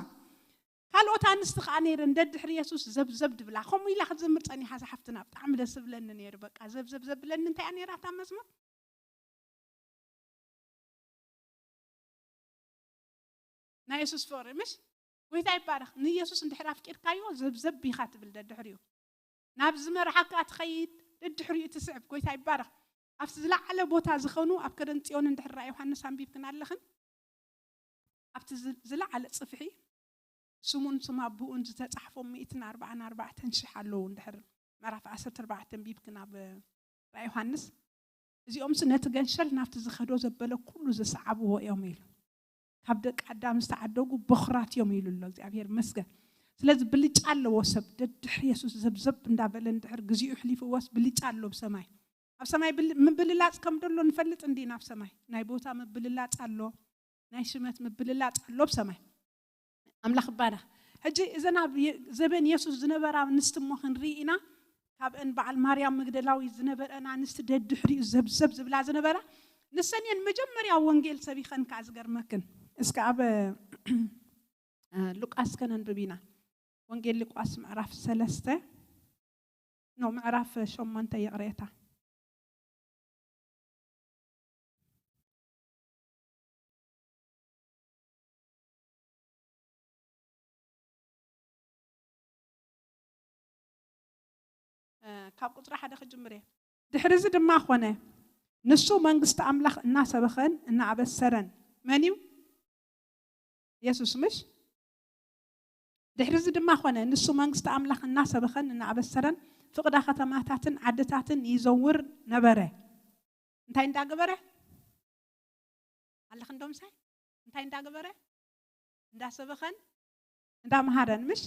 ካልኦት ኣንስቲ ኸኣ ነይረን ደድሕሪ የሱስ ዘብዘብ ድብላ። ከምኡ ኢላ ክትዝምር ጸኒሓ እዛ ሓፍትና። ብጣዕሚ ደስ ዝብለኒ ነይሩ። በቃ ዘብዘብ ዘብለኒ እንታይ እያ ነይራ እታ መዝሙር? ናይ የሱስ ፍቕሪ፣ ምሽ? ጎይታ ይባረኽ። ንየሱስ እንድሕር ኣፍቂርካዮ ዘብዘብ ኢኻ ትብል ደድሕሪኡ። ናብ ዝመርሓካ ትኸይድ፣ ደድሕሪኡ ትስዕብ። ጎይታ ይባረኽ። ኣብቲ ዝለዓለ ቦታ ዝኾኑ ኣብ ከደን ጽዮን እንድሕር ራእይ ዮሃንስ ኣንቢብክን ኣለኽን፣ ኣብቲ ዝ-፣ ዝለዓለ ጽፍሒ ስሙን ስም ኣቦኡን ዝተጻሕፎም ሚእትን ኣርባዓን ኣርባዕተን ሽሕ ኣለዉ። እንድሕር ምዕራፍ ዓሰርተ ኣርባዕተ ኣንቢብክን ኣብ ራእይ ዮሃንስ፣ እዚኦምስ ነቲ ገንሸል ናብቲ ዝኸዶ ዘበለ ኩሉ ዝሰዓብዎ እዮም ኢሉ። ካብ ደቂ ኣዳም ዝተዓደጉ በኹራት እዮም ኢሉ ኣሎ። እግዚኣብሔር ይመስገን። ስለዚ ብልጫ ኣለዎ ሰብ ደድሕሪ የሱስ ዘብዘብ እንዳበለ እንድሕር ግዜኡ ኣሕሊፍዎስ ብልጫ ኣሎ ብሰማይ። ኣብ ሰማይ ብል-፣ ምብልላጽ ከም ደሎ ንፈልጥ እንዲና ኣብ ሰማይ። ናይ ቦታ ምብልላጽ ኣሎ፣ ናይ ሽመት ምብልላጽ ኣሎ ኣብ ሰማይ። ኣምላኽ ይባረኽ። ሕጂ እዘን ኣብ የ-፣ ዘበን የሱስ ዝነበራ ኣንስቲ እሞ ክንርኢ ኢና። ካብአን በዓል ማርያም መግደላዊት ዝነበረን ኣንስቲ ደድሕሪኡ ዘብዘብ ዝብላ ዝነበራ ንሰን እየን መጀመርያ ወንጌል ሰቢኸን ከኣ ዝገርመክን። እስከ ኣብ፣ እ፣ ሉቃስ ከነንብብ ኢና። ወንጌል ሉቃስ ምዕራፍ ሰለስተ፣ ኖ፣ ምዕራፍ ሸሞንተ፣ ይቕሬታ። እ፣ ካብ ቁጽሪ ሓደ ክጅምር እየ። ድሕሪ እዚ ድማ ኾነ፣ ንሱ መንግስቲ ኣምላኽ እናሰበኸን እናኣበሰረን፣ መን እዩ? የሱስ፣ ምሽ? ድሕሪ እዚ ድማ ኾነ፣ ንሱ መንግስቲ ኣምላኽ እናሰበኸን እናኣበሰረን፣ ፍቕዳ ከተማታትን ዓድታትን ይዘውር ነበረ። እንታይ እንዳገበረ? ኣለኽን ዶ ምሳይ? እንታይ እንዳገበረ? እንዳሰበኸን እንዳምሃረን፣ ምሽ?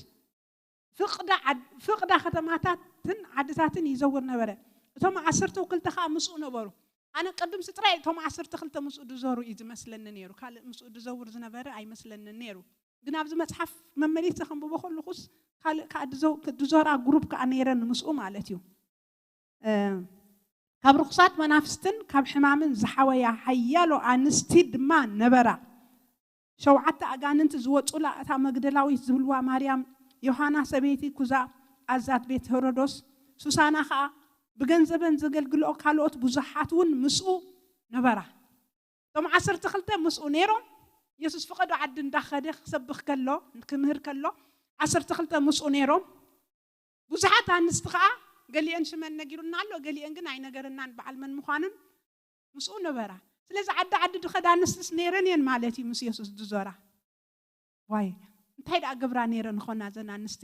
ፍቕዳ ዓድ-፣ ፍቕዳ ከተማታትን ዓድታትን ይዘውር ነበረ። እቶም ዓሰርተ ክልተ ኸኣ ምስኡ ነበሩ። ኣነ ቅድምሲ ጥራይ እቶም ዓሰርተ ክልተ ምስኡ ድዞሩ እዩ ዝመስለኒ ነይሩ። ካልእ ምስኡ ድዘውር ዝነበረ ኣይመስለንን ነይሩ። ግን ኣብዚ መጽሓፍ መመሊሰ ከንብቦ ከለኹስ፣ ካልእ ከኣ ድዘው-፣ ድዞራ ግሩፕ ከኣ ነይረን ምስኡ ማለት እዩ። እ፣ ካብ ርኹሳት መናፍስትን ካብ ሕማምን ዝሓወያ ሓያሎ ኣንስቲ ድማ ነበራ። ሸውዓተ ኣጋንንቲ ዝወጹላ እታ መግደላዊት ዝብልዋ ማርያም፣ ዮሃና ሰበይቲ ኩዛ ኣዛት ቤት ሄሮዶስ፣ ሱሳና ኸኣ፣ ብገንዘበን ዘገልግልኦ ካልኦት ብዙሓት እውን ምስኡ ነበራ። እቶም ዓሰርተ ክልተ ምስኡ ነይሮም። የሱስ ፍቐዶ ዓዲ እንዳኸደ ክሰብኽ ከሎ፣ ክምህር ከሎ፣ ዓሰርተ ክልተ ምስኡ ነይሮም። ብዙሓት ኣንስቲ ኸኣ፣ ገሊአን ሽመን ነጊሩና ኣሎ፣ ገሊአን ግን ኣይነገረናን በዓል መን ምዃንን ምስኡ ነበራ። ስለዚ ዓዲ ዓዲ ድኸዳ ኣንስትስ ነይረን እየን ማለት እዩ ምስ የሱስ ድዞራ። ዋይ፣ እንታይ ደኣ ገብራ ነይረን ኾና እዘን ኣንስቲ?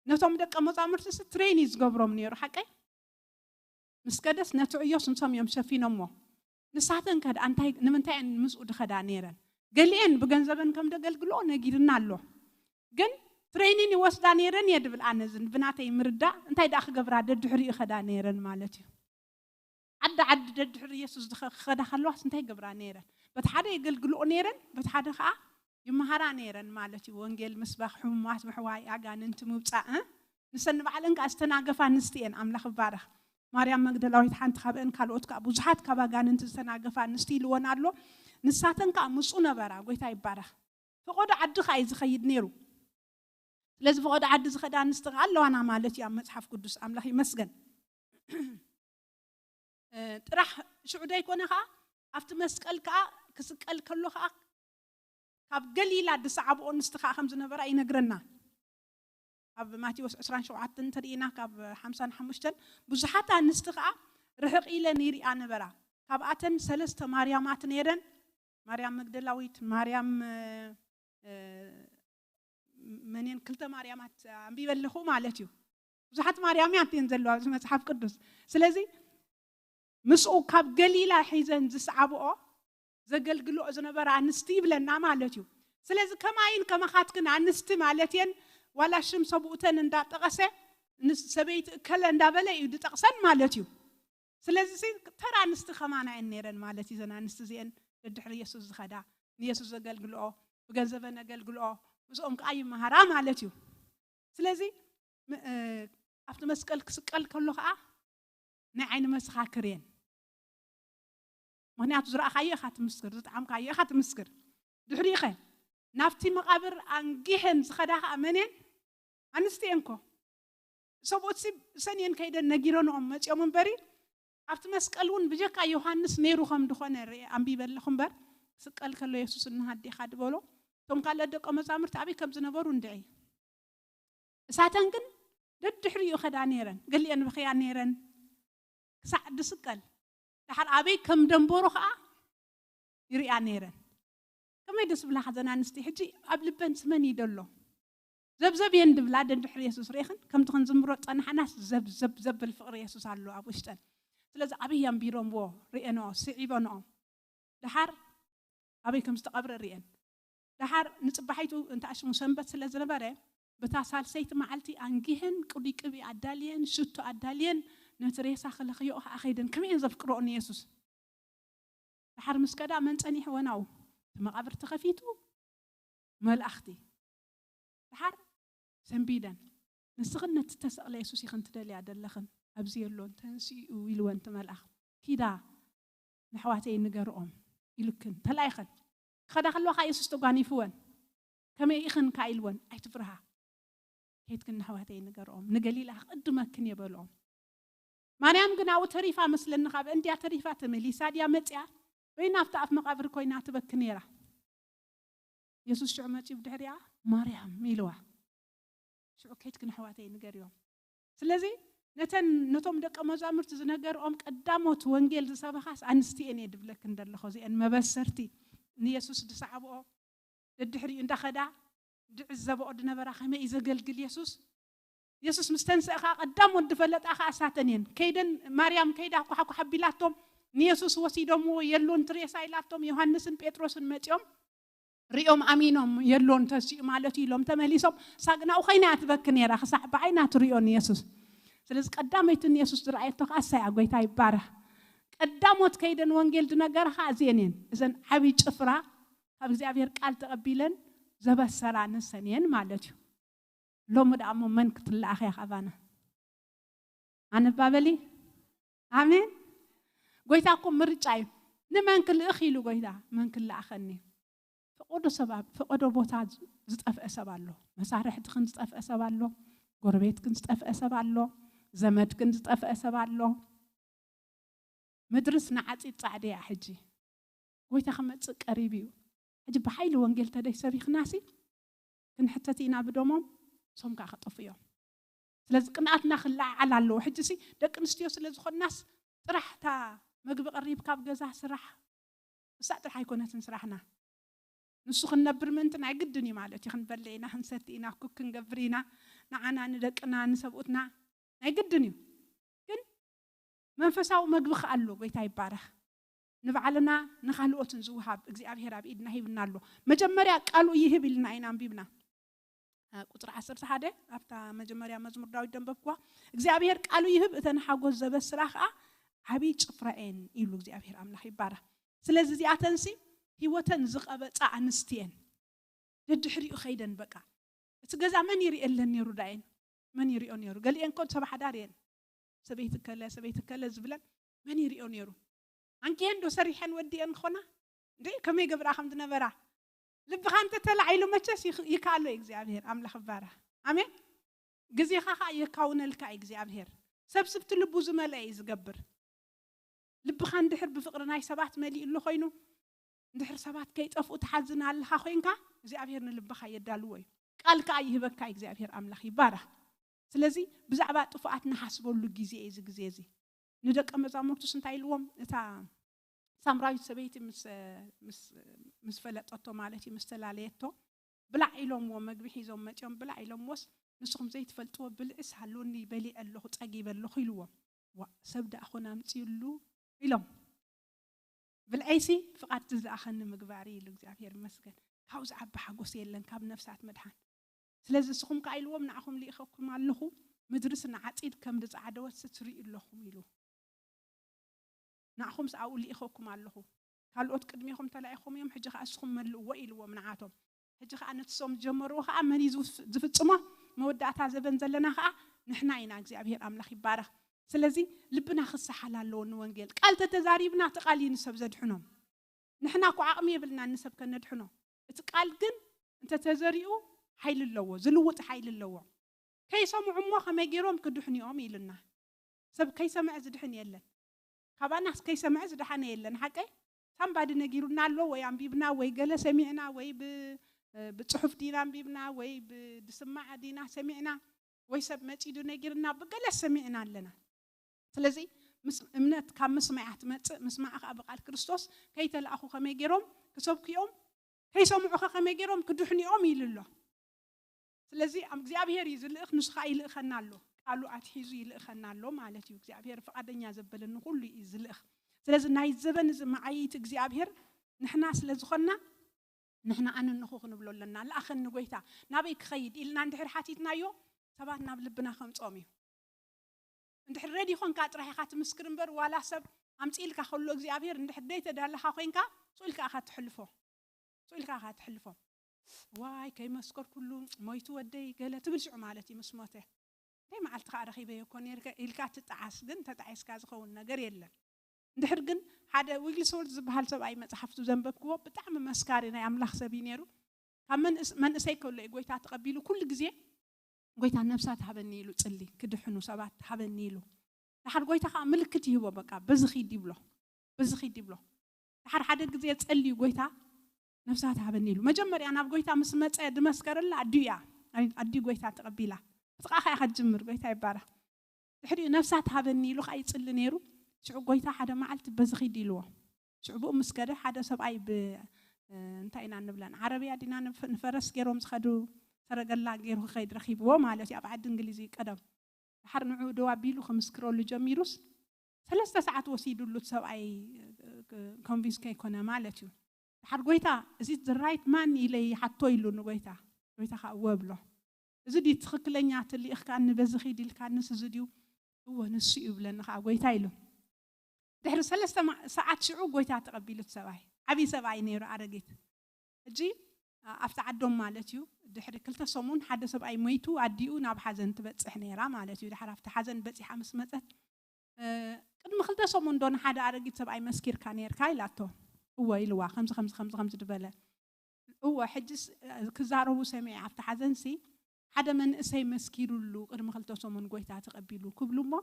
ነቶም ደቀ መዛሙርትስ ትሬን እዩ ዝገብሮም ነይሩ፣ ሓቀይ? ምስ ከደስ ነቲ ዕዮስ ንሶም እዮም ሸፊኖሞ። ንሳተን ከ ደኣ እንታይ፣ ንምንታይ እየን ምስኡ ድኸዳ ነይረን? ገሊአን ብገንዘበን ከም ደገልግልኦ ነጊርና ኣሎ። ግን ትሬኒን ይወስዳ ነይረን እየ ድብል ኣነ፣ እዚ ብናተይ ምርዳእ። እንታይ ደኣ ክገብራ ደድሕሪኡ ኸዳ ነይረን ማለት እዩ? ዓዲ ዓዲ ደድሕሪ የሱስ ዝኸ-፣ ክኸዳ ከለዋስ እንታይ ገብራ ነይረን? በቲ ሓደ የገልግልኦ ነይረን፣ በቲ ሓደ ኸኣ ይመሃራ ነይረን ማለት እዩ። ወንጌል ምስባኽ፣ ሕሙማት ምሕዋይ፣ ኣጋንንቲ ምውጻእ፣ እ? ንሰን ንባዕለን ከኣ ዝተናገፋ ኣንስቲ እየን። ኣምላኽ ይባረኽ። ማርያም መግደላዊት ሓንቲ ካብአን፣ ካልኦት ከኣ ብዙሓት ካብ ኣጋንንቲ ዝተናገፋ ኣንስቲ ኢልወን ኣሎ። ንሳተን ከኣ ምስኡ ነበራ። ጎይታ ይባረኽ። ፈቐዶ ዓዲ ከኣ እዩ ዝኸይድ ነይሩ። ስለዚ ፈቐዶ ዓዲ ዝኸዳ ኣንስቲ ከኣ ኣለዋና ማለት እዩ ኣብ መጽሓፍ ቅዱስ። ኣምላኽ ይመስገን። እ፣ ጥራሕ ሽዑ ደይኮነ ከኣ ኣብቲ መስቀል ከኣ ክስቀል ከሎ ከኣ ካብ ገሊላ ዝሰዓብኦ ኣንስቲ ከኣ ከም ዝነበራ ይነግረና። ኣብ ማቴዎስ ዕስራን ሸውዓተን እንተርኢና ካብ ሓምሳን ሓሙሽተን ብዙሓት ኣንስቲ ከኣ ርሕቕ ኢለን ይሪኣ ነበራ። ካብኣተን ሰለስተ ማርያማት ነይረን። ማርያም መግደላዊት፣ ማርያም፣ እ፣ እ፣ መንን ክልተ ማርያማት ኣንቢበ ኣለኹ ማለት እዩ። ብዙሓት ማርያማት እየን ዘለዋ ኣብዚ መጽሓፍ ቅዱስ። ስለዚ ምስኡ ካብ ገሊላ ሒዘን ዝሰዓብኦ ዘገልግልኦ ዝነበራ ኣንስቲ ይብለና ማለት እዩ። ስለዚ ከማይን ከማኻትክን ኣንስቲ ማለት እየን። ዋላ ሽም ሰብኡተን እንዳጠቐሰ ንስ ሰበይቲ እከለ እንዳበለ እዩ ዝጠቕሰን ማለት እዩ። ስለዚ ሲ ተራ ኣንስቲ ከማና እየን ነይረን ማለት እዩ። ዘን ኣንስቲ እዚአን ድሕሪ የሱስ ዝኸዳ፣ ንየሱስ ዘገልግልኦ፣ ብገንዘበን ኣገልግልኦ፣ ምስኦም ከዓ ይመሃራ ማለት እዩ። ስለዚ ም- እ፣ ኣብቲ መስቀል ክስቀል ከሎ ከዓ ናይ ዓይኒ መሰኻክር እየን። ምክንያቱ ዝረኣኻዮ ኢኻ ትምስክር፣ ዝጠዓምካዮ ኢኻ ትምስክር። ድሕሪኡ ኸ ናብቲ መቓብር ኣንጊሐን ዝኸዳ ከዓ መን እየን? ኣንስቲ እየን ኮ። ሰብኡት ሲ ሰን እየን ከይደን ነጊረንኦም መፂኦም እምበሪ ኣብቲ መስቀል እውን ብጀካ ዮሃንስ ነይሩ ከም ዝኾነ ርኢ- ኣንቢበ ኣለኹ እምበር ክስቀል ከሎ የሱስ እናሃዴኻ ድበሎ እቶም ካልኦት ደቀ መዛሙርቲ ኣበይ ከም ዝነበሩ እንድዒ። እሳተን ግን ደድሕሪኡ ኸዳ ነይረን፣ ገሊአን ብኽያ ነይረን ክሳዕ ድስቀል። ድሓር ኣበይ ከም ደንበሮ ኸዓ ይሪኣ ነይረን። ከመይ ደስ ብላኻ ዘን ኣንስቲ ሕጂ ኣብ ልበን ስመን እዩ ደሎ። ዘብዘብ እየን ድብላ ደድሕሪ የሱስ ርኢኽን ከምቲ ክንዝምሮ ጸናሕናስ ዘብዘብ ዘብል ፍቕሪ የሱስ ኣሎ ኣብ ውሽጠን። ስለዚ ኣበይ ኣንቢሮምዎ ርእየንኦ ስዒበንኦ። ድሓር ኣበይ ከም ዝተቐብረ ርእየን። ድሓር ንጽባሒቱ እንተኣሽሙ ሰንበት ስለ ዝነበረ በታ ሳልሰይቲ መዓልቲ ኣንጊሀን ቅዱይ ቅብኢ ኣዳልየን ሽቶ ኣዳልየን ነቲ ሬሳ ክለኽዮኦ ከዓ ኸይደን ከመይ እየን ዘፍቅርኦ ንየሱስ። ድሓር ምስ ከዳ መን ጸኒሕወን ኣብኡ? እቲ መቓብር ተኸፊቱ። መልኣኽቲ ድሓር ሰንቢደን ንስኽን ነቲ ተሰቕለ የሱስ ኢኽን ትደልያ ደለኽን ኣብዚ የሎን ተንሲኡ ኢልወን እቲ መልኣኽ ኪዳ ንኣሕዋተይ ንገርኦም ኢሉክን ተላኢኽን ክኸዳ ከለዋ ከዓ የሱስ ተጓኒፍወን ከመይ ኢኽን ከዓ ኢልወን ኣይትፍርሃ ከይድክን ንኣሕዋተይ ንገርኦም ንገሊላ ክቕድመክን እየ በልኦም ማርያም ግን ኣብኡ ተሪፋ መስለኒ ካብ እንድያ ተሪፋ ተመሊሳ ድያ መፅያ ወይ ናብቲ ኣፍ መቓብር ኮይና ትበኪ ነይራ የሱስ ሽዑ መፂኡ ብድሕሪኣ ማርያም ኢልዋ ሽዑ ከይድክን ኣሕዋተይ ንገርዮም ስለዚ ነተን ነቶም ደቀ መዛሙርቲ ዝነገርኦም ቀዳሞት ወንጌል ዝሰበኻስ ኣንስቲ እየን እየ ድብለክን ዘለኹ እዚአን መበሰርቲ ንየሱስ ዝሰዓብኦ ደድሕሪኡ እንዳኸዳ ድዕዘበኦ ድነበራ ከመይ እዩ ዘገልግል የሱስ የሱስ ምስ ተንስአ ከዓ ቀዳሞት ድፈለጣ ከዓ እሳተን እየን ከይደን ማርያም ከይዳ ኳሓኳሕ ኣቢላቶም ንየሱስ ወሲዶምዎ የሎን ትሬሳ ኢላቶም ዮሃንስን ጴጥሮስን መፂኦም ሪኦም ኣሚኖም የሎን ተሲኡ ማለት እዩ ኢሎም ተመሊሶም ሳግናኡ ኮይና እያ ትበኪ ነይራ ክሳዕ ብዓይና ትሪኦ ንየሱስ ስለዚ ቀዳመይቲ ንየሱስ ዝረኣየቶ ከዓ እሳያ ጎይታ ይባረኽ ቀዳሞት ከይደን ወንጌል ዝነገራ ከዓ እዚአን እየን እዘን ዓብዪ ጭፍራ ካብ እግዚኣብሔር ቃል ተቐቢለን ዘበሰራ ንሰን እየን ማለት እዩ ሎሚ ደኣ እሞ መን ክትለኣኽ እያ ካባና ኣነባበሊ ኣሜን ጎይታ እኮ ምርጫ እዩ ንመን ክልእኽ ኢሉ ጎይታ መን ክለኣኸኒ ፈቀዶ ሰብ ኣብ ፈቀዶ ቦታ ዝጠፍአ ሰብ ኣሎ መሳርሕትክን ዝጠፍአ ሰብ ኣሎ ጎረቤትክን ዝጠፍአ ሰብ ኣሎ ዘመድክን ዝጠፍአ ሰብ ኣሎ ምድርስ ንዓፂድ ፃዕዲ እያ ሕጂ ጎይታ ክመፅእ ቀሪብ እዩ ሕጂ ብሓይሊ ወንጌል ተደይ ሰቢኽናሲ ክንሕተት ኢና ብደሞም ሶም ከዓ ክጠፉ እዮም ስለዚ ቅንኣትና ክለዓዓል ኣለዎ ሕጂ ሲ ደቂ ኣንስትዮ ስለ ዝኾንናስ ጥራሕ እታ መግቢ ቀሪብ ካብ ገዛ ስራሕ እሳ ጥራሕ ኣይኮነትን ስራሕና ንሱ ክንነብር ምእንቲ ናይ ግድን እዩ ማለት እዩ ክንበልዕ ኢና ክንሰቲ ኢና ኩክ ክንገብር ኢና ንዓና ንደቅና ንሰብኡትና ናይ ግድን እዩ ግን መንፈሳዊ መግቢ ከኣሎ ጎይታ ይባረኽ ንባዕልና ንካልኦትን ዝውሃብ እግዚኣብሔር ኣብ ኢድና ሂብና ኣሎ መጀመርያ ቃሉ ይህብ ኢልና ኢና ኣንቢብና ቁፅሪ ዓሰርተ ሓደ ኣብታ መጀመርያ መዝሙር ዳዊት ደንበብክዋ እግዚኣብሔር ቃሉ ይህብ እተን ሓጎስ ዘበስራ ከዓ ዓብዪ ጭፍራ እየን ኢሉ እግዚኣብሔር ኣምላኽ ይባረኽ ስለዚ እዚኣተንሲ ህይወተን ዝቐበፃ ኣንስቲ እየን ደድሕሪኡ ከይደን በቃ እቲ ገዛ መን ይርእየለን ነይሩ ዳየን መን ይርእዮ ነይሩ ገሊአን ኮን ሰብ ሓዳር እየን ሰበይቲ ከለ ሰበይቲ ከለ ዝብለን መን ይርእዮ ነይሩ ኣንኪየን ዶ ሰሪሐን ወዲአን ኾና እንዴ ከመይ ገብራ ከም ዝነበራ ልብኻ እንተ ተላዒሉ መቸስ ይክ- ይከኣሎ እዩ እግዚኣብሔር ኣምላኽ ይባረኽ ኣሜን ግዜኻ ከዓ የካውነልካ እዩ እግዚኣብሔር ሰብ ስብቲ ልቡ ዝመልአ እዩ ዝገብር ልብኻ እንድሕር ብፍቕሪ ናይ ሰባት መሊኡ ኣሎ ኮይኑ እንድሕር ሰባት ከይጠፍኡ ትሓዝን ኣለኻ ኮይንካ እግዚኣብሔር ንልብኻ የዳልዎ እዩ ቃል ከዓ ይህበካ እግዚኣብሔር ኣምላኽ ይባረኽ ስለዚ ብዛዕባ ጥፉኣት ንሓስበሉ ግዜ እዩ እዚ ግዜ እዚ ንደቀ መዛሙርቱስ እንታይ ኢልዎም እታ ሳምራዊት ሰበይቲ ምስ ምስ- ምስ ፈለጠቶ ማለት እዩ ምስ ተላለየቶ ብላዕ ኢሎምዎ፣ መግቢ ሒዞም መጺኦም ብላዕ ኢሎምዎስ፣ ንስኹም ዘይትፈልጥዎ ብልዕስ ሃልወኒ፣ በሊዐ ኣለኹ፣ ጸጊበ ኣለኹ ኢልዎም። ዋ፣ ሰብ ደኣ ኾን ኣምጺኡሉ ኢሎም። ብልዐይሲ ፍቓድ እቲ ዝለኣኸኒ ምግባር እዩ ኢሉ። እግዚኣብሔር ይመስገን። ካብኡ ዝዓቢ ሓጎስ የለን ካብ ነፍሳት ምድሓን። ስለዚ ንስኹም ከኣ ኢልዎም፣ ንዓኹም ልኢኸኩም ኣለኹ፣ ምድርስ ንዓጺድ ከም ዝጸዓደወትሲ ትርእዩ ኣለኹም ኢሉ። ንዓኹምስ ኣብኡ ልኢኸኩም ኣለኹ፣ ካልኦት ቅድሜኹም ተላኢኾም እዮም፣ ሕጂ ኸኣ ንስኹም መልእዎ ኢልዎም ንዓቶም። ሕጂ ኸኣ ነቲ ሶም ዝጀመርዎ ኸኣ መን እዩ ዝውፍ- ዝፍጽሞ? መወዳእታ ዘበን ዘለና ኸኣ ንሕና ኢና። እግዚኣብሔር ኣምላኽ ይባረኽ። ስለዚ ልብና ክሰሓል ኣለዎ ንወንጌል። ቃል ተተዛሪብና እቲ ቃል እዩ ንሰብ ዘድሕኖም። ንሕና እኮ ዓቕሚ የብልናን ንሰብ ከነድሕኖ። እቲ ቃል ግን እንተተዘሪኡ ሓይሊ ኣለዎ፣ ዝልውጥ ሓይሊ ኣለዎ። ከይሰምዑ እሞ ከመይ ገይሮም ክድሕኑ እዮም ኢሉና። ሰብ ከይሰምዐ ዝድሕን የለን። ካባናስ ከይሰምዐ ዝደሓነ የለን። ሓቀይ ሳምባዲ ነጊሩና ኣሎ ወይ ኣንቢብና ወይ ገለ ሰሚዕና ወይ ብ- ብጽሑፍ ዲና ኣንቢብና ወይ ብድስማዕ ዲና ሰሚዕና ወይ ሰብ መጺዱ ነጊርና ብገለ ሰሚዕና ኣለና። ስለዚ ምስ እምነት ካብ ምስማዕ እያ ትመጽእ፣ ምስማዕ ከኣ ብቃል ክርስቶስ። ከይተላእኹ ከመይ ገይሮም ክሰብኩ እዮም? ከይሰምዑ ከ ከመይ ገይሮም ክድሕኑ እዮም ኢሉ ኣሎ። ስለዚ ኣብ እግዚኣብሔር እዩ ዝልእኽ፣ ንሱ ኸኣ ይልእኸና ኣሎ። ቃሉ ኣትሒዙ ይልእኸና ኣሎ ማለት እዩ። እግዚኣብሔር ፍቓደኛ ዘበለኒ ኩሉ እዩ ዝልእኽ። ስለዚ ናይ ዘበን እዚ መዓይይቲ እግዚኣብሔር ንሕና ስለ ዝኾንና ንሕና ኣነንኹ ክንብሎ ኣለና። ለኣኸኒ ጎይታ ናበይ ክኸይድ ኢልና እንድሕር ሓቲትናዮ ሰባት ናብ ልብና ከምጽኦም እዩ። እንድሕር ሬዲ ኾንካ ጥራሕ ኢኻ ትምስክር እምበር ዋላ ሰብ ኣምጺእልካ ከሎ እግዚኣብሔር እንድሕር ደይተዳለኻ ኮይንካ ስኡ ኢልካ ኢኻ ትሕልፎ። ስኡ ኢልካ ኢኻ ትሕልፎ። ዋይ ከይመስከርኩሉ ሞይቱ ወደይ ገለ ትብል ሽዑ ማለት እዩ ምስ ሞተ። ደይ መዓልቲ ከዓ ረኺበዮ እኮ ነይርከ ኢልካ ትጠዓስ ግን ተጣዒስካ ዝኸውን ነገር የለን። እንድሕር ግን ሓደ ዊግልስወርድ ዝበሃል ሰብኣይ መፅሓፍቱ ዘንበብክዎ ብጣዕሚ መስካሪ ናይ ኣምላኽ ሰብ እዩ ነይሩ። ካብ መንእስ- መንእሰይ ከሎ እዩ ጎይታ ተቐቢሉ ኩሉ ግዜ ጎይታ ነብሳ ትሃበኒ ኢሉ ጽሊ ክድሕኑ ሰባት ትሃበኒ ኢሉ። ድሓር ጎይታ ከዓ ምልክት ይህቦ በቃ በዚ ኺድ ይብሎ በዚ ኺድ ይብሎ። ድሓር ሓደ ግዜ ጸልዩ ጎይታ ነብሳ ትሃበኒ ኢሉ። መጀመርያ ናብ ጎይታ ምስ መጸ ድመስከረላ ኣዲኡ እያ። ኣይ- ኣዲኡ ጎይታ ተቐቢላ። ብጥቓኻ ኢኻ ትጅምር። ጎይታ ይባረኽ። ድሕሪኡ ነብሳ ትሃበኒ ኢሉ ከዓ ይጽሊ ነይሩ። ሽዑ ጎይታ ሓደ መዓልቲ በዚ ኺድ ኢልዎ። ሽዑ ብኡ ምስ ከደ ሓደ ሰብኣይ ብ እንታይ ኢና ንብለን ዓረብያ ዲና ንፍ- ንፈረስ ገይሮም ዝኸዱ ሰረገላ ገይሩ ክኸይድ ረኺብዎ ማለት እዩ። ኣብ ዓዲ እንግሊዝ እዩ ቀደም። ድሓር ንዕኡ ደው ኣቢሉ ክምስክረሉ ጀሚሩስ ሰለስተ ሰዓት ወሲዱሉ እቲ ሰብኣይ ኮንቪንስ ከይኮነ ማለት እዩ። ድሓር ጎይታ እዚ ራይት ማን ኢለ ይሓቶ ኢሉ ንጎይታ። ጎይታ ከዓ እወ ብሎ። እዚ ድዩ ትኽክለኛ ትልኢኽካኒ በዚ ኺድ ኢልካንስ እዚ ድዩ? እወ ንሱ እዩ ብለኒ ከዓ ጎይታ ኢሉ። ድሕሪ ሰለስተ ማ- ሰዓት ሽዑ ጎይታ ተቐቢሉ እቲ ሰብኣይ ዓብዪ ሰብኣይ ነይሩ ኣረጊት። ሕጂ ኣ- ኣብቲ ዓዶም ማለት እዩ ድሕሪ ክልተ ሰሙን ሓደ ሰብኣይ ሞይቱ ኣዲኡ ናብ ሓዘን ትበፅሕ ነይራ ማለት እዩ። ድሓር ኣብቲ ሓዘን በፂሓ ምስ መፀት እ፣ ቅድሚ ክልተ ሰሙን ዶ ንሓደ ኣረጊት ሰብኣይ መስኪርካ ነይርካ ኢላቶ። እወ ኢልዋ ከምዚ ከምዚ ከምዚ ከምዚ ድበለ። እወ ሕጅስ እ፣ ክዛረቡ ሰሚዐ ኣብቲ ሓዘንሲ ሓደ መንእሰይ መስኪሩሉ ቅድሚ ክልተ ሰሙን ጎይታ ተቐቢሉ ክብሉ እሞ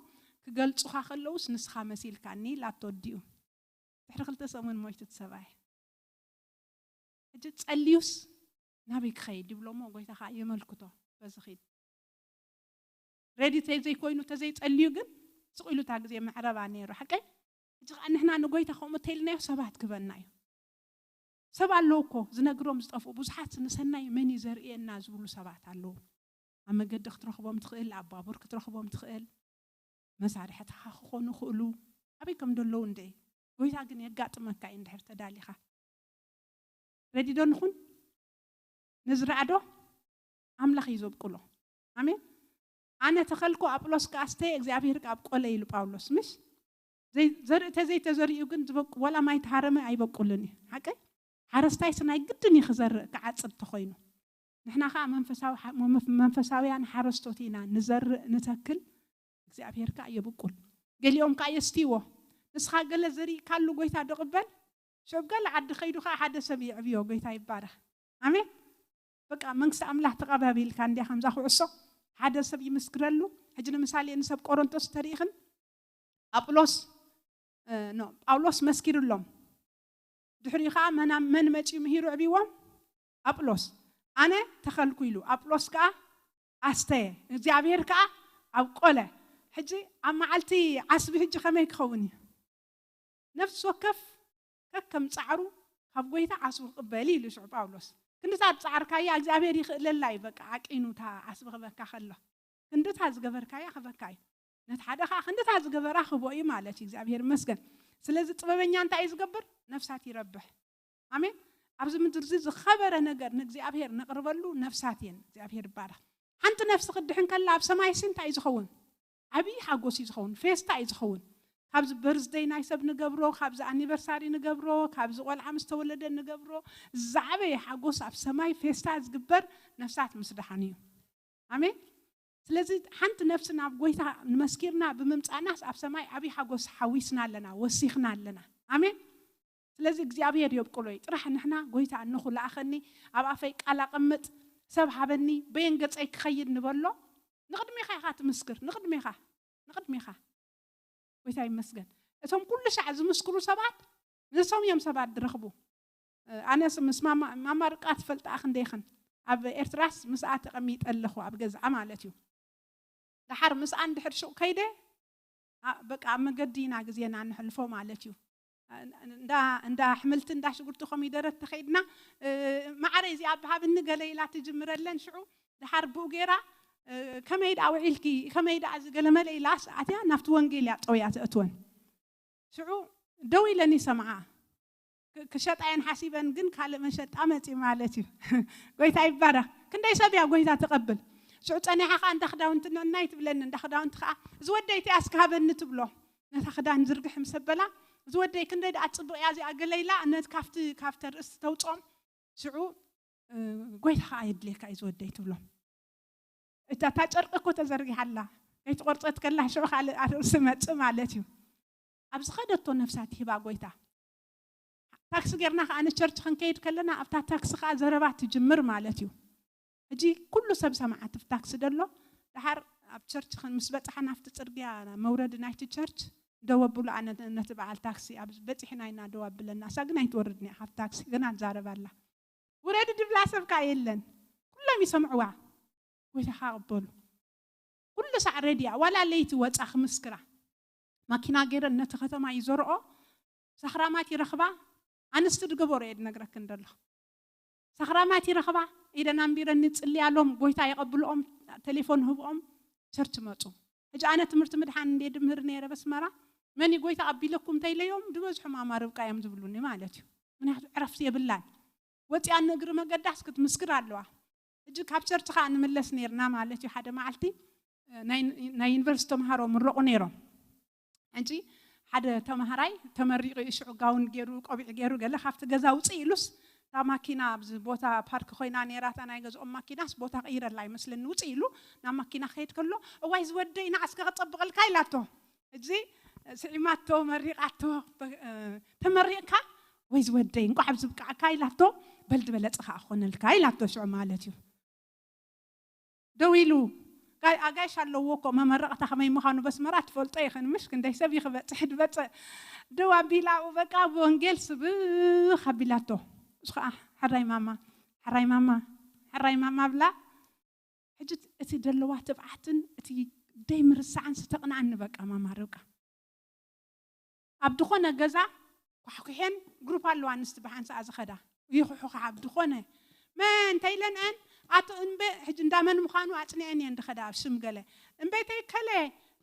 ክገልጹኻ ከለውስ ንስኻ መሲልካኒ ኢላቶ ኣዲኡ። ድሕሪ ክልተ ሰሙን ሞይቱ እቲ ሰብኣይ። ሕጂ ጸልዩስ ናበይ ክኸይድ ይብሎ እሞ ጎይታ ከዓ የመልክቶ በዚ ኺድ። ሬዲ ተዘይኮይኑ ተዘይጸልዩ ግን ስቕ ኢሉ እታ ግዜ መዕረባ ነይሩ ሓቀይ። ሕጂ ከዓ ንሕና ንጎይታ ከምኡ ተይልናዮ ሰባት ክበና እዩ። ሰብ ኣለዉ እኮ ዝነግሮም ዝጠፍኡ ብዙሓት ንሰናይ መን እዩ ዘርእየና ዝብሉ ሰባት ኣለዉ። ኣብ መገዲ ክትረኽቦም ትኽእል ኣብ ባቡር ክትረኽቦም ትኽእል መሳርሕትኻ ክኾኑ ይኽእሉ ኣበይ ከም ዘለዉ እንደ ጎይታ ግን የጋጥመካ እዩ እንድሕር ተዳሊኻ ሬዲ ዶ ንኹን ንዝራእ ዶ ኣምላኽ እዩ ዘብቅሎ ኣሜን ኣነ ተኸልኩ ኣጵሎስ ከኣስተየ እግዚኣብሔር ከኣብ ቆለ ኢሉ ጳውሎስ ምሽ ዘርኢ ተዘይተዘሪኡ ግን ዝበቁ ወላ ማይ ተሃረመ ኣይበቁልን እዩ ሓቀይ ሓረስታይስ ናይ ግድን እዩ ክዘርእ ክዓፅድ ተኾይኑ ንሕና ከዓ መንፈሳውያን ሓረስቶት ኢና ንዘርእ ንተክል እግዚኣብሔር ከዓ የብቁል ገሊኦም ከዓ የስትይዎ ንስኻ ገለ ዘሪእካሉ ጎይታ ድቕበል ሽዑብ ገለ ዓዲ ከይዱ ከዓ ሓደ ሰብ የዕብዮ ጎይታ ይባረኽ ኣሜን በቃ መንግስቲ ኣምላኽ ተቐባቢልካ እንዲያ ከምዛ ኩዕሶ ሓደ ሰብ ይምስክረሉ ሕጂ ንምሳሌ ንሰብ ቆሮንቶስ ተሪእኽን ኣጵሎስ ኖ ጳውሎስ መስኪሩሎም ድሕሪኡ ከዓ መና መን መፂኡ ምሂሩ ዕብዎም ኣጵሎስ ኣነ ተኸልኩ ኢሉ ኣጵሎስ ከዓ ኣስተየ እግዚኣብሔር ከዓ ኣብ ቆለ ሕጂ ኣብ መዓልቲ ዓስቢ ሕጂ ከመይ ክኸውን እዩ ነፍሲ ወከፍ ከከም ፃዕሩ ካብ ጎይታ ዓስቡ ክቕበል ኢሉ ሽዑ ጳውሎስ ክንድታት ጻዕርካያ እግዚኣብሔር ይኽእለላ እዩ። በቃ ዓቂኑ እታ ዓስቢ ክበካ ከሎ ክንድታ ዝገበርካያ ክበካ እዩ። ነቲ ሓደ ከዓ ክንድታ ዝገበራ ክቦ እዩ ማለት እዩ። እግዚኣብሔር ይመስገን። ስለዚ ጥበበኛ እንታይ እዩ ዝገብር? ነፍሳት ይረብሕ። ኣሜን። ኣብዚ ምድሪ እዚ ዝኸበረ ነገር ንእግዚኣብሔር ነቕርበሉ ነፍሳት እየን። እግዚኣብሔር ይባረኽ። ሓንቲ ነፍሲ ክድሕን ከላ ኣብ ሰማይ ሲ እንታይ እዩ ዝኸውን? ዓብዪ ሓጎስ እዩ ዝኸውን፣ ፌስታ እዩ ዝኸውን። ካብዚ በርዝደይ ናይ ሰብ ንገብሮ፣ ካብዚ ኣኒቨርሳሪ ንገብሮ፣ ካብዚ ቆልዓ ምስ ተወለደ ንገብሮ፣ ዝዓበየ ሓጎስ ኣብ ሰማይ ፌስታ ዝግበር ነፍሳት ምስ ደሓኑ እዩ። ኣሜን። ስለዚ ሓንቲ ነፍሲ ናብ ጎይታ ንመስኪርና ብምምፃእናስ ኣብ ሰማይ ዓብዪ ሓጎስ ሓዊስና ኣለና፣ ወሲኽና ኣለና። ኣሜን። ስለዚ እግዚኣብሔር የብቅሎ እዩ። ጥራሕ ንሕና ጎይታ እንኹ ለኣኸኒ፣ ኣብ ኣፈይ ቃል ኣቐምጥ፣ ሰብ ሃበኒ፣ በየን ገፀይ ክኸይድ ንበሎ። ንቕድሜኻ ኢኻ ትምስክር፣ ንቕድሜኻ፣ ንቕድሜኻ። ጎይታ ይመስገን። እቶም ኩሉ ሻዕ ዝምስክሩ ሰባት ንሶም እዮም ሰባት ዝረኽቡ። ኣነስ ምስ ማማ ማማ ርቃ ትፈልጣ ክንደይኽን ኣብ ኤርትራስ ምስኣ ተቐሚጠ ኣለኹ ኣብ ገዝኣ ማለት እዩ። ደሓር ምስኣ እንድሕር ሹቕ ከይደ ኣ- በቃ ኣብ መገዲ ኢና ግዜና ንሕልፎ ማለት እዩ። እንዳ እንዳ ኣሕምልቲ እንዳ ሽጉርቲ ኮሚደረ ተኸይድና እ፣ ማዕረ እዚኣ ብሃብኒ ገለ ኢላ ትጅምረለን ሽዑ ደሓር ብኡ ገይራ እ፣ ከመይ ደኣ ውዒልኪ ከመይ ደኣ እዚ ገለመለ ኢላስ ኣትያ ናብቲ ወንጌል እያ ጠውያ ተእትወን። ሽዑ ደው ኢለን ይሰምዓ። ክ- ክሸጣ እየን ሓሲበን ግን ካልእ መሸጣ መፂ ማለት እዩ። ጎይታ ይባረኽ። ክንደይ ሰብ እያ ጎይታ ትቐብል። ሽዑ ፀኒሓ ከዓ እንዳ ክዳውንቲ ነናይ ትብለኒ እንዳ ክዳውንቲ ከዓ እዚ ወደይ እቲኣ እስኪ ሃበኒ ትብሎ። ነታ ክዳን ዝርግሕ ምስ ኣበላ እዚ ወደይ ክንደይ ደኣ ፅቡቕ እያ እዚኣ ገለ ኢላ ነቲ ካብቲ ካብቲ ርእሲ ተውፅኦም። ሽዑ እ፣ ጎይታ ከዓ የድልየካ እዩ ዝወደይ ትብሎ። እታ እታ ጨርቂ እኮ ተዘርጊሓ ኣላ። ከይትቆርፀት ከላ ሽዑ ካልእ ኣርእሲ መፅእ ማለት እዩ። ኣብ ዝኸደቶ ነፍሳ ትሂባ ጎይታ። ታክሲ ጌርና ከዓ ንቸርች ክንከይድ ከለና ኣብታ ታክሲ ከዓ ዘረባ ትጅምር ማለት እዩ። ሕጂ ኩሉ ሰብ ሰማዓት ኣብ ታክሲ ደሎ። ደሓር ኣብ ቸርች ክን- ምስ በፃሓና ኣብቲ ፅርግያ መውረዲ ናይቲ ቸርች ደው ኣብሉ ኣነ ነቲ በዓል ታክሲ ኣብ በፂሕና ኢና ደው ኣብለና እሳ ግን ኣይትወርድን እያ ካብ ታክሲ ግና ትዛረብ ኣላ። ውረዲ ድብላ ሰብ ከዓ የለን። ኩሎም ይሰምዕዋ። ጎይታ ከዓ ቅበሉ። ኩሉ ሳዕ ሬድያ ዋላ ለይቲ ወፃ ክምስክራ ማኪና ገይረን ነቲ ከተማ ይዘርኦ። ሳኽራማት ይረኽባ። ኣንስቲ ድገበሮ እየ ድነግረክን ደለኹ። ሳኽራማት ይረኽባ። ኢደን ኣንቢረን ንፅልያሎም ጎይታ የቐብልኦም። ቴሌፎን ህብኦም ቸርች መፁ። ሕጂ ኣነ ትምህርቲ ምድሓን እንደ ድምህር ነይረ በስመራ መን እዩ ጎይታ ኣቢለኩም ተይለዮም ድበዝሑ ማማ ርብቃ እዮም ዝብሉኒ ማለት እዩ። ምክንያቱ ዕረፍቲ የብላን። ወፂኣ ንእግሪ መገዳስ ክትምስክር ኣለዋ። ሕጂ ካብ ቸርች ከዓ ንምለስ ነይርና ማለት እዩ። ሓደ መዓልቲ እ፣ ናይ ናይ ዩኒቨርሲቲ ተምሃሮ ምረቑ ነይሮም። ሕጂ ሓደ ተምሃራይ ተመሪቑ እዩ ሽዑ ጋውን ገይሩ ቆቢዕ ገይሩ ገለ ካብቲ ገዛ ውፅእ ኢሉስ እታ ማኪና ኣብዚ ቦታ ፓርክ ኮይና ነይራታ ናይ ገዝኦም ማኪናስ ቦታ ቀይረላ ይመስለኒ ውፅእ ኢሉ ናብ ማኪና ክሄድ ከሎ እዋይ ዝወደይ ንዓስከ ክፀብቐልካ ኢላቶ። እዚ ስዒማቶ መሪቓቶ በ- እ፣ ተመሪቕካ ወይ ዝወደይ እንቋዕ ኣብዚ ብቃዕካ ኢላቶ። በል ዝበለፀ ከዓ ክኾነልካ ኢላቶ ሽዑ ማለት እዩ። ደው ኢሉ ጋይ- ኣጋይሽ ኣለዎ እኮ መመረቕታ ከመይ ምዃኑ በስመራ ትፈልጦ ይኽን ምሽ ክንደይ ሰብ ይኽበፅሕ ድበፅእ ደው ኣቢላ ኣብኡ በቃ ብወንጌል ስብኽ ኣቢላቶ። እሱ ከዓ ሕራይ ማማ ሕራይ ማማ ሕራይ ማማ ብላ። ሕጂ እቲ ደለዋ ትብዓትን እቲ ደይ ምርሳዕን ዝተቕንኣኒ በቃ ማማ ርብቃ ኣብ ዝኾነ ገዛ ኳሕኩሐን ግሩፕ ኣለዋ ኣንስቲ ብሓንሳኣ ዝኸዳ ይኹሕኹሓ ኣብ ዝኾነ መን እንተይለንአን ኣቶ እምበ ሕጂ እንዳመን ምዃኑ ኣፅኒዐን እየን ድኸዳ ኣብ ሽም ገለ እምበይተይ ከለ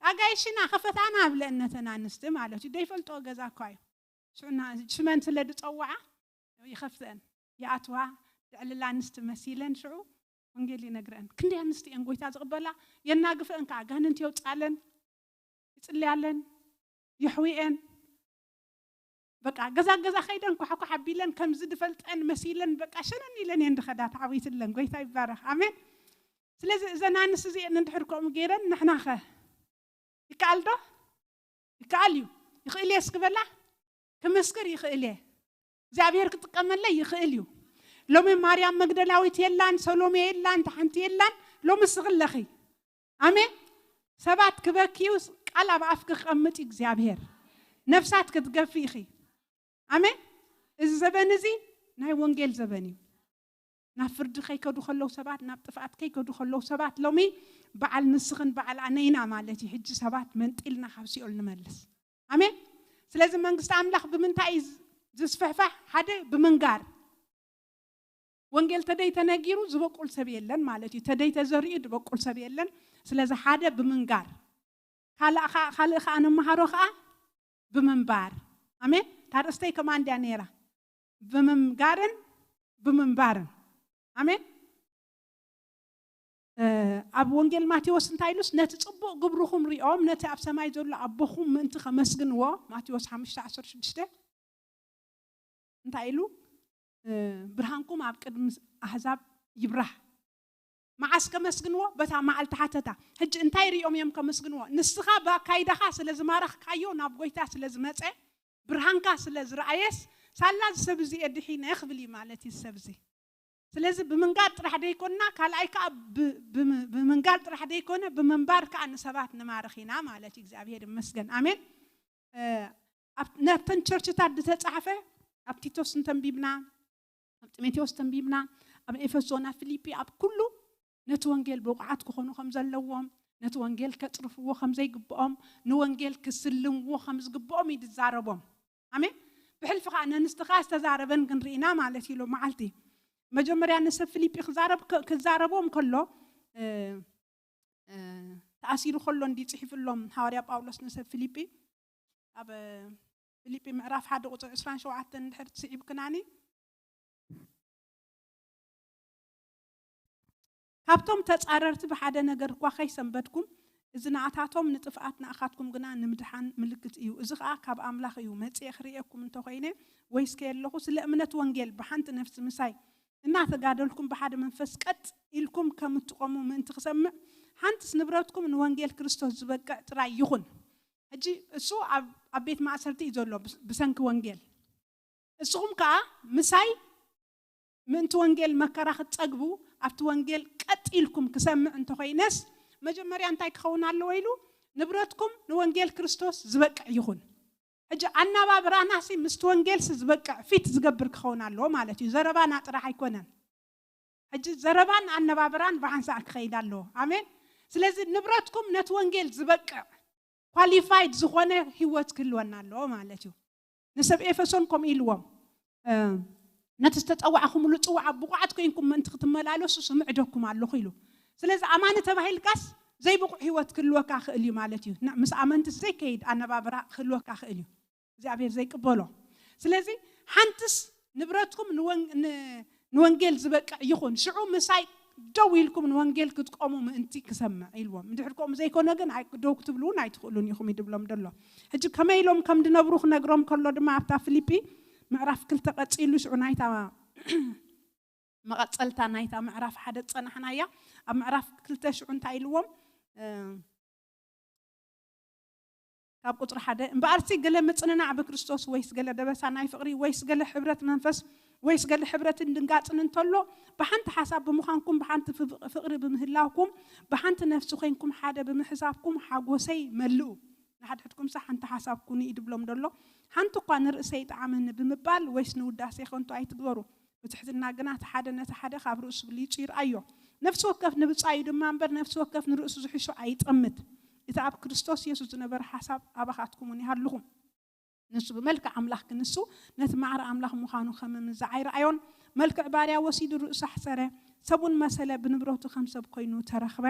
ኣጋይሽና ከፈታና ኣብለአን ነተን ኣንስቲ ማለት እዩ ደይፈልጦ ገዛ እኳ እዩ ሽዑና ሽመን ስለ ድፀውዓ ይኸፍተን ይኣትዋ ዘዕልላ ኣንስቲ መሲለን ሽዑ ወንጌል ይነግረን ክንደይ ኣንስቲ እየን ጎይታ ዝቕበላ የናግፈን ከዓ ጋንንቲ የውፃለን ይፅልያለን የሕዊአን በቃ ገዛ ገዛ ከይደን ኳሕኳሕ ኣቢለን ከምዚ ድፈልጠን መሲለን በቃ ሸነን ኢለን እየን ድኸዳ ተዓዊትለን ጎይታ ይባረኽ ኣሜን ስለዚ እዘን ኣንስ እዚአን እንድሕር ከምኡ ገይረን ንሕናኸ ይከኣል ዶ ይከኣል እዩ ይኽእል እየ እስክበላ ክምስክር ይኽእል እየ እግዚኣብሔር ክጥቀመለይ ይኽእል እዩ ሎሚ ማርያም መግደላዊት የላን ሰሎሜ የላን ተሓንቲ የላን ሎሚ ስኽለኺ ኣሜን ሰባት ክበክዩ ቃል ኣብ ኣፍኪ ክቐምጥ እዩ እግዚኣብሔር ነፍሳት ክትገፊ ኢኺ ኣሜን እዚ ዘበን እዚ ናይ ወንጌል ዘበን እዩ ናብ ፍርዲ ከይከዱ ከለዉ ሰባት ናብ ጥፍኣት ከይከዱ ከለዉ ሰባት ሎሚ በዓል ንስኽን በዓል ኣነይና ማለት እዩ ሕጂ ሰባት መንጢልና ካብ ሲኦል ንመልስ ኣሜን ስለዚ መንግስቲ ኣምላኽ ብምንታይ እዩ ዝስፍሕፋሕ ሓደ ብምንጋር ወንጌል ተደይ ተነጊሩ ዝበቁል ሰብ የለን ማለት እዩ። ተደይ ተዘሪኡ ዝበቁል ሰብ የለን። ስለዚ ሓደ ብምንጋር፣ ካልእ ኸዓ፣ ካልእ ኸዓ ንመሃሮ ኸዓ ብምንባር። ኣሜን። ታርእስተይ ከማን ድያ ነይራ? ብምንጋርን ብምንባርን። ኣሜን። ኣብ ወንጌል ማቴዎስ እንታይ ኢሉስ? ነቲ ጽቡቕ ግብርኹም ሪኦም ነቲ ኣብ ሰማይ ዘሎ ኣቦኹም ምእንቲ ከመስግንዎ። ማቴዎስ ሓሙሽተ ዓሰርተ ሽዱሽተ እንታይ ኢሉ? ብርሃንኩም ኣብ ቅድሚ ኣህዛብ ይብራህ። መዓስ ከመስግንዎ? በታ መዓልቲ ሓተታ። ሕጂ እንታይ ሪኦም እዮም ከመስግንዎ? ንስኻ ብኣካይዳኻ ስለ ዝማረኽካዮ፣ ናብ ጎይታ ስለ ዝመጸ፣ ብርሃንካ ስለ ዝረኣየስ፣ ሳላ እዚ ሰብ እዚ የድሒነ ክብል እዩ ማለት እዩ ሰብ እዚ። ስለዚ ብምንጋር ጥራሕ ደይኮንና፣ ካልኣይ ከኣ ብ-፣ ብም-፣ ብምንጋር ጥራሕ ደይኮነ፣ ብምንባር ከኣ ንሰባት ንማርኽ ኢና ማለት እዩ። እግዚኣብሔር ይመስገን። ኣሜን። እ፣ ኣብ፣ ነተን ቸርችታት ዝተጻሕፈ ኣብ ቲቶስ እንተንቢብና፣ ኣብ ጢሞቴዎስ ተንቢብና፣ ኣብ ኤፌሶን፣ ኣብ ፊሊጲ፣ ኣብ ኩሉ ነቲ ወንጌል ብቑዓት ክኾኑ ከም ዘለዎም፣ ነቲ ወንጌል ከጽርፍዎ ከም ዘይግብኦም፣ ንወንጌል ክስልምዎ ከም ዝግብኦም እዩ ዝዛረቦም። ኣሜን። ብሕልፊ ኸዓ ነንስቲ ኸዓ ዝተዛረበን ክንርኢና ማለት እዩ። ሎም መዓልቲ መጀመርያ ንሰብ ፊሊጲ ክዛረብ ከ-፣ ክዛረቦም ከሎ፣ እ፣ እ፣ ተኣሲሩ ከሎ እንዲ ጽሒፍሎም ሃዋርያ ጳውሎስ ንሰብ ፊሊጲ፣ ኣብ ፊሊጲ ምዕራፍ ሓደ ቁጽሪ ዕስራን ሸውዓተን እንድሕር ትስዒብክናኒ፣ ካብቶም ተጻረርቲ ብሓደ ነገር እኳ ከይሰንበድኩም፣ እዚ ንኣታቶም ንጥፍኣት ንኣኻትኩም ግና ንምድሓን ምልክት እዩ። እዚ ኸኣ ካብ ኣምላኽ እዩ። መጺኤ ክርእየኩም እንተኾይነ ወይስ ከየለኹ ስለ እምነት ወንጌል ብሓንቲ ነፍሲ ምሳይ እናተጋደልኩም ብሓደ መንፈስ ቀጥ ኢልኩም ከም እትቆሙ ምእንቲ ክሰምዕ፣ ሓንትስ ንብረትኩም ንወንጌል ክርስቶስ ዝበቅዕ ጥራይ ይኹን። ሕጂ እሱ ኣብ፣ ኣብ ቤት ማእሰርቲ እዩ ዘሎ ብስ-፣ ብሰንኪ ወንጌል። እስኹም ከኣ ምሳይ ምእንቲ ወንጌል መከራ ክትጸግቡ፣ ኣብቲ ወንጌል ቀጥ ኢልኩም ክሰምዕ እንተኾይነስ፣ መጀመርያ እንታይ ክኸውን ኣለዎ ኢሉ? ንብረትኩም ንወንጌል ክርስቶስ ዝበቅዕ ይኹን። ሕጂ ኣነባብራናሲ ምስቲ ወንጌልሲ ዝበቅዕ ፊት ዝገብር ክኸውን ኣለዎ ማለት እዩ። ዘረባና ጥራሕ ኣይኮነን። ሕጂ ዘረባን ኣነባብራን ብሓንሳእ ክኸይድ ኣለዎ። ኣሜን። ስለዚ ንብረትኩም ነቲ ወንጌል ዝበቅዕ ኳሊፋይድ ዝኾነ ህይወት ክህልወና ኣለዎ ማለት እዩ። ንሰብ ኤፌሶን ከምኡ ኢልዎም፣ እ፣ ነቲ ዝተጸዋዕኹምሉ ጽዋዕ ብቑዓት ኮይንኩም ምእንቲ ክትመላለሱ ስምዕደኩም ኣለኹ ኢሉ። ስለዚ ኣማኒ ተባሂልካስ ዘይብቑዕ ህይወት ክህልወካ ክእል እዩ ማለት እዩ። ና-፣ ምስ ኣመንቲ ዘይከይድ ኣነባብራ ክህልወካ ክእል እዩ። እግዚኣብሔር ዘይቅበሎ። ስለዚ ሓንትስ ንብረትኩም ንወን-፣ ን-፣ ንወንጌል ዝበቅዕ ይኹን፣ ሽዑ ምሳይ ደው ኢልኩም ንወንጌል ክትቆሙ ምእንቲ ክሰምዕ ኢልዎም። እንድሕር ከምኡ ዘይኮነ ግን ኣይ-፣ ደው ክትብሉ እውን ኣይትኽእሉን ኢኹም እዩ ድብሎም ደሎ። ሕጂ ከመይ ኢሎም ከም ድነብሩ ክነግሮም ከሎ ድማ ኣብታ ፊሊጲ ምዕራፍ ክልተ ቀጺሉ ሽዑ ናይታ መቐጸልታ ናይታ ምዕራፍ ሓደ ዝጸናሕናያ፣ ኣብ ምዕራፍ ክልተ ሽዑ እንታይ ኢልዎም? እ፣ ካብ ቁጽሪ ሓደ፣ "እምበኣርሲ ገለ ምጽንናዕ ብክርስቶስ፣ ወይስ ገለ ደበሳ ናይ ፍቕሪ፣ ወይስ ገለ ሕብረት መንፈስ፣ ወይስ ገለ ሕብረትን ድንጋጽን እንተሎ፣ ብሓንቲ ሓሳብ ብምዃንኩም፣ ብሓንቲ ፍብ-፣ ፍቕሪ ብምህላውኩም፣ ብሓንቲ ነፍሲ ኮይንኩም ሓደ ብምሕሳብኩም ሓጎሰይ መልኡ። ንሓድሕድኩምሲ ሓንቲ ሓሳብ ኩኑ" እዩ ድብሎም ደሎ። "ሓንቲ እኳ ንርእሰይ ይጥዓመኒ ብምባል፣ ወይስ ንውዳሴ ከንቱ ኣይትግበሩ። ብትሕትና ግና እቲ ሓደ ነቲ ሓደ ካብ ርእሱ ብሊጹ ይርኣዮ። ነፍሲ ወከፍ ንብጻዩ ድማ እምበር፣ ነፍሲ ወከፍ ንርእሱ ዝሕሾ ኣይጠምት። እቲ ኣብ ክርስቶስ የሱስ ዝነበረ ሓሳብ ኣባኻትኩም እውን ይሃልኹም። ንሱ ብመልክዕ ኣምላኽ ክንሱ፣ ነቲ ማዕረ ኣምላኽ ምዃኑ ከም ምምዛዕ ኣይረኣዮን። መልክዕ ባርያ ወሲዱ ርእሱ ኣሕሰረ። ሰብኡን መሰለ፣ ብንብረቱ ከም ሰብ ኮይኑ ተረኽበ።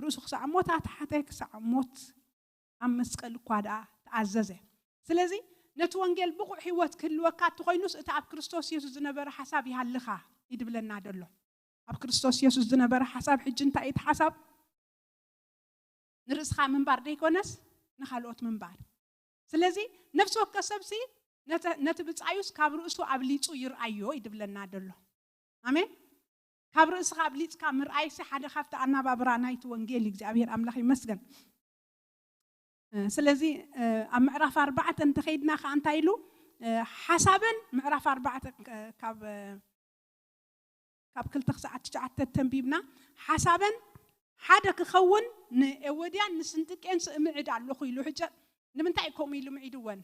ርእሱ ክሳዕ ሞት ኣትሓተ፣ ክሳዕ ሞት ኣብ መስቀል እኳ ደኣ ተኣዘዘ። ስለዚ ነቲ ወንጌል ብቑዕ ህይወት ክህልወካ እንተኾይኑስ፣ እቲ ኣብ ክርስቶስ የሱስ ዝነበረ ሓሳብ ይሃልኻ እዩ ድብለና ደሎ። ኣብ ክርስቶስ የሱስ ዝነበረ ሓሳብ ሕጂ እንታይ እዩ እቲ ሓሳብ? ንርእስኻ ምንባር ደይኮነስ ንኻልኦት ምንባር። ስለዚ ነፍሲ ወከፍ ሰብሲ ነተ-፣ ነቲ ብጻዩስ ካብ ርእሱ ኣብሊጹ ይርኣዮ እዩ ድብለና ደሎ። ኣሜን። ካብ ርእስኻ ኣብሊጽካ ምርኣይሲ ሓደ ካብቲ ኣናባብራ ናይቲ ወንጌል እዩ። እግዚኣብሔር ኣምላኽ ይመስገን። እ፣ ስለዚ፣ እ፣ ኣብ ምዕራፍ ኣርባዕተ እንተኸይድና ከኣ እንታይ ኢሉ? እ፣ ሓሳበን ምዕራፍ ኣርባዕተ፣ እ፣ ካብ፣ እ፣ ካብ ክልተ ክሳዕ ትሽዓተ ተንቢብና፣ ሓሳበን ሓደ ክኸውን ንኤዎድያን ንስንጥቄን ስእምዕድ ኣለኹ ኢሉ። ሕጂ ንምንታይ ከምኡ ኢሉ ምዒድወን?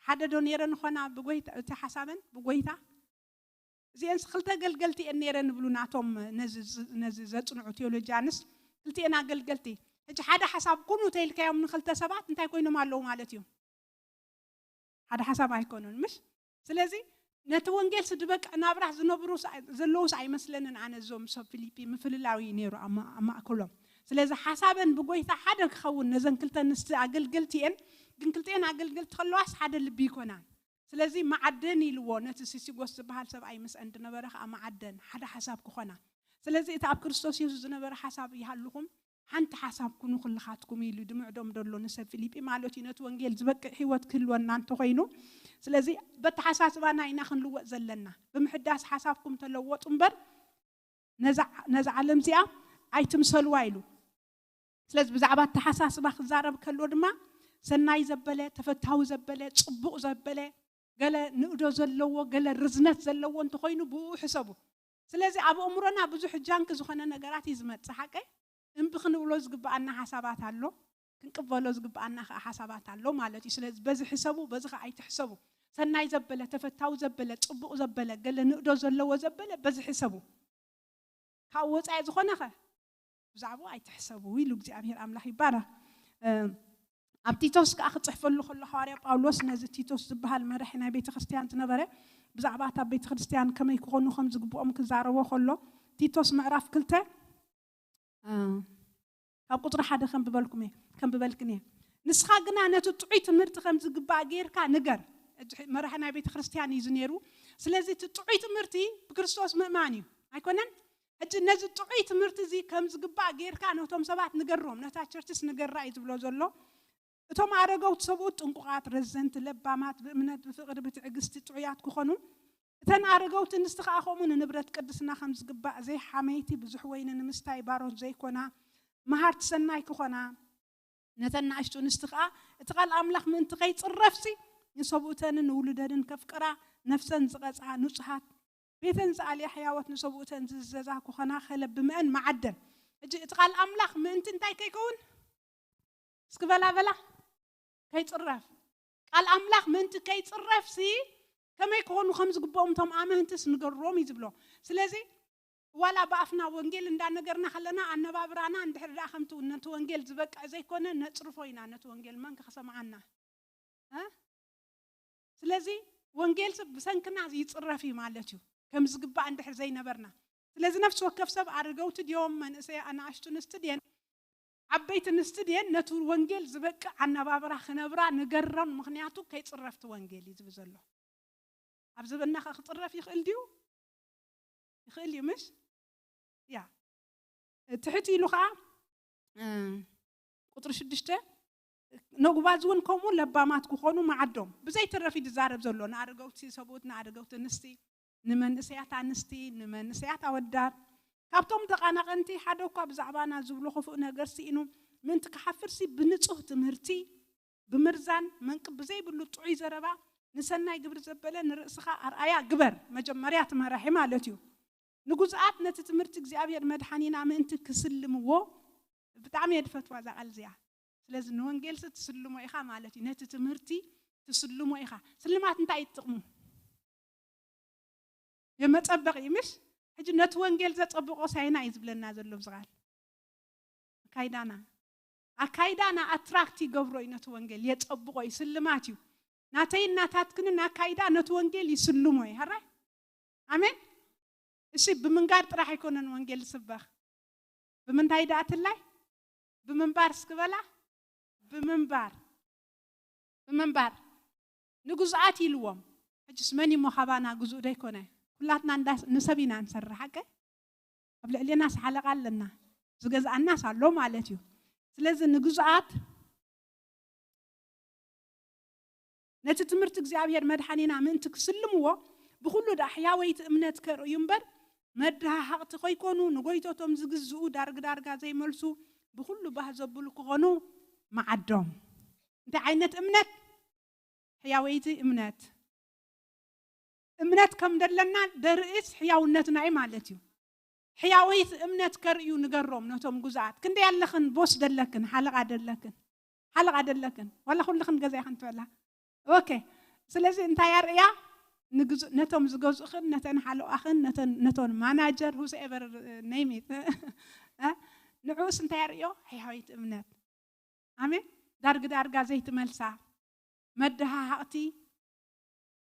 ሓደ ዶ ነይረን ኾና ብጎይታ፣ እቲ ሓሳበን ብጎይታ? እዚአንስ ክልተ ገልገልቲ እየን ነይረን ይብሉ ናቶም ነዚ፣ ነዚ ዘጽንዑ ቴዎሎጂያንስ፣ ክልቲኤን ኣገልገልቲ። ሕጂ ሓደ ሓሳብ ኩኑ ተይልካዮም ንክልተ ሰባት እንታይ ኮይኖም ኣለዉ ማለት እዩ? ሓደ ሓሳብ ኣይኮኑን፣ ምሽ? ስለዚ ነቲ ወንጌል ስድበቅ ናብራ ዝነብሩ ዘለውስ ኣይመስለንን። ኣነ እዞም ሰብ ፊሊፒ ምፍልላዊ ነይሩ ኣብ ማእከሎም። ስለዚ ሓሳበን ብጎይታ ሓደ ክኸውን ነዘን ክልተ ኣንስቲ ኣገልገልቲ እየን። ግን ክልቲኤን ኣገልገልቲ ከለዋስ ሓደ ልቢ ይኮናን። ስለዚ ማዓደን ኢልዎ ነቲ ሲሲጎስ ዝበሃል ሰብኣይ ምስአን ዝነበረ ከዓ ማዓደን ሓደ ሓሳብ ክኾና። ስለዚ እቲ ኣብ ክርስቶስ የሱስ ዝነበረ ሓሳብ ይሃልኹም፣ ሓንቲ ሓሳብ ኩኑ ኩልኻትኩም ኢሉ ድምዕዶም ደሎ ንሰብ ፊሊጲ ማለት እዩ። ነቲ ወንጌል ዝበቅዕ ህይወት ክህልወና እንተኾይኑ፣ ስለዚ በተሓሳስባና ኢና ክንልወጥ ዘለና። ብምሕዳስ ሓሳብኩም ተለወጡ እምበር ነዛ ዓለም እዚኣ ኣይትምሰልዋ ኢሉ። ስለዚ ብዛዕባ ኣተሓሳስባ ክዛረብ ከሎ ድማ ሰናይ ዘበለ፣ ተፈታዊ ዘበለ፣ ፅቡቕ ዘበለ፣ ገለ ንእዶ ዘለዎ፣ ገለ ርዝነት ዘለዎ እንተኾይኑ ብኡ ሕሰቡ። ስለዚ ኣብ ኣእምሮና ብዙሕ ጃንክ ዝኾነ ነገራት እዩ ዝመፅእ። ሓቀይ እምቢ ክንብሎ ዝግብኣና ሓሳባት ኣሎ፣ ክንቅበሎ ዝግብኣና ከዓ ሓሳባት ኣሎ ማለት እዩ። ስለዚ በዚ ሕሰቡ፣ በዚ ከዓ ኣይትሕሰቡ። ሰናይ ዘበለ፣ ተፈታዊ ዘበለ፣ ፅቡቕ ዘበለ፣ ገለ ንእዶ ዘለዎ ዘበለ በዚ ሕሰቡ። ካብኡ ወፃኢ ዝኾነ ኸ ብዛዕባኡ ኣይትሕሰቡ ኢሉ እግዚኣብሔር ኣምላኽ ይባረኽ። ኣብ ቲቶስ ከዓ ክፅሕፈሉ ከሎ ሃዋርያ ጳውሎስ ነዚ ቲቶስ ዝበሃል መራሒ ናይ ቤተ ክርስቲያን ዝነበረ ብዛዕባ እታ ቤተ ክርስቲያን ከመይ ክኾኑ ከም ዝግብኦም ክዛረቦ ከሎ ቲቶስ ምዕራፍ ክልተ ካብ ቁፅሪ ሓደ ከም ብበልኩም እየ ከም ብበልክን እየ። ንስኻ ግና ነቲ ጥዑይ ትምህርቲ ከም ዝግባእ ጌርካ ንገር። መራሒ ናይ ቤተ ክርስቲያን እዩ ዝነይሩ። ስለዚ እቲ ጥዑይ ትምህርቲ ብክርስቶስ ምእማን እዩ ኣይኮነን? ሕጂ ነዚ ጥዑይ ትምህርቲ እዚ ከም ዝግባእ ጌርካ ነቶም ሰባት ንገሮም፣ ነታ ቸርችስ ንገራ እዩ ዝብሎ ዘሎ። እቶም ኣረገውቲ ሰብኡት ጥንቁቓት፣ ረዘንቲ፣ ለባማት፣ ብእምነት፣ ብፍቕሪ፣ ብትዕግስቲ ጥዑያት ክኾኑ፣ እተን ኣረገውቲ ኣንስቲ ኸኣ ከምኡ ንንብረት ቅድስና ከም ዝግባእ ዘይሓመይቲ፣ ብዙሕ ወይኒ ንምስታይ ባሮት ዘይኮና፣ መሃርቲ ሰናይ ክኾና፣ ነተን ንኣሽቱ ኣንስቲ ኸኣ እቲ ቃል ኣምላኽ ምእንቲ ከይጽረፍሲ ንሰብኡተንን ንውሉደንን ከፍቅራ፣ ነፍሰን ዝቐጽዓ ንጹሃት ቤተን ዝኣልያ ሕያወት ንሰብኡተን ዝእዘዛ ክኾና ከለብመአን መዓደን። ሕጂ እቲ ቃል ኣምላኽ ምእንቲ እንታይ ከይከውን? እስኪ በላ በላ ከይፅረፍ። ቃል ኣምላኽ ምእንቲ ከይፅረፍሲ ከመይ ክኾኑ ከም ዝግብኦም እቶም ኣመንትስ ንገሮም እዩ ዝብሎ። ስለዚ ዋላ ብኣፍና ወንጌል እንዳነገርና ከለና ኣነባብራና እንድሕር ደኣ ከምቲ ነቲ ወንጌል ዝበቅዕ ዘይኮነ ነፅርፎ ኢና። ነቲ ወንጌል መን ክሰምዓና? ስለዚ ወንጌል ብሰንክና ይፅረፍ እዩ ማለት እዩ፣ ከም ዝግባእ እንድሕር ዘይነበርና። ስለዚ ነፍሲ ወከፍ ሰብ ኣረገውቲ ድዮም፣ መንእሰይ ኣናእሽቱ ኣንስቲ ድየን፣ ዓበይቲ ኣንስቲ ድየን፣ ነቲ ወንጌል ዝበቅዕ ኣነባብራ ክነብራ ንገረን። ምክንያቱ ከይፅረፍቲ ወንጌል እዩ ዝብል ዘሎ። ኣብ ዘበናኸ ክፅረፍ ይኽእል ድዩ? ይኽእል እዩ ምሽ? ያ ትሕት ኢሉ ከዓ ቁፅሪ ሽዱሽተ ነጉባዝ እውን ከምኡ ለባማት ክኾኑ መዓዶም። ብዘይተረፍ እዩ ዝዛረብ ዘሎ ንኣረገውቲ ሰብኡት፣ ንኣረገውቲ ኣንስቲ፣ ንመንእሰያት ኣንስቲ፣ ንመንእሰያት ኣወዳት። ካብቶም ተቓናቐንቲ ሓደ እኳ ብዛዕባና ዝብሎ ክፉእ ነገር ስኢኑ ምእንቲ ክሓፍርሲ ብንጹህ ትምህርቲ ብምርዛን መንቅብ ብዘይብሉ ጥዑይ ዘረባ ንሰናይ ግብሪ ዘበለ ንርእስኻ ኣርኣያ ግበር። መጀመርያ እቲ መራሒ ማለት እዩ። ንጉዝኣት ነቲ ትምህርቲ እግዚኣብሔር መድሓኒና ምእንቲ ክስልምዎ። ብጣዕሚ እየ ድፈትዋ እዛ ቃል እዚኣ። ስለዚ ንወንጌልሲ ትስልሞ ኢኻ ማለት እዩ። ነቲ ትምህርቲ ትስልሞ ኢኻ። ስልማት እንታይ እዩ ጥቕሙ? የመፀበቕ እዩ ምሽ? ሕጂ ነቲ ወንጌል ዘፀብቆ ሳይና እዩ ዝብለና ዘሎ ብዚ ቃል። ኣካይዳና ኣካይዳና ኣትራክት ይገብሮ እዩ ነቲ ወንጌል፣ የፀብቆ እዩ፣ ስልማት እዩ። ናተይን ናታትክንን ኣካይዳ ነቲ ወንጌል ይስልሞ እዩ። ሀራይ ኣሜን። እሺ ብምንጋር ጥራሕ ኣይኮነን ወንጌል ዝስበኽ። ብምንታይ ደኣ ትላይ? ብምንባር እስኪ በላ። ብምንባር ብምንባር ንግዙኣት ኢልዎም። ሕጅስ መን እሞ ካባና ግዙእ ዶ ኣይኮነ? ኩላትና እንዳ ንሰብ ኢና ንሰርሕ ሓቀ? ኣብ ልዕሌናስ ሓለቓ ኣለና፣ ዝገዝኣናስ ኣሎ ማለት እዩ። ስለዚ ንግዙኣት ነቲ ትምህርቲ እግዚኣብሔር መድሓኒና ምእንቲ ክስልምዎ ብኹሉ ደኣ ሕያወይቲ እምነት ከርእዩ እምበር መድሃሃቕቲ ከይኮኑ ንጎይቶቶም ዝግዝኡ ዳርግ ዳርጋ ዘይመልሱ ብኹሉ ባህ ዘብሉ ክኾኑ መዓዶም። እንታይ ዓይነት እምነት? ሕያወይቲ እምነት። እምነት ከም ደለና ደርእስ ሕያውነትና እዩ ማለት እዩ። ሕያወይቲ እምነት ከርእዩ ንገሮም ነቶም ጉዛኣት። ክንደይ ኣለኽን ቦስ ደለክን ሓለቓ ደለክን ሓለቓ ደለክን ዋላ ኩልኽን ገዛ ኢኽን ትበላ። ኦኬ። ስለዚ እንታይ ኣርእያ? ነቶም ዝገዝእኽን ነተን ሓለቓኽን ነተን ማናጀር ሁስኤቨር ነይሚት ንዕኡስ እንታይ ኣርእዮ? ሕያወይቲ እምነት። ኣሜን። ዳርግ ዳርጋ ዘይትመልሳ መደሃሃቕቲ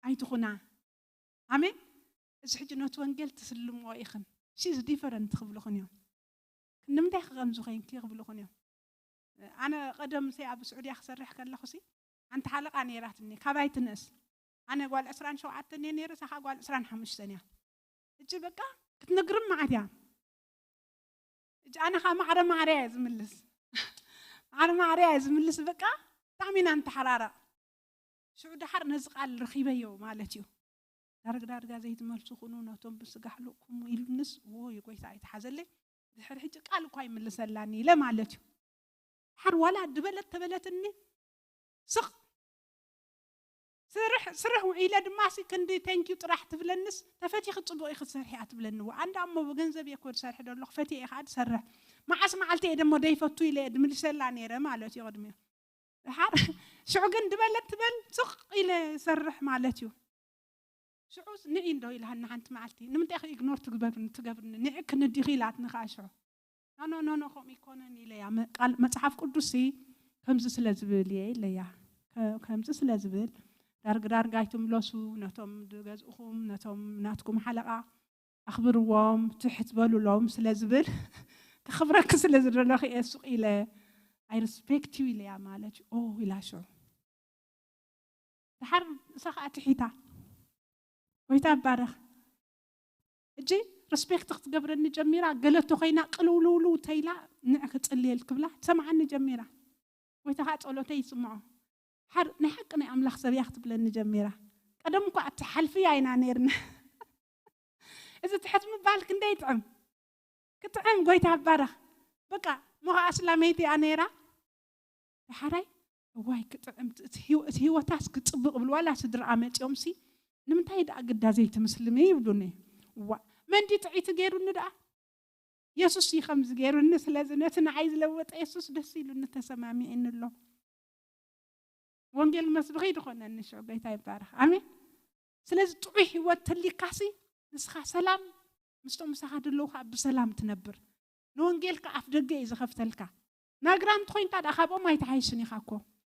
ኣይትኹና። ኣሜን። እዚ ሕጂ ነቲ ወንጌል ትስልምዎ ኢኽን፣ ሺዝ ዲፈረንት ክብልኹን እዮም። ንምንታይ ከምዚ ኮይንኪ ክብልኹን እዮም። ኣነ ቀደም ሲ ኣብ ስዑድያ ክሰርሕ ከለኹ ሲ ሓንቲ ሓለቃ ነይራትኒ፣ ካባይ ትንእስ። ኣነ ጓል ዕስራን ሸውዓተን እየ ነይረ፣ ሳኻ ጓል ዕስራን ሓሙሽተን እያ። እጂ በቃ ክትነግርም መዓት እያ። እጂ ኣነ ኸዓ ማዕረ ማዕረ እየ ዝምልስ። ማዕረ ማዕረ እየ ዝምልስ። በቃ ብጣዕሚ ኢና ንተሓራረቕ። ሽዑ ደሓር ነዚ ቃል ረኺበዮ ማለት እዩ። ዳርግ ዳርጋ ዘይትመልሱ ኩኑ ነቶም ብስጋ ሕሉቕኩም ኢሉንስ፣ ወይ ጎይታ ኣይተሓዘለይ። ድሕሪ ሕጂ ቃል እኳ ይምልሰላኒ ኢለ ማለት እዩ። ሓር ዋላ ድበለት ተበለትኒ፣ ስቕ። ስርሕ ስርሕ ውዒለ ድማ ሲ ክንዲ ቴንኪዩ ጥራሕ ትብለንስ፣ ተፈቲኺ ጽቡቕ ኢኺ ትሰርሒ እያ ትብለኒ። ወ ኣንዳ እሞ ብገንዘብ እየ እኮ ዝሰርሕ ደለኹ፣ ፈትየ እየ ከዓ ዝሰርሕ። መዓስ መዓልቲ እየ ደሞ ደይፈቱ ኢለ እየ ድምልሰላ ነይረ ማለት እዩ ቅድሚኡ። ድሓር ሽዑ ግን ድበለት ትበል፣ ስቕ ኢለ ይሰርሕ ማለት እዩ። ሽዑስ ንዒ እንዶ ኢልሃኒ ሓንቲ መዓልቲ፣ ንምንታይ ኢኺ ኢግኖር ትግበርኒ፣ ትገብርኒ? ንዒ ክንዲኺ ኢላትኒ ከዓ ሽዑ። ኖ ኖ ኖ ኖ፣ ከምኡ ይኮነን ኢለያ። መ- ቃል መጽሓፍ ቅዱስ ሲ ከምዚ ስለ ዝብል እየ ኢለያ። ከ- ከምዚ ስለ ዝብል ዳርግ ዳርጋ ኣይትምለሱ፣ ነቶም ዝገዝእኹም፣ ነቶም ናትኩም ሓለቓ ኣኽብርዎም፣ ትሕት በሉሎም ስለ ዝብል ከኽብረኪ ስለ ዝደለኹ እየ ሱቕ ኢለ፣ ኣይ ሪስፔክት ዩ ኢለያ ማለት እዩ። ኦ ኢላ ሽዑ። ድሓር ንሳ ከዓ ትሒታ። ጎይታ ይባረኽ። እጂ ሪስፔክት ክትገብረኒ ጀሚራ። ገለቶ ኮይና ቅልውልውልው ተይላ፣ ንዕ ክጽልየል ክብላ ትሰምዓኒ ጀሚራ። ጎይታ ከዓ ጸሎተይ ይስምዖ። ሓር ናይ ሓቂ ናይ ኣምላኽ ሰብ እያ ክትብለኒ ጀሚራ። ቀደም እኳ እቲ ሓልፍያ ኢና ነይርና። እዚ ትሕት ምባል ክንደይ ይጥዕም፣ ክጥዕም። ጎይታ ይባረኽ። በቃ እሞ ከዓ ኣስላመይቲ እያ ነይራ። ደሓራይ እዋይ ክጥዕም፣ እቲ ህይወ- እቲ ህይወታስ ክጽብቕ ብል ዋላ ስድራኣ መጺኦም ሲ ንምንታይ ደኣ ግዳ ዘይትምስልሚ ይብሉኒ። እዋ መን ድዩ ጥዕይቲ ገይሩኒ ደኣ? የሱስ እዩ ከምዚ ገይሩኒ። ስለዚ ነቲ ንዓይ ዝለወጠ የሱስ ደስ ኢሉኒ ተሰማሚዕኒ ኣሎ። ወንጌል መስብኺ ድኾነኒ ሽዑ። ጎይታ ይባረኽ። ኣሜን። ስለዚ ጥዑይ ህይወት ተሊካሲ ንስኻ ሰላም፣ ምስቶም ምሳኻ ደለዉ ከዓ ብሰላም ትነብር። ንወንጌል ከዓ ኣፍ ደገ እዩ ዝኸፍተልካ። ናግራ እንተኾይንካ ደኣ ካብኦም ኣይትሓይሽን ኢኻ እኮ።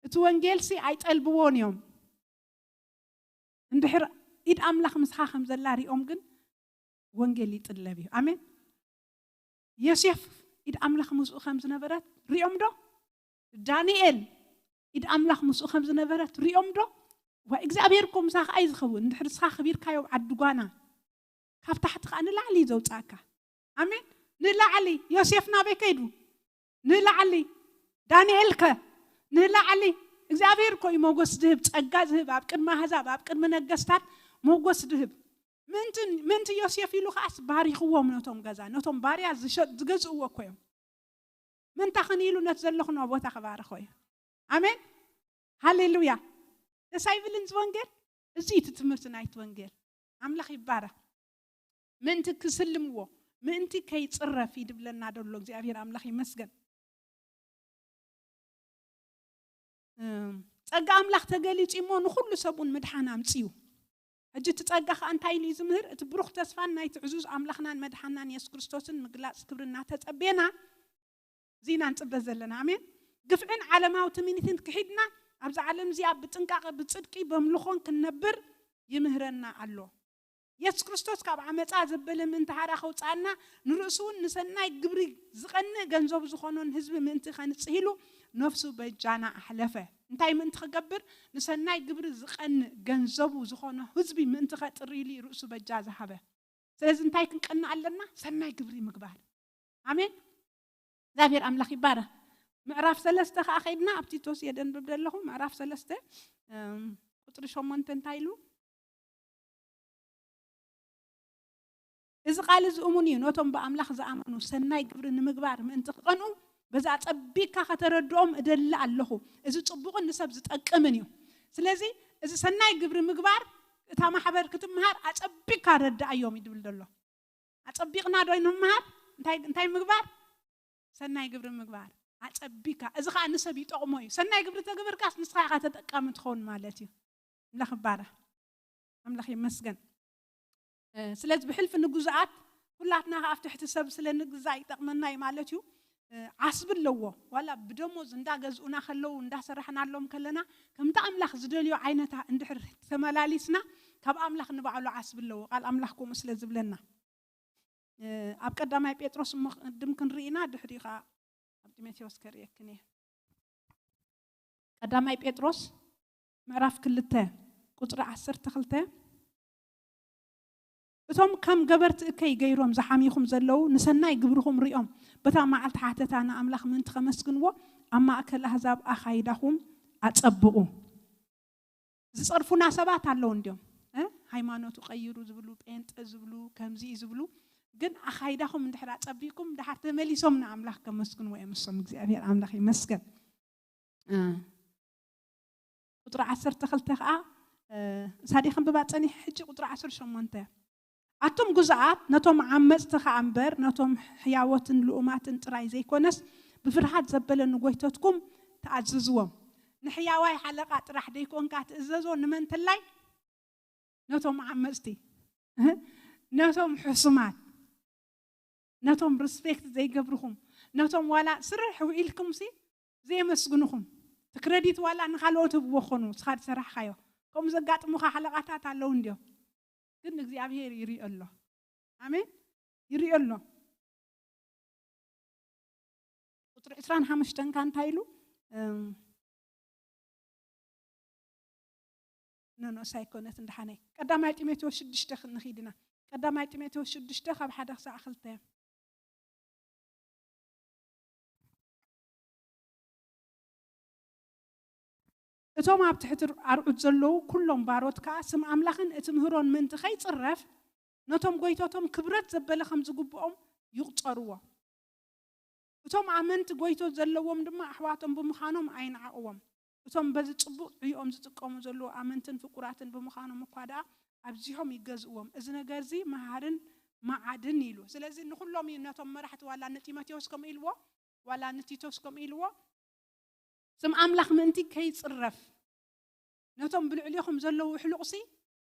እቲ ወንጌልሲ ኣይጠልብዎን እዮም። እንድሕር ኢድ ኣምላኽ ምስኻ ከም ዘላ ሪኦም ግን ወንጌል ይጥለብ እዩ። ኣሜን። ዮሴፍ ኢድ ኣምላኽ ምስኡ ከም ዝነበረት ሪኦም ዶ? ዳንኤል ኢድ ኣምላኽ ምስኡ ከም ዝነበረት ሪኦም ዶ? ዋ እግዚኣብሔር እኮ ምሳኻ እዩ ዝኸውን። እንድሕር ንስኻ ክቢርካዮ ዓዲ ጓና ካብ ታሕቲ ከዓ ንላዕሊ እዩ ዘውፅኣካ። ኣሜን። ንላዕሊ። ዮሴፍ ናበይ ከይዱ? ንላዕሊ። ዳንኤል ከ ንላዕሊ። እግዚኣብሔር እኮ እዩ ሞገስ ዝህብ፣ ፀጋ ዝህብ፣ ኣብ ቅድሚ ኣህዛብ ኣብ ቅድሚ ነገስታት ሞገስ ዝህብ። ምእንቲ ምእንቲ ዮሴፍ ኢሉ ከዓስ ባሪኽዎም ነቶም ገዛ፣ ነቶም ባርያ ዝሸጥ ዝገዝእዎ እኮ እዮም። ምንታ ኽን ኢሉ ነቲ ዘለኹኖ ቦታ ክባርኾ እዩ። ኣሜን። ሃሌሉያ። ደስ ኣይብልን እዚ ወንጌል? እዚ እቲ ትምህርቲ ናይቲ ወንጌል። ኣምላኽ ይባረኽ። ምእንቲ ክስልምዎ፣ ምእንቲ ከይጽረፍ ይድብለና ደሎ እግዚኣብሔር ኣምላኽ ይመስገን። እም፣ ጸጋ ኣምላኽ ተገሊጹ እሞ ንኹሉ ሰብኡን ምድሓን ኣምጽኡ። ሕጂ እቲ ጸጋ ከኣ እንታይ ኢሉ እዩ ዝምህር? እቲ ብሩኽ ተስፋን ናይቲ ዕዙዝ ኣምላኽናን መድሓናን የሱስ ክርስቶስን ምግላጽ ክብሪ እናተጸቤና፣ እዚ ኢና ንጽበ ዘለና። ኣሜን። ግፍዕን ዓለማዊ ትምኒትን ክሒድና፣ ኣብዛ ዓለም እዚኣ ብጥንቃቐ፣ ብጽድቂ፣ በምልኾን ክንነብር ይምህረና ኣሎ። የሱስ ክርስቶስ ካብ ዓመጻ ዘበለ ምእንቲ ሓራ ከውጽኣና፣ ንርእሱ እውን ንሰናይ ግብሪ ዝቐንእ ገንዘቡ ዝኾኖን ህዝቢ ምእንቲ ከንጽህ ኢሉ ነፍሱ በጃና ኣሕለፈ። እንታይ ምእንቲ ክገብር? ንሰናይ ግብሪ ዝቐንእ ገንዘቡ ዝኾኖ ህዝቢ ምእንቲ ከጥሪ ኢሉ እዩ ርእሱ በጃ ዝሃበ። ስለዚ እንታይ ክንቀንእ ኣለና? ሰናይ ግብሪ ምግባር። ኣሜን። እግዚኣብሔር ኣምላኽ ይባረኽ። ምዕራፍ ሰለስተ ከዓ ከይድና ኣብ ቲቶስ እየ ደንብብ ዘለኹ። ምዕራፍ ሰለስተ፣ እም፣ ቁፅሪ ሸሞንተ እንታይ ኢሉ? እዚ ቃል እዚ እሙን እዩ፣ ነቶም ብኣምላኽ ዝኣመኑ ሰናይ ግብሪ ንምግባር ምእንቲ ክቐንኡ፣ በዚ ኣጸቢቕካ ከተረድኦም እደሊ ኣለኹ። እዚ ጽቡቕን ንሰብ ዝጠቅምን እዩ። ስለዚ እዚ ሰናይ ግብሪ ምግባር እታ ማሕበር ክትምሃር ኣጸቢቕካ ረድኣዮም እዩ ድብል ዘሎ። ኣጸቢቕና ዶ ንምሃር? እንታይ እንታይ ምግባር? ሰናይ ግብሪ ምግባር። ኣጸቢቕካ። እዚ ኸኣ ንሰብ ይጠቕሞ እዩ። ሰናይ ግብሪ ተግብርካስ ንስኻ ኢኻ ተጠቃሚ ትኸውን ማለት እዩ። ኣምላኽ ይባረኽ። ኣምላኽ ይመስገን። እ፣ ስለዚ ብሕልፊ ንግዙኣት፣ ኩላትና ኸኣ ኣብ ትሕቲ ሰብ ስለ ንግዛእ ይጠቕመና እዩ ማለት እዩ። ዓስቢ ኣለዎ። ዋላ ብደሞዝ እንዳገዝኡና ከለዉ፣ እንዳሰራሕናሎም ከለና፣ ከምቲ ኣምላኽ ዝደልዮ ዓይነታ እንድሕር ተመላሊስና፣ ካብ ኣምላኽ ንባዕሉ ዓስቢ ኣለዎ። ቃል ኣምላኽ ከምኡ ስለ ዝብለና። ኣብ ቀዳማይ ጴጥሮስ እሞ ቅድም ክንርኢ ኢና፣ ድሕሪኡ ኸዓ ኣብ ጢሞቴዎስ ከርእየክን እየ። ቀዳማይ ጴጥሮስ ምዕራፍ ክልተ ቁጽሪ ዓሰርተ ክልተ፣ እቶም ከም ገበርቲ እከይ ገይሮም ዝሓምይኹም ዘለዉ፣ ንሰናይ ግብርኹም ሪኦም፣ በታ መዓልቲ ሓተታ ንኣምላኽ ምእንቲ ከመስግንዎ፣ ኣብ ማእከል ኣህዛብ ኣኻይዳኹም ኣጸብቑ። ዝጸርፉና ሰባት ኣለዉ እንድዮም። እ? ሃይማኖቱ ቀይሩ ዝብሉ፣ ጴንጠ ዝብሉ፣ ከምዚ እዩ ዝብሉ። ግን ኣኻይዳኹም እንድሕር ኣጸቢቕኩም፣ ድሓር ተመሊሶም ንኣምላኽ ከመስግንዎ እዮም። እሶም እግዚኣብሔር ኣምላኽ ይመስገን። እ፣ ቁጽሪ ዓሰርተ ክልተ ኸዓ፣ እ፣ ሳዲ ከንብባ ጸኒሐ፣ ሕጂ ቁጽሪ ዓሰርተ ሸሞንተ። ኣቱም ግዙኣት፣ ነቶም ዓመጽቲ ኸኣ እምበር፣ ነቶም ሕያዎትን ልኡማትን ጥራይ ዘይኮነስ፣ ብፍርሃት ዘበለ ንጎይተትኩም ተኣዘዝዎም። ንሕያዋይ ሓለቓ ጥራሕ ደይኮንካ ትእዘዞ፣ ንመንተላይ? ነቶም ዓመጽቲ፣ ነቶም ሕሱማት፣ ነቶም ሪስፔክት ዘይገብርኹም፣ ነቶም ዋላ ስርሕ ውዒልኩምሲ ዘየመስግንኹም፣ እቲ ክረዲት ዋላ ንኻልኦት ህብዎ ኾኑ፣ ንስኻ ዝሰራሕካዮ። ከምኡ ዘጋጥሙኻ ሓለቓታት ኣለዉ እንድዮም። ግን እግዚኣብሔር ይሪኦ ኣሎ። ኣሜን። ይሪኦ ኣሎ። ቁጽሪ ዕስራን ሓሙሽተን ከ እንታይ ኢሉ? እም፣ ኖ፣ ኖ፣ ሳይኮነት እንደሓነይ። ቀዳማይ ጢሞቴዎስ ሽዱሽተ ክንኺድ ኢና። ቀዳማይ ጢሞቴዎስ ሽዱሽተ ካብ ሓደ ክሳዕ ክልተ። እቶም ኣብ ትሕቲ ኣርዑት ዘለዉ ኩሎም ባሮት ከኣ ስም ኣምላኽን እቲ ምህሮን ምእንቲ ከይጽረፍ፣ ነቶም ጎይቶቶም ክብረት ዘበለ ከም ዝግብኦም ይቑጸርዎ። እቶም ኣመንቲ ጎይቶት ዘለዎም ድማ ኣሕዋቶም ብምዃኖም ኣይንዓቕዎም። እቶም በዚ ጽቡቕ ዕዮኦም ዝጥቀሙ ዘለዉ ኣመንትን ፍቁራትን ብምዃኖም እኳ ደኣ ኣብዚሖም ይገዝእዎም። እዚ ነገር እዚ መሃርን መዓድን ኢሉ። ስለዚ ንኹሎም እዩ፣ ነቶም መራሕቲ ዋላ ንጢሞቴዎስ ከምኡ ኢልዎ፣ ዋላ ንቲቶስ ከምኡ ኢልዎ፣ ስም ኣምላኽ ምእንቲ ከይጽረፍ፣ ነቶም ብልዕሊኹም ዘለዉ ኣሕሉቕሲ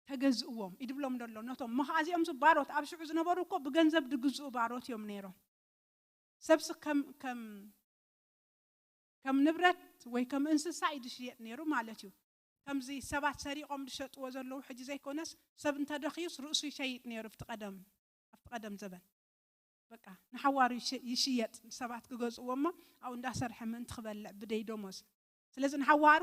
ተገዝእዎም ይድብሎም ደሎ። ነቶም መኻዚኦም ባሮት፣ ኣብ ሽዑ ዝነበሩ እኮ ብገንዘብ ድግዝኡ ባሮት እዮም ነይሮም። ሰብሲ ከም፣ ከም፣ ከም ንብረት ወይ ከም እንስሳ እዩ ዝሽየጥ ነይሩ ማለት እዩ። ከምዚ ሰባት ሰሪቖም ዝሸጥዎ ዘለዉ ሕጂ ዘይኮነስ፣ ሰብ እንተደኽዩስ ርእሱ ይሸይጥ ነይሩ ኣብቲ ቀደም፣ ኣብቲ ቀደም ዘበን። በቃ ንሓዋሩ ይሽ-፣ ይሽየጥ፣ ሰባት ክገዝእዎ እሞ ኣብኡ እንዳሰርሐ ምእንቲ ክበልዕ ብደይ ደሞዝ። ስለዚ ንሓዋሩ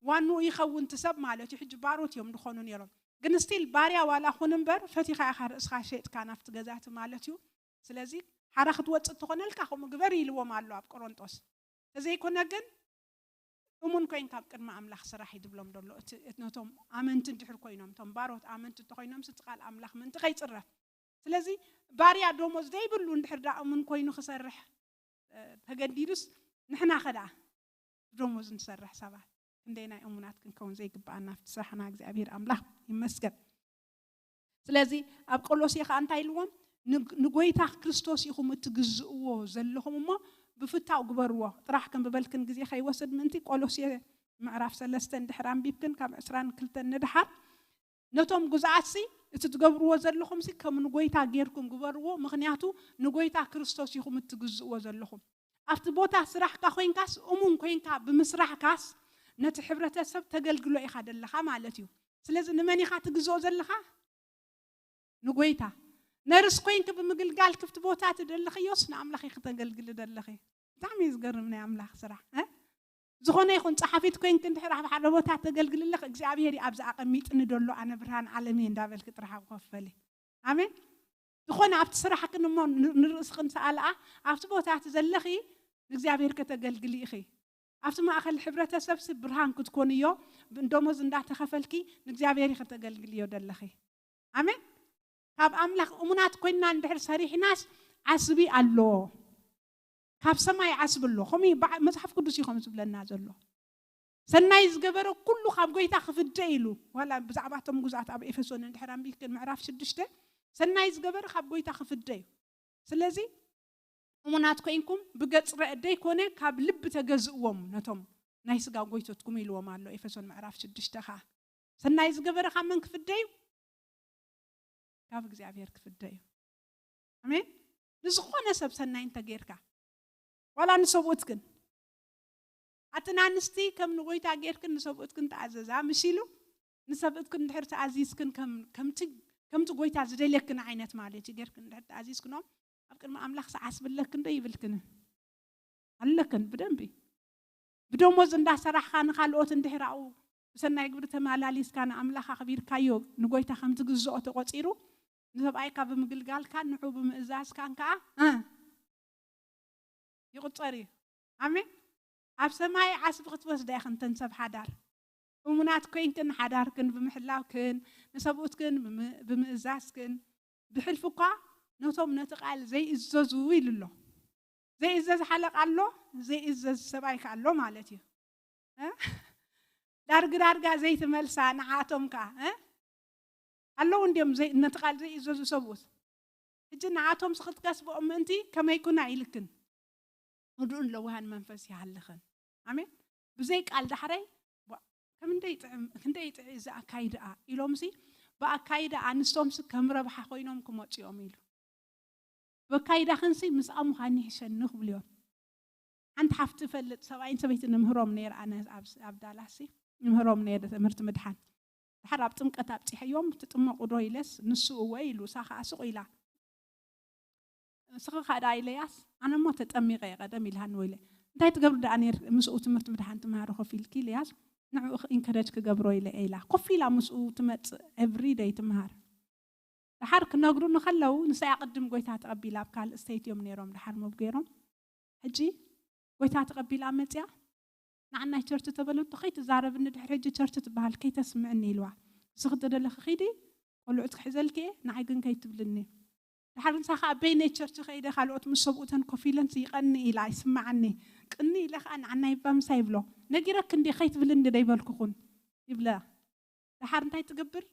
ዋንኡ ይኸውን እቲ ሰብ ማለት እዩ። ሕጂ ባሮት እዮም ዝኾኑ ነይሮም። ግን ስቲል ባርያ ዋላ ኩን እምበር፣ ፈቲኻ ኢኻ ርእስኻ ሸይጥካ ናብቲ ገዛእቲ ማለት እዩ። ስለዚ ሓራ ክትወጽእ ትኾነልካ ከምኡ ግበር ኢልዎም ኣሎ ኣብ ቆሮንጦስ። ተዘይኮነ ግን እሙን ኮይንካ ኣብ ቅድሚ ኣምላኽ ስራሕ እዩ ዝብሎም ዘሎ። እቲ፣ እቲ ነቶም ኣመንቲ እንድሕር ኮይኖም፣ እቶም ባሮት ኣመንቲ እንተኾይኖም፣ እቲ ቃል ኣምላኽ ምእንቲ ከይጽረፍ። ስለዚ ባርያ ደሞዝ ዘይብሉ እንድሕር ደኣ እሙን ኮይኑ ክሰርሕ፣ እ፣ ተገዲዱስ፣ ንሕና ከ ደኣ ደሞዝ ንሰርሕ ሰባት ክንደይ ናይ እሙናት ክንከውን ዘይግብኣና ኣብቲ ስራሕና። እግዚኣብሔር ኣምላኽ ይመስገን። ስለዚ ኣብ ቆሎሴ ኸኣ እንታይ ኢልዎም? "ንግ-፣ ንጎይታ ክርስቶስ ኢኹም እትግዝእዎ ዘለኹም እሞ ብፍታው ግበርዎ." ጥራሕ ከም ብበልክን ግዜ ከይወስድ ምእንቲ ቆሎሴ ምዕራፍ ሰለስተ እንድሕር ኣንቢብክን ካብ ዕስራን ክልተን ንድሓር፣ "ነቶም ግዙኣትሲ እቲ ትገብርዎ ዘለኹምሲ ከም ንጎይታ ጌርኩም ግበርዎ፣ ምኽንያቱ ንጎይታ ክርስቶስ ኢኹም እትግዝእዎ ዘለኹም." ኣብቲ ቦታ ስራሕካ ኮይንካስ፣ እሙን ኮይንካ ብምስራሕካስ፣ ነቲ ሕብረተሰብ ተገልግሎ ኢኻ ደለኻ ማለት እዩ። ስለዚ ንመን ኢኻ ትግዝኦ ዘለኻ? ንጎይታ። ነርስ ኮይንኪ ብምግልጋል ክፍቲ ቦታ ትደለኽዮስ ንኣምላኽ ኢኺ ተገልግሊ ደለኺ? ብጣዕሚ እዩ ዝገርም ናይ ኣምላኽ ስራሕ፣ እ? ዝኾነ ይኹን ጸሓፊት ኮይንኪ እንድሕር ኣብ ሓደ ቦታ ተገልግሊ ኣለኺ፣ እግዚኣብሔር እዩ ኣብዚ ኣቐሚጥኒ ደሎ፣ ኣነ ብርሃን ዓለም እየ እንዳበልኪ ጥራሕ ክኸፈሊ። ኣሜን። ዝኾነ ኣብቲ ስራሕክን እሞ ን-፣ ንርእስኽን ሰኣልኣ፣ ኣብቲ ቦታ እቲ ዘለኺ ንእግዚኣብሔር ከተገልግሊ ኢኺ። ኣብቲ ማእከል ሕብረተሰብሲ ብርሃን ክትኮንዮ፣ ብ-፣ ደሞዝ እንዳተኸፈልኪ ንእግዚኣብሔር ኢኺ ተገልግልዮ ደለኺ። ኣሜን። ካብ ኣምላኽ እሙናት ኮይንና እንድሕር ሰሪሕናስ ዓስቢ ኣሎ። ካብ ሰማይ ዓስቢ ኣሎ። ከምኡ እዩ በዓ-፣ መጽሓፍ ቅዱስ እዩ ከምኡ ዝብለና ዘሎ። "ሰናይ ዝገበረ ኩሉ ካብ ጎይታ ክፍደ" ኢሉ። ዋላ ብዛዕባ እቶም ግዙኣት ኣብ ኤፌሶን እንድሕር ኣንቢብክን ምዕራፍ ሽዱሽተ፣ "ሰናይ ዝገበረ ካብ ጎይታ ክፍደ" እዩ። ስለዚ እሙናት ኮይንኩም ብገጽ ረእ ደይኮነ ካብ ልቢ ተገዝእዎም ነቶም ናይ ስጋ ጎይቶትኩም ኢልዎም ኣሎ ኤፌሶን ምዕራፍ ሽዱሽተ ኸዓ። ሰናይ ዝገበረ ካብ መን ክፍደ እዩ? ካብ እግዚኣብሔር ክፍደ እዩ። ኣሜን። ንዝኾነ ሰብ ሰናይ እንተጌርካ፣ ዋላ ንሰብኡትክን ኣትን ኣንስቲ ከም ንጎይታ ጌርክን ንሰብኡትክን ተኣዘዛ፣ ምሽ ኢሉ ንሰብኡትክን ድሕር ተኣዚዝክን ከም- ከምቲ ከምቲ ጎይታ ዝደልየክን ዓይነት ማለት እዩ ጌርክን ድሕር ተኣዚዝክኖም፣ ኣብ ቅድሚ ኣምላኽ ሰዓስብለክን ዶ ይብልክን ኣለክን ብደንቢ። ብደሞዝ እንዳሰራሕካ ንኻልኦት እንድሕር ኣብኡ ብሰናይ ግብሪ ተመላሊስካ ንኣምላኽ ኣኽቢርካዮ ንጎይታ ከም ትግዝኦ ተቆጺሩ፣ ንሰብኣይካ ብምግልጋልካን ንዑ ብምእዛዝካን ከኣ እ፣ ይቁጸር እዩ። ኣሜን። ኣብ ሰማይ ዓስቢ ክትወስዳ ኢኽን ተን ሰብ ሓዳር። እሙናት ኮይንክን ሓዳርክን ብምሕላውክን ንሰብኡትክን ብምእዛዝ ግን ብሕልፊ እኳ ነቶም ነቲ ቃል ዘይእዘዙ ኢሉ ኣሎ። ዘይእዘዝ ሓለቃ ኣሎ፣ ዘይእዘዝ ሰብኣይ ከ ኣሎ ማለት እዩ። ዳርግ ዳርጋ ዘይትመልሳ ንዓቶም ከ ኣለዉ እንዲዮም ነቲ ቃል ዘይእዘዙ ሰብኡት። ሕጂ ንዓቶም ስክትከስብኦም ምእንቲ ከመይ ኩና ኢልክን ህዱእን ለዋሃን መንፈስ ይሃልኽን። ኣሜን። ብዘይ ቃል ዳሕረይ ክንደይ ጥዕ እዚ ኣካይድኣ ኢሎምሲ ብኣካይዳ ኣንስቶምሲ ከም ረብሓ ኮይኖም ክመፅኦም ኢሉ በካይዳኽንሲ ምስኣ ምዃን ይሕሸኒ ክብሉ እዮም። ሓንቲ ሓፍቲ እፈልጥ ሰብኣይን ሰበይቲ ንምህሮም ነይረ ኣነ ኣብ ዳላሲ ንምህሮም ነይረ ትምህርቲ ምድሓን። ድሓር ኣብ ጥምቀት ኣብፂሐዮም ትጥመቑ ዶ ኢለስ ንሱ እወ ኢሉ እሳ ከዓ ስቑ ኢላ። እስኺ ከዓ ደኣ ኢለያስ ኣነ እሞ ተጠሚቐ እየ ቀደም ኢልሃኒ ወይለ እንታይ ትገብሪ ደኣ ነይር ምስኡ ትምህርቲ ምድሓን ትምሃሪ ኮፍ ኢልኪ ኢለያስ ንዕኡ ኢንከረጅ ክገብሮ ኢለ እየ ኢላ ኮፍ ኢላ ምስኡ ትመፅእ everyday ትምሃር። ደሓር ክነግሩኒ ከለዉ ንሳ እያ ቅድም ጎይታ ተቐቢላ ኣብ ካልእ state እዮም ነይሮም ደሓር ሞብ ገይሮም ሕጂ ጎይታ ተቐቢላ መፅያ ንዓናይ ቸርች ተበለቶ ከይትዛረብኒ ድሕሪ ሕጂ ቸርች ትበሃል ከይተስምዕኒ ኢልዋ እስኺ ተደለኺ ኺዲ ቆልዑት ክሕዘልኪ እየ ንዓይ ግን ከይትብልኒ ደሓር ንሳ ከዓ በይነይ ቸርች ከይደ ካልኦት ምስ ሰብኡተን ኮፍ ኢለን ይቐኒ ኢላ ይስማዓኒ ቅኒ ኢለ ከዓ ንዓናይ ባምሳ ይብሎ ነጊረክ እንዲ ከይትብልኒ ደይበልኩኹን ይብለ ደሓር እንታይ ትገብር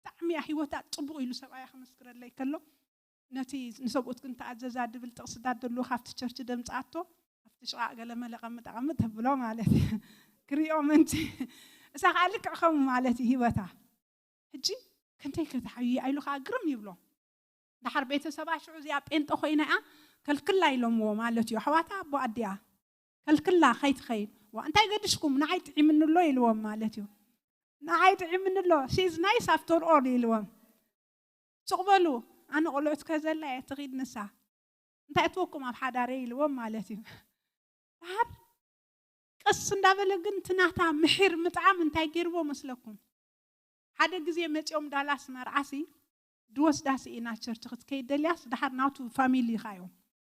ብጣዕሚ እያ ህይወታ ፅቡቕ ኢሉ ሰብኣያ ክምስክረለይ ከሎ ነቲ ንሰብኡት ግን ተኣዘዛ ድብል ጥቕስታት ደልዎ ካብቲ ቸርች ደምፅኣቶ ኣብቲ ሽቓቕ ገለ መለ ቀምጥ ኣቐምጥ ተብሎ ማለት እዩ ክሪኦ ምንቲ እሳ ከዓ ልክዕ ከምኡ ማለት እዩ ህይወታ ሕጂ ክንደይ ከተሓዩ ኣይሉ ከዓ ግርም ይብሎ ደሓር ቤተሰባ ሽዑ እዚኣ ጴንጠ ኮይና እያ ከልክላ ኢሎምዎ ማለት እዩ ኣሕዋታ ኣቦ ኣዲኣ ከልክላ ከይትኸይድ ዋ እንታይ ገድሽኩም ንዓይ ጥዒምኒ ኣሎ ኢልዎም ማለት እዩ ንዓይ ጥዒምኒ ኣሎ she's nice after all ኢልዎም ሱቕ በሉ ኣነ ቆልዑት ከዘላ እየ ትኺድ ንሳ እንታይ እትወኩም ኣብ ሓዳረ ኢልዎም ማለት እዩ ደሓር ቀስ እንዳበለ ግን ትናታ ምሒር ምጥዓም እንታይ ገይርዎ መስለኩም ሓደ ግዜ መፂኦም ዳላስ መርዓሲ ድወስዳ ስኢና ቸርች ክትከይድ ደልያስ ደሓር ናቱ ፋሚሊ ኢኻ እዮም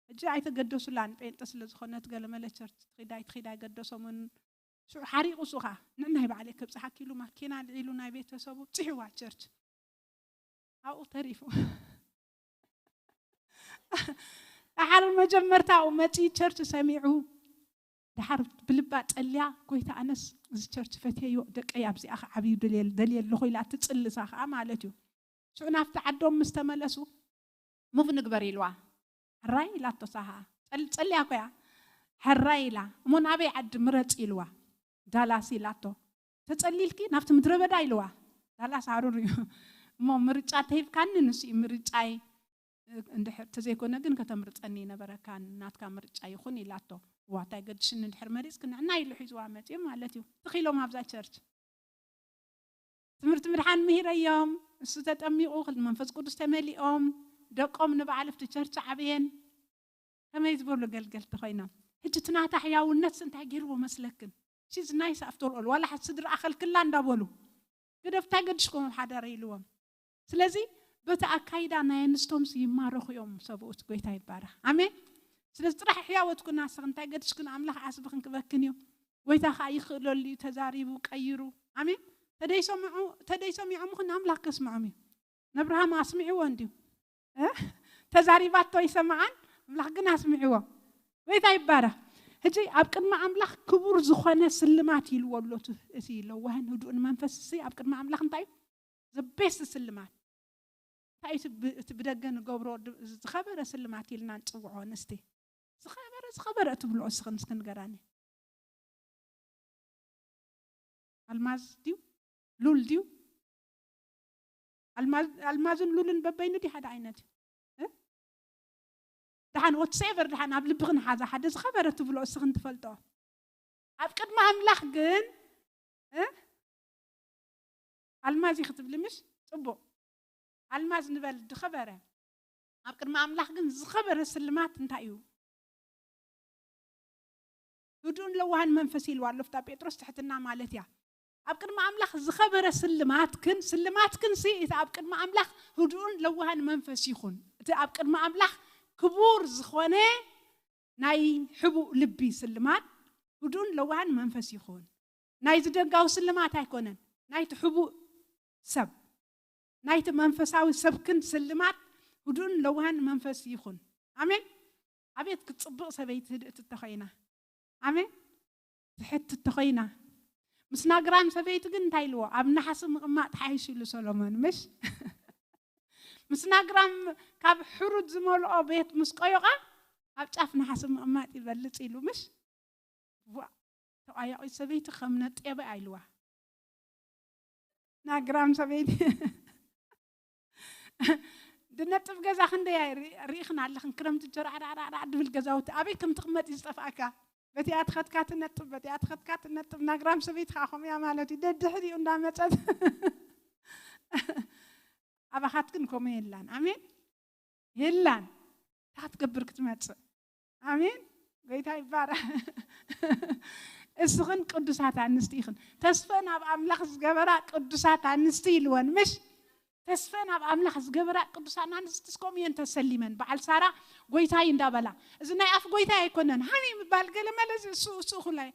ሕጂ ኣይተገደሱላን ጴንጠ ስለ ዝኾነት ገለመለ ቸርች ትኺድ ኣይትኺድ ኣይገደሶምን ሽዑ ሓሪቑ ሱኻ ንዕናይ ባዕለይ ከብፅሓኪ ኢሉ ማኪና ልዒሉ ናይ ቤተሰቡ ብፅሕዋ ቸርች ኣብኡ ተሪፉ ደሓር መጀመርታ ኣብኡ መፂ ቸርች ሰሚዑ ደሓር ብልባ ፀልያ ጎይታ ኣነስ እዚ ቸርች ፈትየዮ ደቀይ ኣብዚኣ ከዓብዩ ደልየ ኣለኹ ኢላ ትፅልሳ ከዓ ማለት እዩ ሽዑ ናብቲ ዓዶም ምስ ተመለሱ ሙቭ ንግበር ኢልዋ ሕራይ ኢላቶ ሳሃ ፀልያ ኮያ ሕራይ ኢላ እሞ ናበይ ዓዲ ምረፅ ኢልዋ ዳላስ ኢላቶ ተፀሊልኪ ናብቲ ምድረ በዳ ኢልዋ ዳላስ ሃሩር እዩ እሞ ምርጫ ተሂብካኒ ንሱ እዩ ምርጫይ እንድሕር ተዘይኮነ ግን ከተምርፀኒ ይነበረካ ናትካ ምርጫ ይኹን ኢላቶ ዋታይ ገድሽኒ እንድሕር መሪፅኪ ንዕና ኢሉ ሒዝዋ መፅኡ ማለት እዩ ትኺሎም ኣብዛ ቸርች ትምህርቲ ምድሓን ምሂረዮም እሱ ተጠሚቑ ክል መንፈስ ቅዱስ ተመሊኦም ደቆም ንበዓል ኣብቲ ቸርች ዓብየን ከመይ ዝበሉ ገልገልቲ ኮይኖም ሕጂ ትናታ ሕያውነትስ እንታይ ገይርዎ መስለክን she's nice after all ዋላ ሓቲ ስድራ ኣኸልክላ እንዳበሉ ግደፍ እንታይ ገድሽኩም ኣብ ሓዳረ ኢልዎም ስለዚ በቲ ኣካይዳ ናይ ኣንስቶምስ ይማረኹ እዮም ሰብኡት ጎይታ ይባረኽ ኣሜን ስለዚ ጥራሕ ሕያወት ኩና ስኽ እንታይ ገድሽክን ኣምላኽ ዓስቢ ክንክበክን እዩ ጎይታ ከዓ ይኽእለሉ እዩ ተዛሪቡ ቀይሩ ኣሜን ተደይሰሚዖምኽን ኣምላኽ ከስምዖም እዩ ነብርሃም ኣስሚዕዎ እንድዩ ተዛሪባቶ ይሰምዓን ኣምላኽ ግን ኣስሚዕዎ ጎይታ ይባረኽ ሕጂ ኣብ ቅድሚ ኣምላኽ ክቡር ዝኾነ ስልማት ኢልዎ ኣሎ እቲ ለዋህን ህዱእን መንፈስ ሲ ኣብ ቅድሚ ኣምላኽ እንታይ እዩ ዘቤስት ስልማት እንታይ እቲ ብደገ ንገብሮ ዝኸበረ ስልማት ኢልና ንፅውዖ ኣንስቲ ዝኸበረ ዝኸበረ እትብልኦ እስኽን እስክንገራኒ ኣልማዝ ድዩ ሉል ድዩ ኣልማዝን ሉልን በበይኑ ድዩ ሓደ ዓይነት እዩ ደሓን ወትሰኤቨር ደሓን ኣብ ልብኽን ሓዛ ሓደ ዝኸበረ ትብሎ እስኽን ትፈልጦ። ኣብ ቅድሚ ኣምላኽ ግን እ? ኣልማዝ እዩ ክትብሊ ምሽ? ጽቡቕ። ኣልማዝ ንበል ዝኸበረ። ኣብ ቅድሚ ኣምላኽ ግን ዝኸበረ ስልማት እንታይ እዩ? ህዱእን ለዋህን መንፈስ ኢልዋ ኣሎ ፍታ ጴጥሮስ ትሕትና ማለት እያ። ኣብ ቅድሚ ኣምላኽ ዝኸበረ ስልማትክን ስልማትክን ሲ እቲ ኣብ ቅድሚ ኣምላኽ ህዱእን ለዋህን መንፈስ ይኹን። እቲ ኣብ ቅድሚ ኣምላኽ ክቡር ዝኾነ ናይ ሕቡእ ልቢ ስልማት ህዱእን ለዋህን መንፈስ ይኹን። ናይ ዝደጋዊ ስልማት ኣይኮነን፣ ናይቲ ሕቡእ ሰብ፣ ናይቲ መንፈሳዊ ሰብክን ስልማት ህዱእን ለዋህን መንፈስ ይኹን። ኣሜን። ኣቤት ክትጽብቕ ሰበይቲ ህድእቲ ተኾይና። ኣሜን። ትሕቲ ተኾይና። ምስ ናግራም ሰበይቲ ግን እንታይ ኢልዎ? ኣብ ናሓሲ ምቕማጥ ሓይሽ ኢሉ ሰሎሞን፣ ምሽ? ምስ ናግራም ካብ ሕሩድ ዝመልኦ ቤት ምስ ቆዮቓ ኣብ ጫፍ ናሓሲ ምቕማጥ ይበልጽ ኢሉ፣ ምሽ? ዋ፣ ተቋያቒት ሰበይቲ ከም ነጤበ ኣይልዋ። ናግራም ሰበይቲ። ድነጥብ ገዛ ክንደይ ኣይ ሪ-፣ ሪኢኽን ኣለኽን? ክረምቲ ጀራዕራዕራዕ ድብል ገዛውቲ ኣበይ ከም ትቕመጥ እዩ ዝጠፍኣካ። በቲኣ ትኸድካ ትነጥብ፣ በቲኣ ትኸድካ ትነጥብ። ናግራም ሰበይቲ ከዓ ከምኡ እያ ማለት እዩ። ደድሕሪኡ እንዳመጸት ኣባኻትክን ከምኡ የላን። ኣሜን። የላን። እንታይ ትገብር ክትመጽእ? ኣሜን። ጎይታ ይባረኽ። እስኽን ቅዱሳት ኣንስቲ ኢኽን። ተስፈን ኣብ ኣምላኽ ዝገበራ ቅዱሳት ኣንስቲ ኢልወን፣ ምሽ? ተስፈን ኣብ ኣምላኽ ዝገበራ ቅዱሳት ኣንስቲ እስከም እየን ተሰሊመን። በዓል ሳራ ጎይታይ እንዳበላ። እዚ ናይ ኣፍ ጎይታይ ኣይኮነን። ሃኒ ምባል ገለ መለ እዚ እሱ፣ እሱ እኹላይ።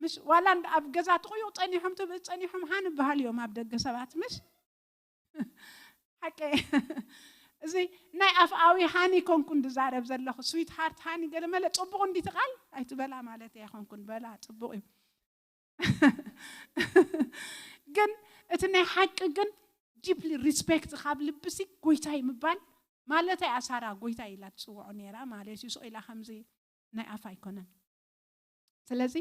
ምሽ? ዋላ እንዳ ኣብ ገዛ ትቆዩ ጸኒሖም ትብ-፣ ጸኒሖም ሃኒ በሃል እዮም ኣብ ደገ ሰባት፣ ምሽ? ሓቀ። እዚ ናይ ኣፍኣዊ ሃኒ ኮንኩን ዝዛረብ ዘለኹ። ስዊት ሃርት ሃኒ ገለ መለ ጽቡቕ እንዲቲ ቃል ኣይትበላ ማለት እያ ኮንኩን። በላ ጽቡቕ እዩ። ግን እቲ ናይ ሓቂ ግን ዲፕሊ ሪስፔክት ካብ ልብሲ ጎይታይ ምባል ማለተይ ኣሳራ ጎይታይ ኢላ ትጽውዖ ነይራ ማለት እዩ። ስቕ ኢላ ከምዚ ናይ ኣፍ ኣይኮነን። ስለዚ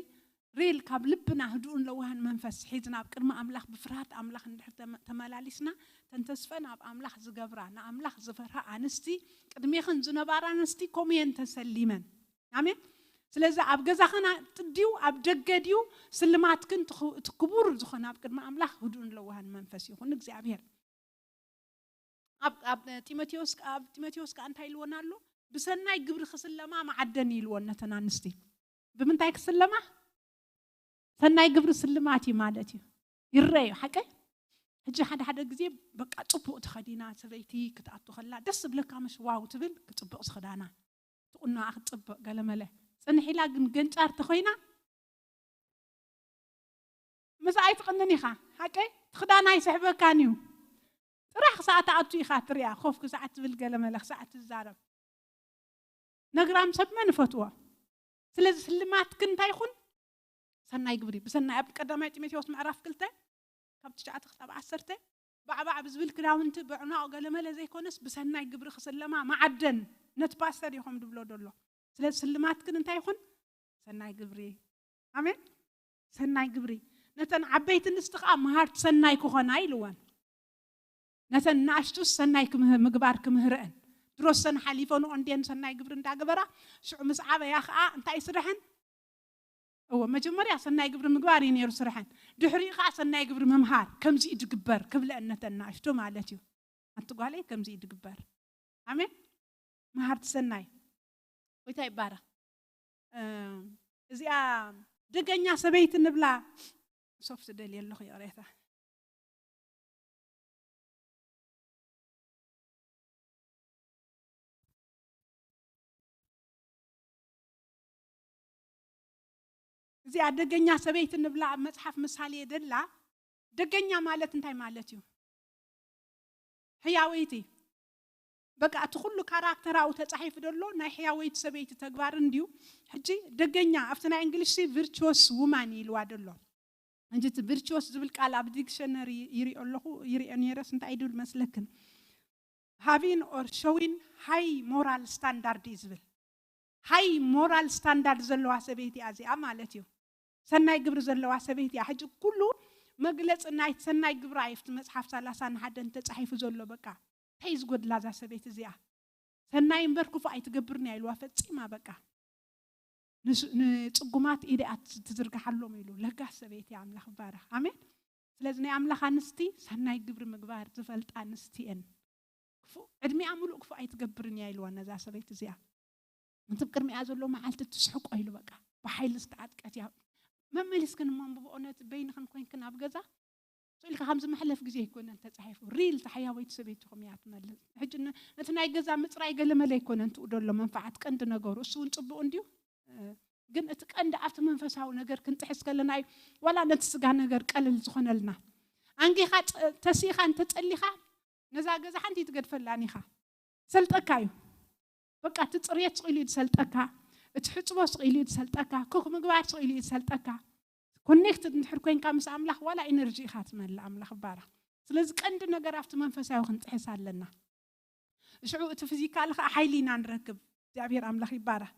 ሪል ካብ ልብና ህዱእን ለዋህን መንፈስ ሒዝና ኣብ ቅድሚ ኣምላኽ ብፍርሃት ኣምላኽ እንድሕር ተመ-፣ ተመላሊስና፣ ተን ተስፈን ኣብ ኣምላኽ ዝገብራ፣ ንኣምላኽ ዝፈርሃ ኣንስቲ፣ ቅድሜኽን ዝነባራ ኣንስቲ ከምኡ እየን ተሰሊመን። ኣሜን። ስለዚ ኣብ ገዛኽን ጥ-፣ ድዩ ኣብ ደገ ድዩ ስልማትክን ትኽ-፣ እቲ ክቡር ዝኾነ ኣብ ቅድሚ ኣምላኽ ህዱእን ለዋህን መንፈስ ይኹን እግዚኣብሔር። ኣብ፣ ኣብ ጢሞቴዎስ፣ ኣብ ጢሞቴዎስ ከኣ እንታይ ኢልወን ኣሎ? ብሰናይ ግብሪ ክስለማ መዓደን ኢልወን ነተን ኣንስቲ። ብምንታይ ክስለማ? ሰናይ ግብሪ ስልማት እዩ ማለት እዩ። ይረኣዩ፣ ሓቀይ? ሕጂ ሓደ ሓደ ግዜ በቃ ጽቡቕ ተኸዲና ሰበይቲ ክትኣቱ ከላ ደስ ዝብለካ፣ መሽ ዋው ትብል፣ ክጽብቕ ዝኽዳና። ትቑኖኣ ክትጽብቕ ገለመለ። ጽንሕ ኢላ ግን ገንጫር ተኾይና፣ ምስ ኣይትቕንን ኢኻ። ሓቀይ? ትኽዳን ኣይስሕበካን እዩ። ጥራሕ ክሳዕ ትኣቱ ኢኻ ትሪኣ። ኮፍ ክሳዕ ትብል ገለመለ፣ ክሳዕ ትዛረብ። ነግራም ሰብ መን ይፈትዎ? ስለዚ ስልማትክን እንታይ ይኹን? ሰናይ ግብሪ። ብሰናይ ኣብ ቀዳማይ ጢሞቴዎስ ምዕራፍ ክልተ ካብ ትሽዓተ ክሳብ ዓሰርተ ባዕባዕ ብዝብል ክዳውንቲ ብዕማቕ ገለመለ ዘይኮነስ ብሰናይ ግብሪ ክስለማ መዓደን ነቲ ፓስተር ኢኹም ድብሎ ደሎ። ስለዚ ስልማትክን እንታይ ይኹን? ሰናይ ግብሪ። ኣሜን። ሰናይ ግብሪ። ነተን ዓበይቲ ኣንስቲ ኸኣ መሃርቲ ሰናይ ክኾና ኢልወን። ነተን ንኣሽቱስ ሰናይ ክምህ-፣ ምግባር ክምህረአን። ድሮሰን ሓሊፈንኦ እንድየን ሰናይ ግብሪ እንዳገበራ፣ ሽዑ ምስ ዓበያ ኸኣ እንታይ ይስርሐን? እወ፣ መጀመርያ ሰናይ ግብሪ ምግባር እዩ ነይሩ ስርሐን። ድሕሪኡ ኸኣ ሰናይ ግብሪ ምምሃር፣ ከምዚ እዩ ድግበር ክብለአን ነተን ንኣሽቱ ማለት እዩ። ኣንቲ ጓለይ ከምዚ እዩ ድግበር። ኣሜን። መሃርቲ ሰናይ። ጎይታ ይባረኽ። እ፣ እዚኣ ደገኛ ሰበይቲ ንብላ ሶፍት ደልየ ኣለኹ፣ ይቕሬታ። እዚኣ ደገኛ ሰበይቲ ንብላ ኣብ መጽሓፍ ምሳሌ ደላ፣ ደገኛ ማለት እንታይ ማለት እዩ? ሕያወይቲ። በቃ እቲ ኩሉ ካራክተራዊ ተጻሒፉ ደሎ ናይ ሕያወይቲ ሰበይቲ ተግባር እንድዩ። ሕጂ ደገኛ ኣብቲ ናይ እንግሊሽ ሲ ቪርቹወስ ውማን ኢልዋ ደሎ። እንጂ እቲ ቪርቹወስ ዝብል ቃል ኣብ ዲክሸነሪ ይሪኦ ኣለኹ፣ ይሪኦ ነይረስ እንታይ ይድብል መስለክን? ሃቪን ኦር ሾዊን ሃይ ሞራል ስታንዳርድ እዩ ዝብል። ሃይ ሞራል ስታንዳርድ ዘለዋ ሰበይቲ እያ እዚኣ ማለት እዩ። ሰናይ ግብሪ ዘለዋ ሰበይቲ እያ። ሕጂ ኩሉ መግለጺ ናይ ሰናይ ግብራ እዩ ኣብቲ መጽሓፍ ሰላሳን ሓደን ተጻሒፉ ዘሎ። በቃ እንታይ እዩ ዝጎድላ እዛ ሰበይቲ እዚኣ? ሰናይ እምበር ክፉእ ኣይትገብርን እያ ኢልዋ ፈጺማ። በቃ ንጽጉማት ኢደኣ ትዝርግሓሎም ኢሉ። ለጋስ ሰበይቲ ኣምላኽ ይባረኽ። ኣሜን። ስለዚ ናይ ኣምላኽ ኣንስቲ ሰናይ ግብሪ ምግባር ዝፈልጣ ኣንስቲ እየን። ክፉእ ዕድሚኣ ሙሉእ ክፉእ ኣይትገብርን እያ ኢልዋ ነዛ ሰበይቲ እዚኣ። እቲ ቅድሚኣ ዘሎ መዓልቲ ትስሕቆ ኢሉ በቃ ብሓይሊ ዝተዓጥቀት እያ። መመሊስክን እሞ ብእውነት በይንኽን ኮይንክን ኣብ ገዛ ስኢልካ ከምዚ መሕለፍ ግዜ ኣይኮነን ተጻሒፉ። ሪል ተሓያወይቲ ሰበይትኹም እያ ትመልስ። ሕጂ ነቲ ናይ ገዛ ምጽራይ ገለመለ ኣይኮነን ትኡ ደሎ መንፋዓት ቀንዲ ነገሩ። እሱ እውን ጽቡቕ እንድዩ። ግን እቲ ቀንዲ ኣብቲ መንፈሳዊ ነገር ክንጥሕስ ከለና እዩ ዋላ ነቲ ስጋ ነገር ቀልል ዝኾነልና። ኣንጊኻ ተሲኻ እንተጸሊኻ ነዛ ገዛ ሓንቲ ትገድፈላን ኢኻ። ሰልጠካ እዩ። በቃ እቲ ጽርየት ስቕ ኢሉ እዩ ዝሰልጠካ፣ እቲ ሕጽቦ ስቕ ኢሉ እዩ ዝሰልጠካ፣ ኩክ ምግባር ስቕ ኢሉ እዩ ዝሰልጠካ። ኮኔክትድ እንድሕር ኮይንካ ምስ ኣምላኽ ዋላ ኢነርጂ ኢኻ ትመልእ። ኣምላኽ ይባረኽ። ስለዚ ቀንዲ ነገር ኣብቲ መንፈሳዊ ክንጥሕስ ኣለና። ሽዑ እቲ ፊዚካል ኸዓ ሓይሊ ኢና ንረክብ። እግዚኣብሔር ኣምላኽ ይባረኽ።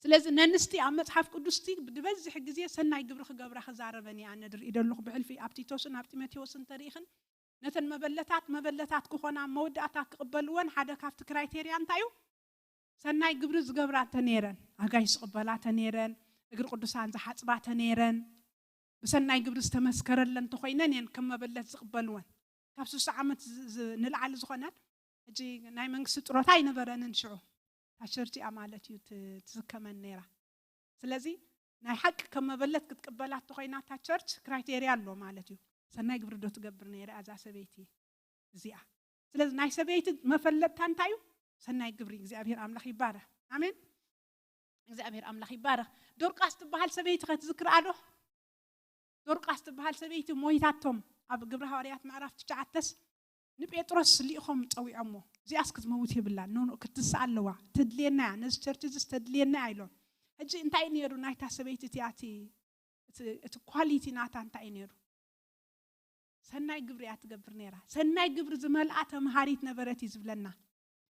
ስለዚ ነንስቲ ኣብ መጽሓፍ ቅዱስቲ ብዝበዝሕ ግዜ ሰናይ ግብሪ ክገብራ ክዛረበን እየ ኣነ ድርኢ ደለኹ ብሕልፊ ኣብ ቲቶስን ኣብ ጢሞቴዎስን እንተሪኢኽን ነተን መበለታት መበለታት ክኾና መወዳእታ ክቕበልወን ሓደ ካብቲ ክራይቴርያ እንታይ እዩ? ሰናይ ግብሪ ዝገብራ እንተ ነይረን ኣጋይሽ ዝቕበላ እንተ ነይረን እግሪ ቅዱሳን ዝሓፅባ እንተ ነይረን ብሰናይ ግብሪ ዝተመስከረለን እንተኾይነን እየን ከም መበለት ዝቕበልወን። ካብ ስሳ ዓመት ንላዕሊ ዝኾነን ሕጂ ናይ መንግስቲ ጥሮታ ኣይነበረንን ሽዑ። እታ ቸርች እያ ማለት እዩ ትዝከመን ነይራ። ስለዚ ናይ ሓቂ ከም መበለት ክትቅበላ እንተኾይና እታ ቸርች ክራይቴርያ ኣሎ ማለት እዩ። ሰናይ ግብሪ ዶ ትገብር ነይራ እዛ ሰበይቲ እዚኣ? ስለዚ ናይ ሰበይቲ መፈለጥታ እንታይ እዩ? ሰናይ ግብሪ። እግዚኣብሔር ኣምላኽ ይባረኽ። ኣሜን። እግዚኣብሔር ኣምላኽ ይባረኽ። ዶርቃስ ትበሃል ሰበይቲ ከትዝክርኣ ዶ? ዶርቃስ ትበሃል ሰበይቲ ሞይታቶም ኣብ ግብረ ሃዋርያት ምዕራፍ ትሽዓተስ ንጴጥሮስ ልኢኾም ጸዊዖሞ። እዚኣስ ክትመውት የብላን። ኖ ኖ፣ ክትስእ ኣለዋ። ተድልየና እያ። ነዚ ቸርች እዚስ ተድልየና እያ ኢሎም። ሕጂ እንታይ እዩ ነይሩ ናይታ ሰበይቲ እቲኣ እቲ እቲ ኳሊቲ ናታ እንታይ እዩ ነይሩ? ሰናይ ግብሪ እያ ትገብር ነይራ። ሰናይ ግብሪ ዝመልኣ ተምሃሪት ነበረት እዩ ዝብለና።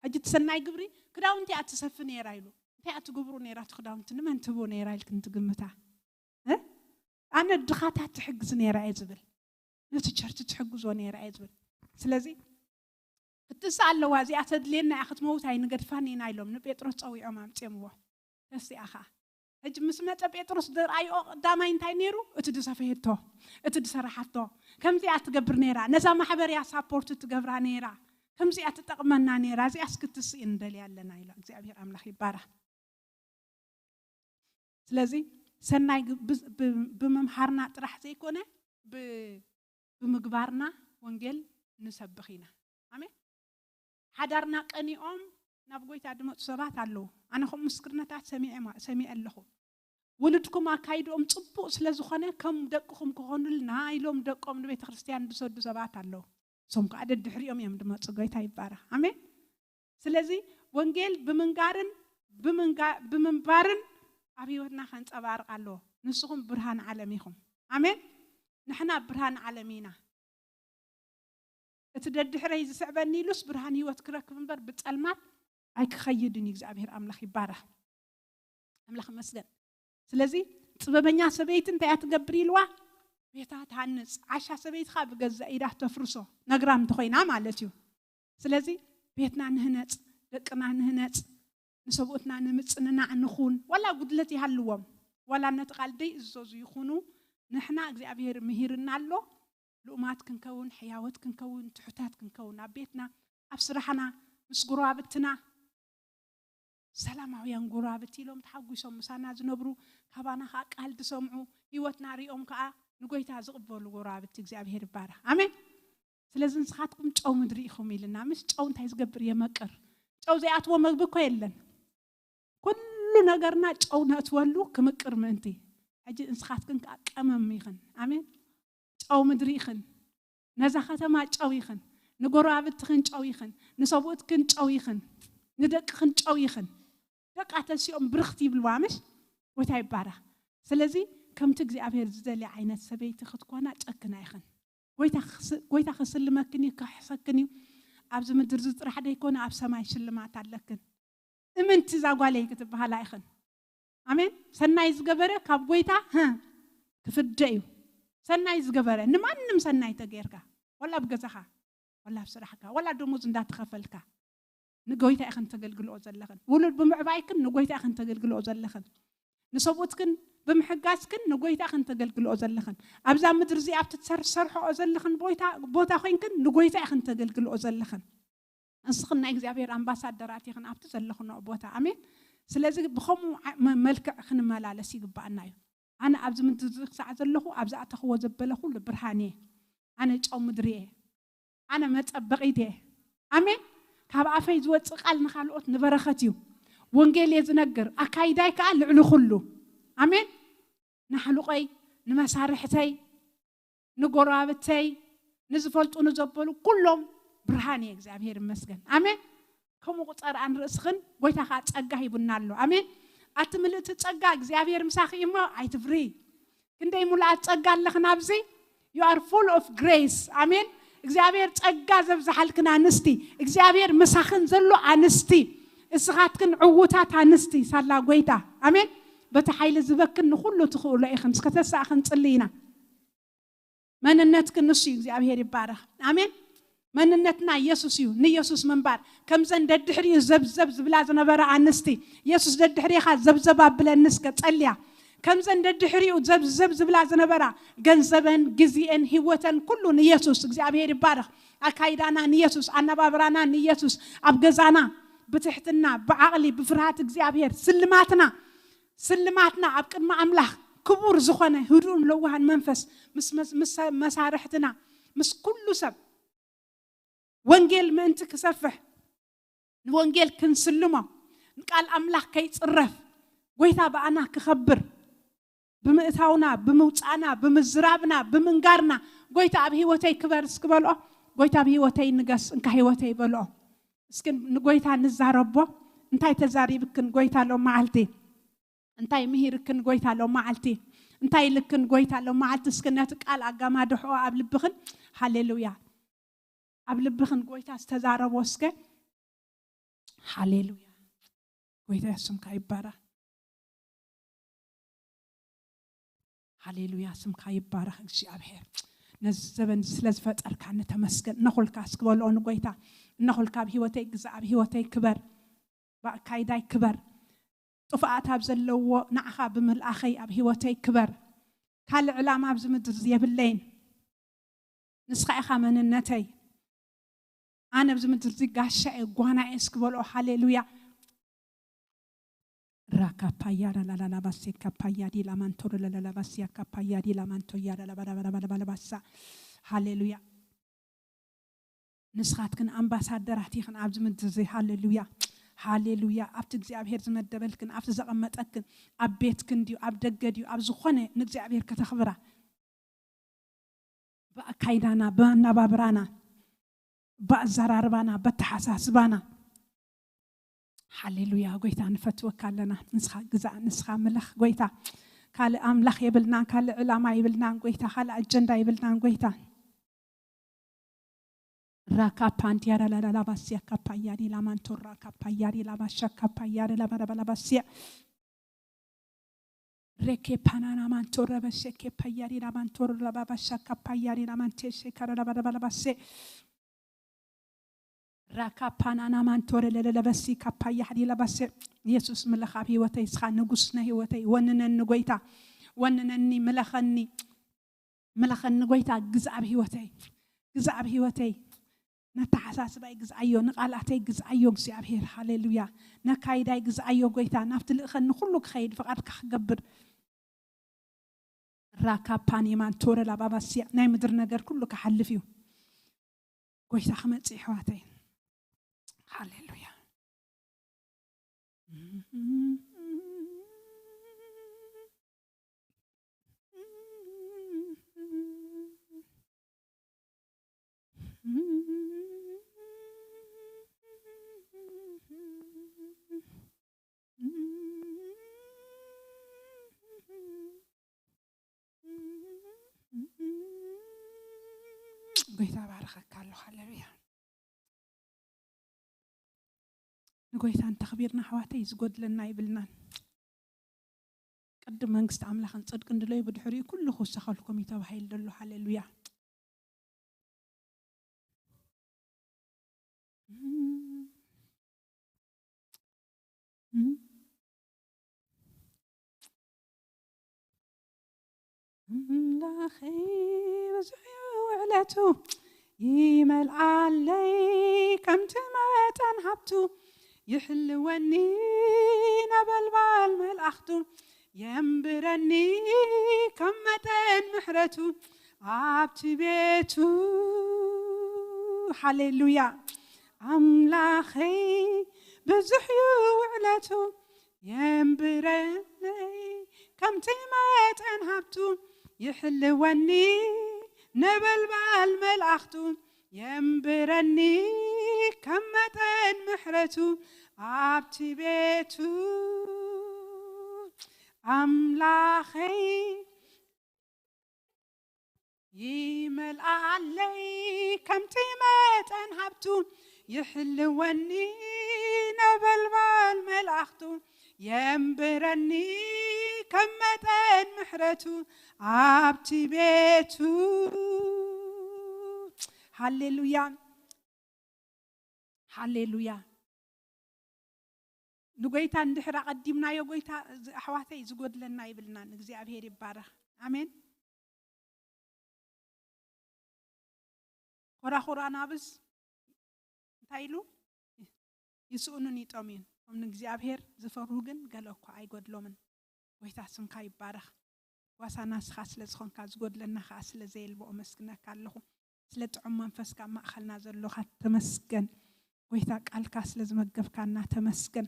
ሕጂ እቲ ሰናይ ግብሪ ክዳውንቲ እያ ትሰፊ ነይራ ኢሉ። እንታይ እያ ትገብሮ ነይራ እቲ ክዳውንቲ? ንመን ትህቦ ነይራ ኢልክን ትግምታ? ኣነ ድኻታት ትሕግዝ ነይራ እየ ዝብል። ነቲ ቸርች ትሕግዞ ነይራ እየ ዝብል። ስለዚ ክትስእ ኣለዋ፣ እዚኣ ተድልየና እያ፣ ክትመውት ኣይንገድፋን ኢና ኢሎም ንጴጥሮስ ጸዊዖም ኣምጺኦምዎ። ተሲኣ ኸኣ ሕጂ ምስ መጸ ጴጥሮስ ዝረኣይኦ ቀዳማይ እንታይ ነይሩ? እቲ ዝሰፈየቶ፣ እቲ ዝሰራሓቶ፣ ከምዚኣ ትገብር ነይራ፣ ነዛ ማሕበር እያ ሳፖርት ትገብራ ነይራ፣ ከምዚኣ ትጠቕመና ነይራ፣ እዚኣስ ክትስእ ንደልያ ኣለና ኢሎ። እግዚኣብሔር ኣምላኽ ይባረኽ። ስለዚ ሰናይ ብምምሃርና ጥራሕ ዘይኮነ ብምግባርና ወንጌል ንሰብኽ ኢና። ኣሜን። ሓዳርና ቀኒኦም ናብ ጎይታ ድመፁ ሰባት ኣለዉ። ኣነ ከም ምስክርነታት ሰሚዐ ኣለኹ። ውሉድኩም ኣካይድኦም ፅቡቕ ስለ ዝኾነ ከም ደቅኹም ክኾኑልና ኢሎም ደቆም ንቤተ ክርስቲያን ዝሰዱ ሰባት ኣለዉ። እሶም ከዓ ደድሕሪኦም እዮም ድመፁ። ጎይታ ይባረኽ። ኣሜን። ስለዚ ወንጌል ብምንጋርን ብምንባርን ኣብ ህይወትና ከንፀባርቕ ኣለዎ። ንስኹም ብርሃን ዓለም ኢኹም። ኣሜን። ንሕና ብርሃን ዓለም ኢና። እቲ ደድሕረይ ዝስዕበኒ ኢሉስ ብርሃን ህይወት ክረክብ እምበር ብፀልማት ኣይክኸይድን እዩ። እግዚኣብሔር ኣምላኽ ይባረኽ። ኣምላኽ ይመስገን። ስለዚ ጥበበኛ ሰበይቲ እንታይ እያ ትገብር ኢልዋ? ቤታ ትሃንጽ። ዓሻ ሰበይቲ ኸኣ ብገዛእ ኢዳ ተፍርሶ፣ ነግራም እንተኾይና ማለት እዩ። ስለዚ ቤትና ንህነጽ፣ ደቅና ንህነጽ፣ ንሰብኡትና ንምጽንናዕ ንኹን። ዋላ ጉድለት ይሃልዎም፣ ዋላ ነቲ ቃል ደይእዘዙ ይኹኑ፣ ንሕና እግዚኣብሔር ምሂርና ኣሎ። ልኡማት ክንከውን፣ ሕያወት ክንከውን፣ ትሑታት ክንከውን፣ ኣብ ቤትና፣ ኣብ ስራሕና፣ ምስ ጎረባብትና ሰላማውያን ጎረባብቲ ኢሎም ተሓጒሶም ምሳና ዝነብሩ፣ ካባና ከዓ ቃል ዝሰምዑ፣ ህይወትና ሪኦም ከዓ ንጎይታ ዝቕበሉ ጎረባብቲ እግዚኣብሔር ይባረኽ። ኣሜን። ስለዚ ንስኻትኩም ጨው ምድሪ ኢኹም ኢልና። ምስ ጨው እንታይ ዝገብር የመቅር። ጨው ዘይኣትዎ መግቢ እኮ የለን። ኩሉ ነገርና ጨው ነእትወሉ ክምቅር ምእንቲ። ሕጂ ንስኻትክን ከዓ ቀመም ኢኽን። ኣሜን። ጨው ምድሪ ኢኽን። ነዛ ከተማ ጨው ኢኽን። ንጎረባብትኽን ጨው ኢኽን። ንሰብኡትክን ጨው ኢኽን። ንደቅኽን ጨው ኢኽን። ደቃ ተሲኦም ብርኽቲ ይብልዋ ምሽ? ጎይታ ይባረኽ። ስለዚ ከምቲ እግዚኣብሔር ዝደልያ ዓይነት ሰበይቲ ክትኮና ጨክና ኢኽን። ጎይታ ክስ-፣ ጎይታ ክስልመክን እዩ፣ ክሕሰክን እዩ። ኣብዚ ምድሪ እዚ ጥራሕ ደይኮነ ኣብ ሰማይ ሽልማት ኣለክን። እምንቲ እዛ ጓለይ ክትበሃላ ኢኽን። ኣሜን። ሰናይ ዝገበረ ካብ ጎይታ፣ ህ፣ ክፍደ እዩ። ሰናይ ዝገበረ፣ ንማንም ሰናይ ተገይርካ፣ ወላ ኣብ ገዛኻ፣ ወላ ኣብ ስራሕካ፣ ወላ ደሞዝ እንዳተኸፈልካ፣ ንጎይታ ኢኽን ተገልግልኦ ዘለኽን። ውሉድ ብምዕባይክን ንጎይታ ኢኽን ተገልግልኦ ዘለኽን። ንሰብኡትክን ብምሕጋዝክን ንጎይታ ኢኽን ተገልግልኦ ዘለኽን። ኣብዛ ምድሪ እዚኣ ኣብቲ ትሰርሕኦ ዘለኽን ቦታ ኮይንክን ንጎይታ ኢኽን ተገልግልኦ ዘለኽን። ንስኽን ናይ እግዚኣብሔር ኣምባሳደራት ኢኽን ኣብቲ ዘለኽንኦ ቦታ። ኣሜን። ስለዚ ብኸምኡ ዓ- መ- መልክዕ ክንመላለስ ይግባኣና እዩ። ኣነ ኣብዚ ምድሪ እዚ ክሳዕ ዘለኹ ኣብ ዝኣተኽዎ ዘበለ ኩሉ ብርሃን እየ። ኣነ ጨው ምድሪ እየ። ኣነ መጸበቒት እየ። ኣሜን። ካብ ኣፈይ ዝወጽእ ቃል ንኻልኦት ንበረኸት እዩ። ወንጌል እየ ዝነግር፣ ኣካይዳይ ከኣ ልዕሊ ኩሉ። ኣሜን። ንሓሉቐይ፣ ንመሳርሕተይ፣ ንጎረባብተይ፣ ንዝፈልጡ ንዘበሉ ኩሎም ብርሃን እየ። እግዚኣብሔር ይመስገን። ኣሜን። ከምኡ ቁጸር ኣንርእስኽን ጎይታ ከኣ ጸጋ ሂቡና ኣሎ። ኣሜን። ኣቲ ምልእቲ ጸጋ እግዚኣብሔር ምሳኺ እሞ ኣይትፍሪ። ክንደይ ሙሉኣት ጸጋ ኣለኽን ኣብዚ። You are full of grace. ኣሜን። እግዚኣብሔር ጸጋ ዘብዝሓልክን ኣንስቲ፣ እግዚኣብሔር ምሳኽን ዘሎ ኣንስቲ፣ እስኻትክን ዕዉታት ኣንስቲ ሳላ ጎይታ። ኣሜን። በቲ ሓይሊ ዝበክን ንኹሉ ትኽእሎ ኢኽን። እስከ ተሳእኽን ጽሊ ኢና። መንነትክን ንሱ እዩ። እግዚኣብሔር ይባረኽ። ኣሜን። መንነትና ኢየሱስ እዩ። ንኢየሱስ ምንባር። ከምዘን ደድሕሪኡ ዘብዘብ ዝብላ ዝነበራ ኣንስቲ፣ ኢየሱስ ደድሕሪኻ ዘብዘብ ኣብለኒ እስከ ጸልያ። ከምዘን ደድሕሪኡ ዘብዘብ ዝብላ ዝነበራ ገንዘበን፣ ግዜኤን፣ ህይወተን ኩሉ ንኢየሱስ። እግዚኣብሔር ይባረኽ። ኣካይዳና ንኢየሱስ፣ ኣነባብራና ንኢየሱስ፣ ኣብ ገዛና ብትሕትና፣ ብዓቕሊ፣ ብፍርሃት እግዚኣብሔር፣ ስልማትና፣ ስልማትና ኣብ ቅድሚ ኣምላኽ ክቡር ዝኾነ ህዱእን ለዋህን መንፈስ ምስ መስ- ምስ መሳርሕትና፣ ምስ ኩሉ ሰብ ወንጌል ምእንቲ ክሰፍሕ፣ ንወንጌል ክንስልሞ፣ ንቃል ኣምላኽ ከይጽረፍ፣ ጎይታ ብኣና ክኸብር፣ ብምእታውና፣ ብምውጻእና፣ ብምዝራብና፣ ብምንጋርና፣ ጎይታ ኣብ ህይወተይ ክበር እስኪ በልኦ። ጎይታ ኣብ ህይወተይ ንገስ፣ እንካ ህይወተይ በልኦ። እስኪ ንጎይታ ንዛረቦ። እንታይ ተዛሪብክን ጎይታ ሎም መዓልቲ? እንታይ ምሂርክን ጎይታ ሎም መዓልቲ? እንታይ ኢልክን ጎይታ ሎም መዓልቲ? እስኪ ነቲ ቃል ኣጋማድሖ ኣብ ልብኽን። ሃሌሉያ። ኣብ ልብኽን ጎይታ ዝተዛረቦ እስከ። ሃሌሉያ። ጎይታ ስምካ ይባረኽ። ሃሌሉያ፣ ስምካ ይባረኽ እግዚኣብሔር። ነዚ ዘበን ስለ ዝፈጠርካኒ ተመስገን። እነኹልካ እስኪ በልኦ ንጎይታ። እነኹልካ ኣብ ህይወተይ ግዛእ፣ ኣብ ህይወተይ ክበር፣ ብኣካይዳይ ክበር። ጥፍኣት ኣብ ዘለዎ ንዓኻ ብምልኣኸይ ኣብ ህይወተይ ክበር። ካልእ ዕላማ ኣብዚ ምድሪ የብለይን። ንስኻ ኢኻ መንነተይ። ኣነ ኣብዚ ምድሪ እዚ ጋሻ እየ፣ ጓና እየ እስኪ በልኦ። ሃሌሉያ። ራካፓያ ላላላባሴ ካፓያ ዲላማንቶ ላላላባሲያ ካፓያ ዲላማንቶ ያላላባላባላባሳ። ሃሌሉያ። ንስኻትክን ኣምባሳደራት ኢኽን ኣብዚ ምድሪ እዚ። ሃሌሉያ። ሃሌሉያ። ኣብቲ እግዚኣብሔር ዝመደበልክን፣ ኣብቲ ዘቐመጠክን፣ ኣብ ቤትክን ድዩ፣ ኣብ ደገ ድዩ፣ ኣብ ዝኾነ ንእግዚኣብሔር ከተኽብራ። ብኣካይዳና፣ ብኣነባብራና፣ ብኣዘራርባና፣ በተሓሳስባና። ሃሌሉያ። ጎይታ ንፈትወካ ኣለና። ንስኻ ግዛእ፣ ንስኻ ምለኽ ጎይታ። ካልእ ኣምላኽ የብልናን፣ ካልእ ዕላማ የብልናን ጎይታ፣ ካልእ ኣጀንዳ የብልናን ጎይታ። ራካፓንቲያ ላላላባሲያ ካፓያ ዲላማንቶ ራካፓያ ዲላባሻ ካፓያ ዲላባላባላባሲያ ሬኬ ፓናና ማንቶ ረበሸ ኬፓያ ዲላማንቶ ራባባሻ ካፓያ ዲላማንቴ ሸካራላባላባላባሴ ራካ ፓናና ማንቶረ ለለለበሲ ካፓያ ሓዲላ ባሰ። ኢየሱስ ምለኽ ኣብ ህይወተይ፣ እስኻ ንጉስ ናይ ህይወተይ። ወንነኒ ጎይታ፣ ወንነኒ፣ ምለኸኒ፣ ምለኸኒ ጎይታ። ግዛእ ኣብ ህይወተይ፣ ግዛእ ኣብ ህይወተይ። ነተሓሳስባይ ግዝኣዮ፣ ንቓላተይ ግዝኣዮ እግዚኣብሔር። ሃሌሉያ። ነካይዳይ ግዝኣዮ ጎይታ። ናብቲ ልእኸኒ ኩሉ ክኸይድ ፍቓድካ ክገብር። ራካ ፓኒማን ቶረ ላባባስያ። ናይ ምድሪ ነገር ኩሉ ክሓልፍ እዩ። ጎይታ ክመጽእ፣ ኣሕዋተይ። ሃሌሉያ። ጎይታ ባረኸካ ኣሎ። ሃሌሉያ። ንጎይታ እንተኽቢርና፣ ኣሕዋተይ፣ ዝጎድለና ይብልናን። ቅድም መንግስቲ ኣምላኽን ጽድቅን ድለዩ፣ ብድሕሪኡ ኩሉ ክውሰኸልኩም እዩ ተባሂሉ ዘሎ። ሃሌሉያ። ኣምላኸይ ብዙሕ እዩ ውዕለቱ፣ ይመልኣለይ ከምቲ መጠን ሃብቱ፣ ይሕልወኒ ነበልባል መልኣኽቱ፣ የንብረኒ ከም መጠን ምሕረቱ ኣብቲ ቤቱ። ሃሌሉያ። ኣምላኸይ ብዙሕ እዩ ውዕለቱ፣ የንብረኒ ከምቲ መጠን ሃብቱ፣ ይሕልወኒ ነበልባል መልኣኽቱ፣ የንብረኒ ከም መጠን ምሕረቱ ኣብቲ ቤቱ። ኣምላኸይ ይመልኣለይ ከምቲ መጠን ሃብቱ፣ ይሕልወኒ ነበልባል መልኣኽቱ፣ የንብረኒ ከም መጠን ምሕረቱ ኣብቲ ቤቱ። ሃሌሉያ፣ ሃሌሉያ። ንጎይታ እንድሕር ኣቐዲምናዮ፣ ጎይታ፣ እዚ ኣሕዋተይ ዝጎድለና ይብልናን። እግዚኣብሔር ይባረኽ። ኣሜን። ኮራኹር ኣናብስ እንታይ ኢሉ? ይስእኑን ይጠምዩን፣ እቶም ንእግዚኣብሔር ዝፈርሁ ግን ገለ እኳ ኣይጎድሎምን። ጎይታ ስምካ ይባረኽ። ዋሳና ንስኻ ስለ ዝኾንካ፣ ዝጎድለና ኸዓ ስለ ዘየልቦ ኣመስግነካ ኣለኹ። ስለ ጥዑም መንፈስካ ኣብ ማእኸልና ዘሎኻ ተመስገን። ጎይታ ቃልካ ስለ ዝመገብካና ተመስገን።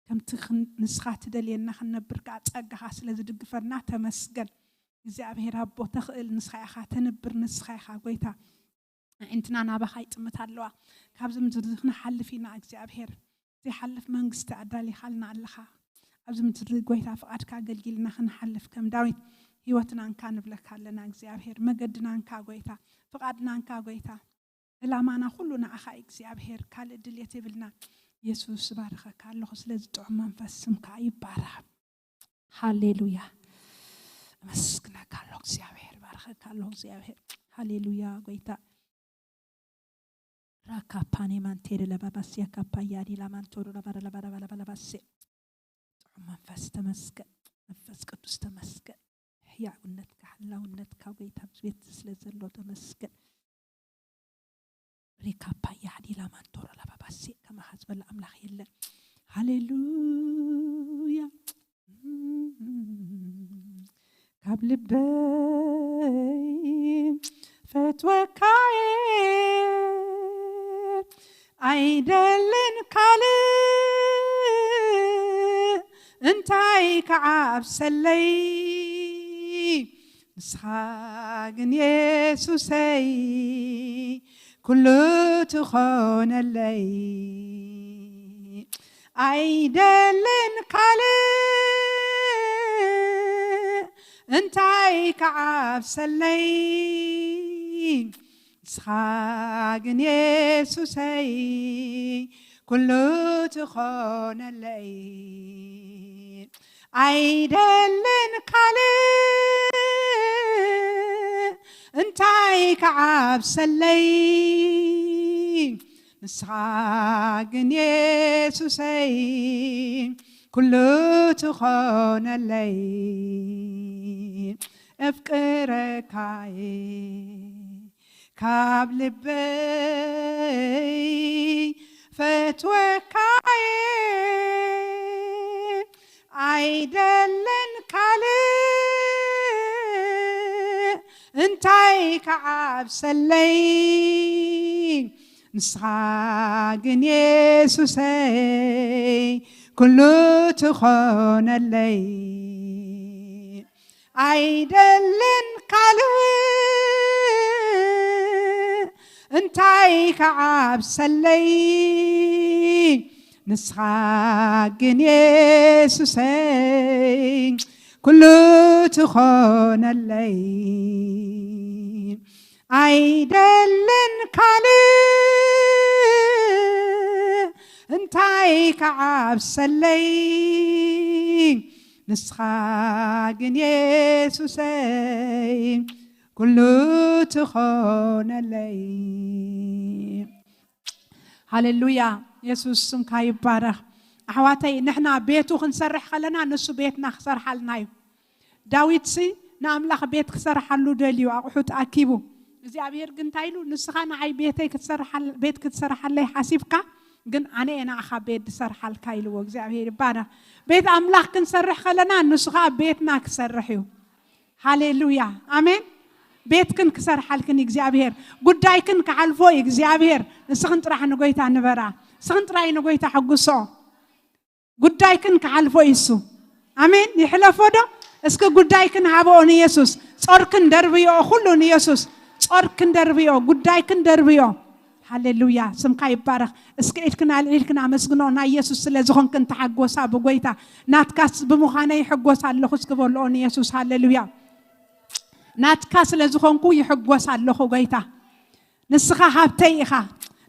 ከምቲ ክን-፣ ንስኻ ትደልየና ክንነብር ከኣ ጸጋኻ ስለ ዝድግፈና ተመስገን። እግዚኣብሔር ኣቦ ተኽእል ንስኻ ኢኻ፣ ተንብር ንስኻ ኢኻ ጎይታ። ኣዒንትና ናባኻ ይጥምታ ኣለዋ። ካብዚ ምድሪ እዚ ክንሓልፍ ኢና እግዚኣብሔር። ዘይሓልፍ መንግስቲ ኣዳሊኻልና ኣለኻ። ኣብዚ ምድሪ ጎይታ ፍቓድካ ኣገልጊልና ክንሓልፍ ከም ዳዊት ህይወትና እንካ ንብለካ ኣለና እግዚኣብሔር። መገድና እንካ ጎይታ፣ ፍቓድና እንካ ጎይታ። ዕላማና ኩሉ ንዓኻ እዩ እግዚኣብሔር፣ ካልእ ድልየት የብልና። የሱስ ባርኸካ ኣለኹ፣ ስለዚ ጥዑም መንፈስ ስምካ ይባረኽ። ሃሌሉያ። ኣመስግነካ ኣለኹ እግዚኣብሔር፣ ባርኸካ ኣለኹ እግዚኣብሔር። ሃሌሉያ ጎይታ። ራካፓኔ ማንቴ ለባባስያ ካፓያኒ ላማንቶሮ ለባረ ለባረ ለባባሴ። ጥዑም መንፈስ ተመስገን፣ መንፈስ ቅዱስ ተመስገን። ሕያውነትካ፣ ህላውነትካ ጎይታ ኣብዚ ቤት ስለ ዘሎ ተመስገን። ሪካፓያ ዲላ ማንቶሮ ላባባሴ፣ ከማኻ ዝበለ ኣምላኽ የለን። ሃሌሉያ። ካብ ልበይ ፈትወካየ፣ ኣይደልን ካልእ እንታይ ክዓብሰለይ፣ ንስኻ ግን የሱሰይ ኩሉ ትኾነለይ። ኣይደልን ካልእ እንታይ ክዓብሰለይ፣ ንስኻ ግን የሱሰይ ኩሉ ትኾነለይ። ኣይደልን ካልእ እንታይ ክዓብሰለይ፣ ንስኻ ግን የሱሰይ ኩሉ ትኾነለይ። እፍቅረካየ ካብ ልበይ ፈትወካየ፣ ኣይደልን ካልእ እንታይ ክዓብሰለይ፣ ንስኻ ግን የሱሰይ ኩሉ ትኾነለይ። ኣይደልን ካልእ እንታይ ክዓብሰለይ፣ ንስኻ ግን የሱሰይ ኩሉ ትኾነለይ። ኣይደልን ካልእ እንታይ ክዓብሰለይ፣ ንስኻ ግን የሱሰይ ኩሉ ትኾነለይ። ሃሌሉያ። የሱስ ስምካ ይባረኽ። ኣሕዋተይ፣ ንሕና ቤቱ ክንሰርሕ ከለና ንሱ ቤትና ክሰርሓልና እዩ። ዳዊትሲ ንኣምላኽ ቤት ክሰርሓሉ ደልዩ ኣቑሑት ኣኪቡ፣ እግዚኣብሔር ግን እንታይ ኢሉ? "ንስኻ ንዓይ ቤተይ ክትሰርሓል-፣ ቤት ክትሰርሓለይ ሓሲብካ፣ ግን ኣነ እየ ንዓኻ ቤት ዝሰርሓልካ" ኢልዎ። እግዚኣብሔር ይባረኽ። ቤት ኣምላኽ ክንሰርሕ ከለና ንሱ ኸዓ ቤትና ክሰርሕ እዩ። ሃሌሉያ፣ ኣሜን። ቤትክን ክሰርሓልክን እግዚኣብሔር፣ ጉዳይክን ክሓልፎ እዩ እግዚኣብሔር። ንስኽን ጥራሕ ንጎይታ ንበራ፣ ንስኽን ጥራይ ንጎይታ ሕጉሶ። ጉዳይክን ክሓልፎ እዩ እሱ። ኣሜን። ይሕለፎ ዶ? እስኪ ጉዳይክን ሃብኦ ንየሱስ። ጾርክን ደርብዮ፣ ኩሉ ንየሱስ። ጾርክን ደርብዮ፣ ጉዳይክን ደርብዮ። ሃሌሉያ፣ ስምካ ይባረኽ። እስኪ ኢድክን ኣልዒልክን ኣመስግኖ። ናይ የሱስ ስለ ዝኾንክን ተሓጎሳ ብጎይታ። ናትካስ ብምዃነይ ይሕጎስ ኣለኹ እስኪ በልኦ ንየሱስ። ሃሌሉያ። ናትካ ስለ ዝኾንኩ ይሕጎስ ኣለኹ ጎይታ። ንስኻ ሃብተይ ኢኻ።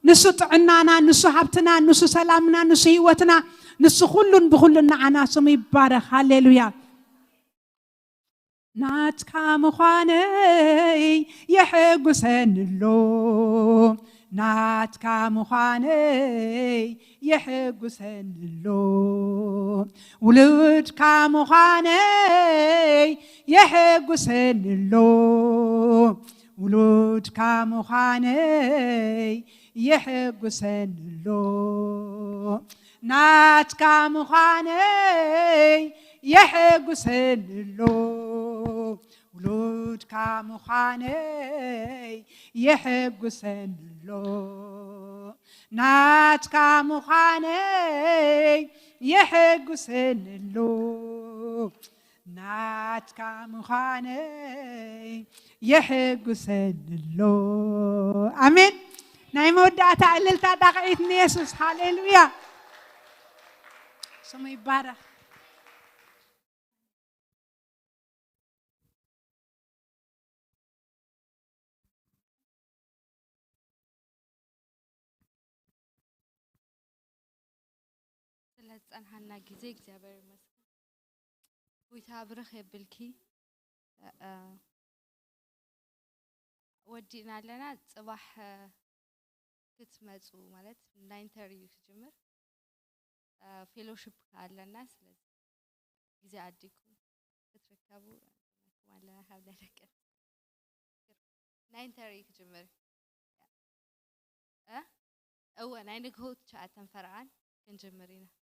ንሱ ጥዕናና፣ ንሱ ሃብትና፣ ንሱ ሰላምና፣ ንሱ ህይወትና፣ ንሱ ኩሉን ብኩሉን ንዓና። ስሙ ይባረኽ። ሃሌሉያ። ናትካ ምዃነይ የሐጉሰኒ ኣሎ። ናትካ ምዃነይ የሐጉሰኒ ኣሎ። ውሉድካ ምዃነይ የሐጉሰኒ ኣሎ። ውሉድካ ምዃነይ የሐጉሰኒ ኣሎ። ናትካ ምዃነይ የሐጉሰኒ ኣሎ። ውሉድካ ምዃነይ የሐጉሰኒ ኣሎ። ናትካ ምዃነይ የሐጉሰኒ ኣሎ። ናትካ ምዃነይ የሐጉሰኒ ኣሎ። ኣሜን። ናይ መወዳእታ እልልታ ጣቕዒት ንየሱስ። ሃሌሉያ፣ ስሙ ይባረኽ። ስለ ዝጸንሓና ግዜ እግዚኣብሔር ይመስገን። ጎይታ ብርኽ የብልኪ። እ፣ እ፣ ወዲእና ኣለና። ጽባሕ፣ እ፣ ክትመጹ ማለት ናይን ተሪ እዩ ክጅምር። እ፣ ፌሎሺፕ ከኣ ኣለና። ስለዚ ግዜ ኣዲኩም ክትርከቡ ኣለና ካብ ናይ ደቂ ናይን ተሪ ክጅምር። እ? እወ፣ ናይ ንግሆ ትሽዓተን ፈረቓን ክንጅምር ኢና።